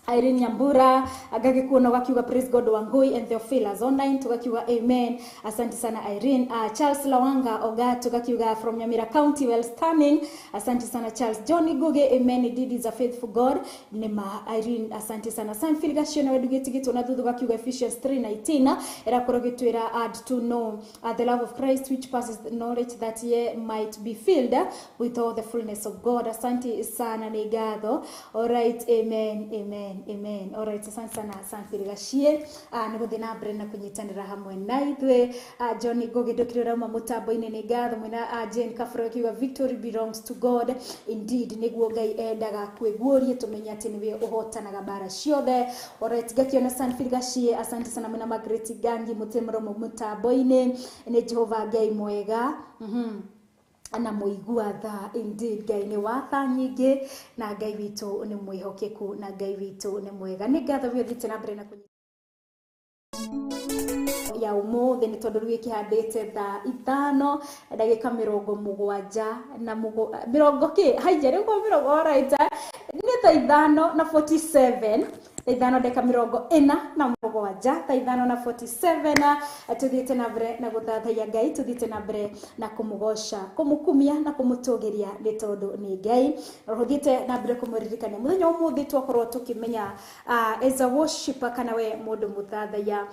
Irene Nyambura agagikuona ugakiuga praise God Wangui and Theophilus online, tugakiuga amen, asante sana Irene. Charles Lawanga Oga tugakiuga from Nyamira County, well standing, asante sana Charles. Johnny Guge, amen, indeed is a faithful God, nema Irene, asante sana. Sam Filgasio na wedugetigito na thutha ugakiuga Ephesians 3:19 erakorwo gitwira add to know the love of Christ which passes the knowledge that ye might be filled with all the fullness of God. Asante sana nĩ ngatho. Alright, amen, amen, amen. Alright, asante sana Sanfiri Gashie nĩ gũthiĩ na mbere na kũnyitanĩra hamwe na ithuĩ. Johnny Ngugi ndũkire ũrauma mũtambo-inĩ nĩ ngatho. Mwena Jane Kabura akiuga victory belongs to God indeed, nĩguo Ngai endaga kwĩguũrie tũmenye atĩ nĩwe ũhotanaga mbara ciothe. Alright, ngakiona Sanfiri Gashie, asante sana. Mwena Margaret Gangi mũtĩ mũtambo-inĩ nĩ Jehova Ngai mwega. Na mũigua tha indeed, Ngai nĩ wa tha nyingĩ na Ngai witũ nĩ mwĩhokeku na Ngai witũ nĩ mwega. Nĩ ngatho biũ thiĩte na mbere na ya ũmũthĩ nĩ tondũ rĩu ĩkĩhandĩte thaa 5 ndagĩka 70 na mĩrongo kĩ haija rĩu kwa mĩrongo. Alright, nĩ thaa 5:47, thaa 5:47, thaa 5:47 tuthiĩte na mbere na gũthathaiya Ngai, tuthiĩte na mbere na kũmũgoca, kũmũkumia na kũmũtũgĩria nĩ tondũ nĩ Ngai. Rũthiĩte na mbere kũmũririkania mũthenya ũmũthĩ twakorwo tũkĩmenya as a worshipper kana we mũndũ mũthathaiya.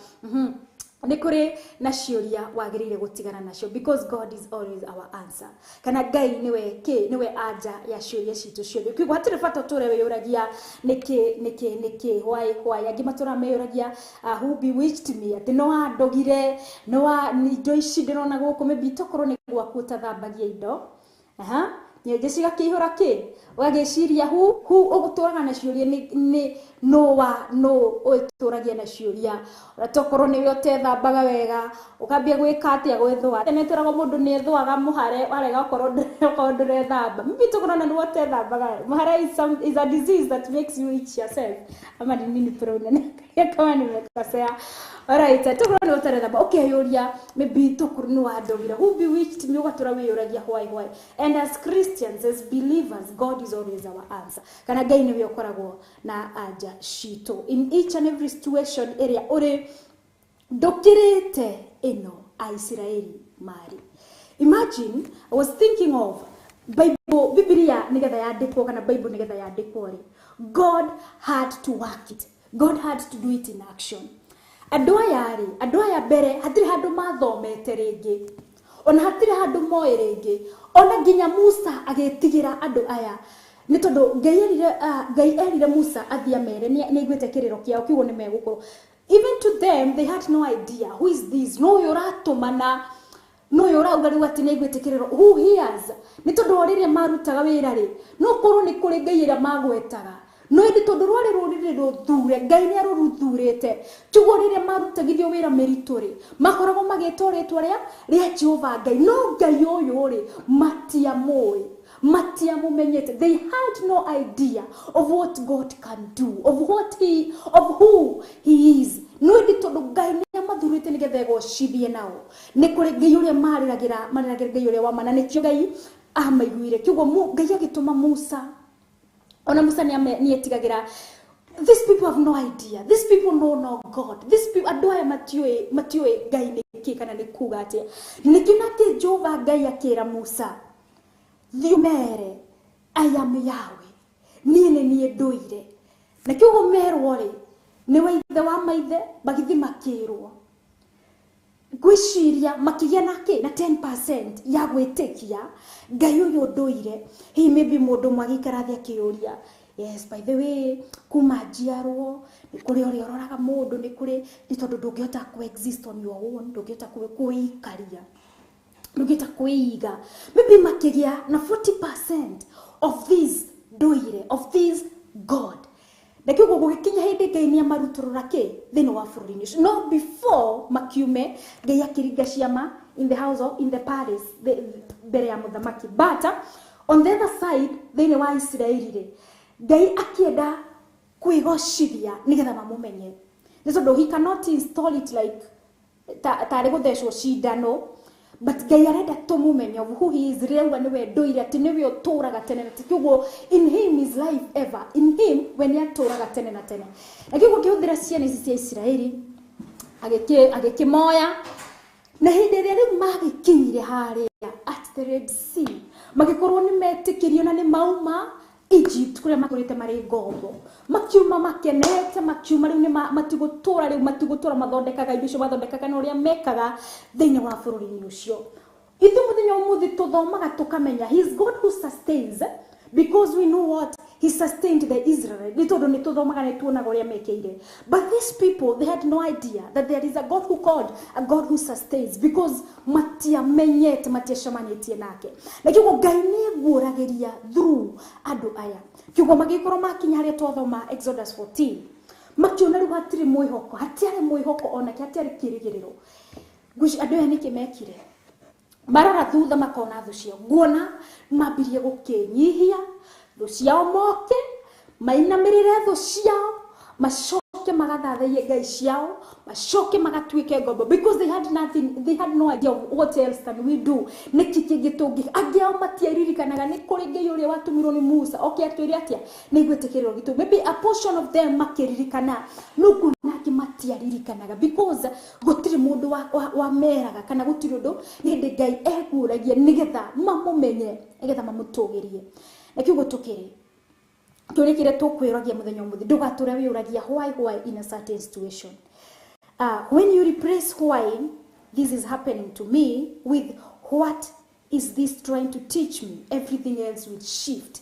Nĩ kũrĩ na ciũria wagĩrĩire gũtigana nacio, because God is always our answer, kana Ngai nĩwe kĩ, nĩwe anja ya ciũria citũ ciothe. Kiugo hatirĩ bata ũtũre wĩyũragia nĩkĩ, nĩkĩ, nĩkĩ, why. Angĩ matũraga meyũragia, who bewitched me, atĩ no andogire, no indo ici ndĩrona gũkũ, maybe tokorwo nĩ gwaku ũtathambagia indo. Aha, nyenje cigakĩihũra kĩ, ũgagĩciria hu ũgũtũraga na ciũria nĩ no wa no ũtũragia na ciũria. Tokorwo nĩwe ũtethambaga wega, ũkambia gwĩka atĩa, gwĩthũa. Tene twĩragwo mũndũ nĩ ethũaga mũhare warega okorwo ndũrethamba. Maybe tokorwo na nĩwe ũtethambaga mũhare is a disease that makes you itch yourself, ama ni nini? Pro kama nimekosea. Alright, tokorwo nĩwe ũtarethamba, ũkeyũria maybe tokorwo nĩ wandogire, who bewitched me, ũgatũra wĩyũragia why. And as Christians, as believers, God is always our answer, kana Ngai nĩwe ũkoragwo na anja citũ in each and every situation ĩrĩa ũrĩ. Ndũkĩrĩte ĩno Aisiraeli marĩ. Imagine, I was thinking of Bible, Biblia nigetha yandĩkwo, kana Bible nigetha yandĩkwo rĩ, God had to work it, God had to do it in action. Andũ aya rĩ, andũ aya mbere hatirĩ handũ mathomete rĩngĩ, ona hatirĩ handũ moĩ rĩngĩ, ona nginya Musa agĩtigĩra andũ aya, nĩ tondũ Ngai erire Musa athiĩ amere nĩ aiguĩte kĩrĩro kĩao, kiugo nĩ megũkorwo. Even to them, they had no idea who is this, no ũyũ ũratũmana, no ũyũ ũrauga rĩu atĩ nĩ aiguĩte kĩrĩro, who hears? Nĩ tondũ o rĩrĩa marutaga wĩra rĩ, no korwo nĩ kũrĩ ngai ĩrĩa magwetaga, no ĩndĩ tondũ rwarĩ rũrĩrĩ rũthure, Ngai nĩ arũruthurĩte, kiugo rĩrĩa marutagithio wĩra mĩritũ rĩ, makoragwo magĩtwo rĩtwa rĩa Jehova Ngai. No Ngai ũyũ rĩ, matiamũĩ, matiamũmenyete. They had no idea of what God can do, of who he is. No ĩndĩ tondũ Ngai nĩ amathurĩte nĩgetha egocithie nao, nĩ kũrĩ Ngai ũrĩa marĩragĩra, Ngai ũrĩa wa ma, na nĩkĩo Ngai amaiguire. Kiugo Ngai agĩtũma Musa. Ona Musa nĩ etigagĩra. These people have no idea, these people know no God, these people, andũ aya matiũĩ Ngai nĩ kĩ kana nĩ kuga atĩa. Nĩkĩo nake Jehova Ngai akĩra Musa, "Thiĩ ũmere I am Yahweh, niĩ nĩ niĩ ndũire." Na kiugo merwo rĩ, nĩ wa ithe wa maithe magĩthiĩ makĩrwo, ngwĩciria makĩgĩa na kĩ, na 10% ya gwĩtĩkia Ngai ũyũ ndũire. Hihi maybe mũndũ ũmwe agĩikara thĩ akĩyũria, yes, by the way, kuma njiarwo nĩ kũrĩ ũrĩa ũroraga mũndũ, nĩ kũrĩ, nĩ tondũ ndũngĩhota coexist on your own, ndũngĩhota kwĩikaria, ndũngĩhota kwĩiga. Maybe makĩgĩa na 40% of this ndũire, of this God. Na kĩguo gũgĩkinya hĩndĩ Ngai nĩ amarutũrũra kĩ thĩinĩ wa bũrũri-inĩ ũcio. No before makiume, Ngai akĩringa ciama in the house of, in the palace, mbere ya mũthamaki. But on the other side, thĩinĩ wa Isiraeli rĩ, Ngai akĩenda kwĩgocithia nĩgetha mamũmenye, nĩ tondũ he cannot install it like tarĩ gũthecwo cindano, but Ngai arenda tũmũmenye of who he is. Rĩrĩa auga nĩwe ndũire, atĩ nĩwe ũtũraga tene na tene, kĩguo in him is life ever, in him we nĩ atũraga tene na tene. Na kĩguo kĩhũthĩra ciana ici cia Isiraeli agĩkĩmoya, na hĩndĩ ĩrĩa rĩu magĩkinyire harĩa at the Red Sea, magĩkorwo nĩ metĩkĩrio na nĩ mauma Egypt kũrĩa matũrĩte marĩ ngombo, makiuma makenete, makiuma rĩu nĩ matigũtũra, rĩu matigũtũra mathondekaga indo icio mathondekaga na ũrĩa mekaga thĩinĩ wa bũrũri-inĩ ũcio. Ithuĩ mũthenya ũmũthĩ tũthomaga tũkamenya he is God who sustains, because we know what he sustained the Israel, nĩ tondũ nĩ tũthomaga, nĩ tuonaga ũrĩa mekĩire. But these people, they had no idea that there is a God who called, a God who sustains, because matiamenyete, matiacemanĩtie nake. Na kiugo Ngai nĩ eguũragĩria through andũ aya. Kiugo magĩkorwo makinya harĩa twathoma Exodus 14, makiona rĩu hatirĩ mwĩhoko, hatiarĩ mwĩhoko onake, hatiarĩ kĩrĩgĩrĩro. Ngwĩci andũ aya nĩkĩ mekire? Marora thutha makona thũ ciao, nguona mambirie gũkĩnyihia thũ ciao, moke mainamĩrĩre thũ ciao, macoke magathathaiye ngai ciao, macoke magatuĩke ngombo, because they had nothing, they had no idea of what else can we do, nĩkĩ kĩngĩ tũngĩ. Angĩ ao matiaririkanaga nĩ kũrĩ Ngai ũrĩa watũmirwo nĩ Musa oke atwĩre atĩa, nĩ aiguĩte kĩrĩro gitũ. Maybe a portion of them makĩririkana, no kuona angĩ matiaririkanaga, because gũtirĩ mũndũ wameraga kana gũtirĩ ũndũ. Nĩ hĩndĩ Ngai eguũragia nĩgetha mamũmenye, nĩgetha mamũtũgĩrie. Na kiugo tũkĩrĩ kĩũria kĩrĩa tũkwĩragia mũthenya ũmũthĩ, ndũgatũre wĩũragia why in a certain situation. When you replace why this is happening to me with what is this trying to teach me, everything else will shift.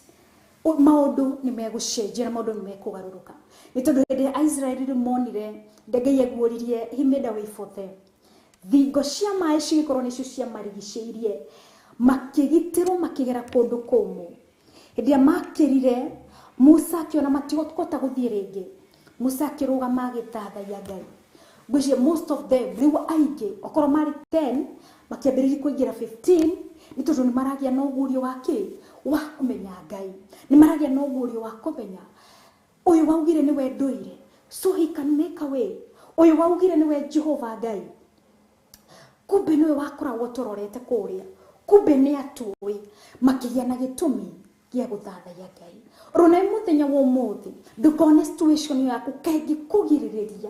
Maũndũ nĩ megũcenjia na maũndũ nĩ mekũgarũrũka. Nĩ tondũ hĩndĩ ĩrĩa Aisraeli rĩu monire Ngai eguũririe, he made a way for them. Thingo cia maĩ cigĩkorwo nĩcio ciamarigicĩirie, makĩgitĩrwo makĩgera kũndũ kũmũ. Hĩndĩ ĩrĩa makĩrire, Musa akĩona matigũkũhota gũthiĩ rĩngĩ. Musa akĩrũgama agĩthathaiya Ngai. Ngwĩciria most of them, rĩu aingĩ, okorwo marĩ 10, makĩambĩrĩria kũingĩra 15, nĩ tondũ nĩ maragĩa na ũguũrio wa kĩ? Wa kũmenya Ngai. Nĩ maragĩa na ũguũrio wa kũmenya ũyũ waugire nĩwe ndũire, so he can make a way. Ũyũ waugire nĩwe Jehova Ngai, kumbe nĩwe wakoragwo tũrorete kũrĩa, kumbe nĩ atũĩ. Makĩgĩa na gĩtũmi gĩa gũthathaiya Ngai. Rona mũthenya wa ũmũthĩ ndũkone situation yaku kaingĩkũgirĩrĩria,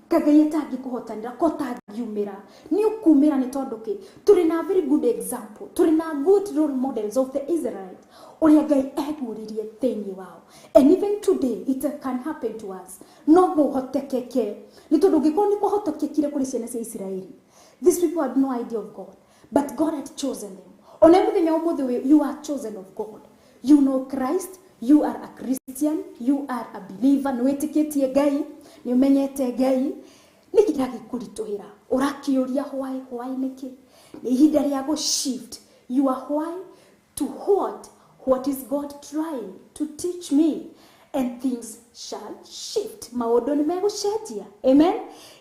kagai atangĩkũhotanĩra, ko tangiumĩra. Nĩ ũkumĩra. Nĩ tondũ kĩ? Tũrĩ na very good example, tũrĩ na good role models of the Israelites, ũrĩa Ngai eguũririe thĩinĩ wao. And even today it can happen to us. No gũhotekeke, nĩ tondũ ũngĩkorwo nĩ kũhotekekire kũrĩ ciana cia Isiraeli. These people had no idea of God, but God had chosen them. Ona mũthenya wa ũmũthĩ ũyũ, you are chosen of God. You know Christ, you are a Christian, you are a believer. Nĩ wĩtĩkĩtie Ngai, nĩ ũmenyete Ngai. Nĩkĩ kĩragĩkũritũhĩra? Ũrakĩũria why nĩkĩ? Nĩ ihinda rĩa gũ shift your why to what. What is God trying to teach me? And things shall shift. Maũndũ nĩ megũcenjia. Amen.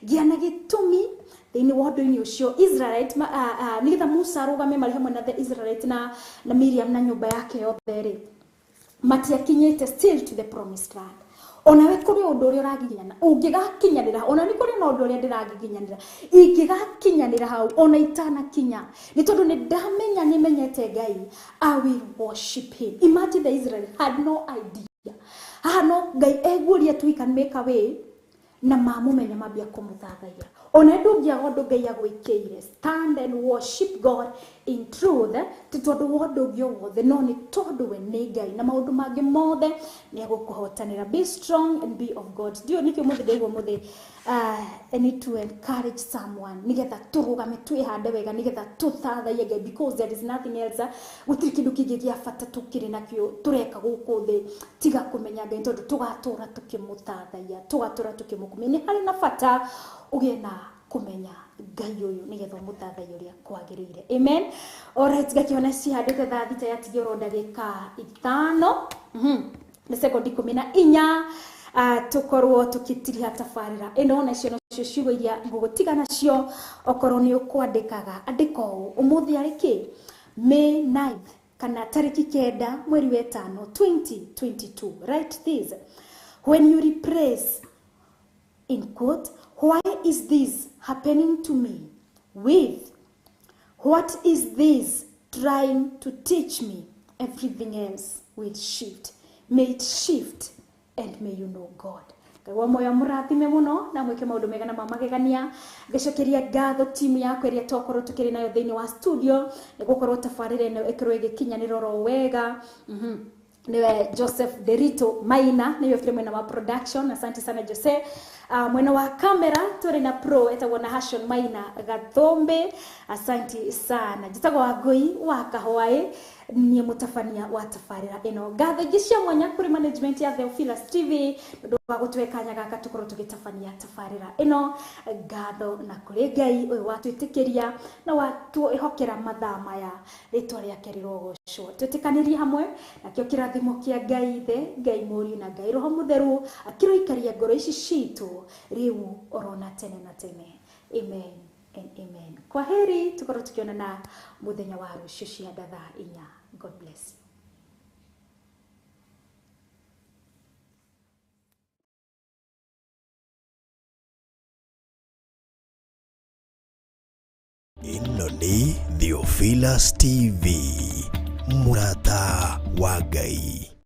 Gĩa na gĩtũmi thĩinĩ wa ũndũ-inĩ ũcio. Israelite nĩgetha Musa arũgame marĩ hamwe na the Israelite na Miriam na nyũmba yake yothe rĩ, matiakinyĩte still to the promised land. Onawe kũrĩ ũndũ ũrĩa ũragiginyana ũngĩgakinyanĩra, ona nĩ kũrĩ na ũndũ ũrĩa ndĩragiginyanĩra ingĩgakinyanĩra hau ona itanakinya, nĩ tondũ nĩ ndamenya nĩ menyete Ngai, I will worship him. Imagine, the Israel had no idea. Haha no Ngai eguũria tu, he can make a way, na mamũmenya mambia kũmũthathaiya. Ona ndũngĩaga ũndũ Ngai agwĩkĩire, stand and worship God in truth. Ti tondũ wa ũndũ ũngĩ o wothe, no nĩ tondũ we nĩ Ngai na maũndũ mangĩ mothe nĩ egũkũhotanĩra. Be strong and be of God. Ndiũ nĩkĩo mũthĩ ndaigua mũthĩ I need to encourage someone, nĩgetha tũrũgame twĩhande wega, nĩgetha tũthathaiye Ngai, because there is nothing else. Gũtirĩ kĩndũ kĩngĩ gĩa bata tũkĩrĩ nakĩo tũreka gũkũ thĩ tiga kũmenya Ngai, tondũ tũgatũra tũkĩmũthathaiya, tũgatũra tũkĩmũkumia. Nĩ harĩ na bata ũgĩe na kũmenya Ngai ũyũ, nĩgetha ũmũthathaiye ũrĩa kwagĩrĩire. Amen. Alright, ngakĩona cihandĩte 6:00 yatigia oro ndagĩka 5 nĩ sekondi 14, tũkorwo tũkĩtiriha tabarĩra ĩno. Na icio nocio ciugo iria ngũgũtiga nacio. Okorwo nĩ ũkwandĩkaga, andĩka ũũ: ũmũthĩ arĩ kĩ? May 9th, kana tarĩki 9 mweri wa 5 2022. Write this: when you replace, in quote, "Why is this happening to me?" with "What is this trying to teach me?" everything else will shift. May it shift and may you know God. Ngai wa moyo mũrathime mũno na mwĩke maũndũ mega na ma magegania. Ngĩcokeria ngatho timu yakwa ĩrĩa twakorwo tũkĩrĩ nayo thĩinĩ wa studio, nĩ gũkorwo tabarĩra ĩno ĩkorwo ĩgĩkinyanĩra oro wega. Niwe Joseph Derito Maina, niwe kile mwena wa production. Asante sana Jose. Mwena wa kamera turi na pro etagwo na Hashon Maina Gathombe, asante sana. Njĩtagwo Wangũi wa Kahwaĩ, niĩ mũtabania wa tabarĩra ĩno. Ngatho ingĩ cia mwanya kũrĩ management ya Theophilus TV nĩ ũndũ wa gũtũhe kanya gaka tũkorwo tũgĩtabania tabarĩra ĩno. Ngatho na kũrĩ Ngai ũyũ watwĩtĩkĩria na watwĩhokera mathaa maya, rĩtwa rĩake rĩrogocwo. Twĩtĩkanĩrie hamwe nakĩo kĩrathimo kĩa Ngai Ithe, Ngai Mũriũ na Ngai Roho Mũtheru akĩroikaria ngoro ici citũ rĩu orona tene na tene. Amen and amen. Kwa heri, tũkorwo tukĩonana mũthenya wa rũciũ cia 4:00. God bless you. Ĩno nĩ Theophilus TV, mũrata wa Ngai.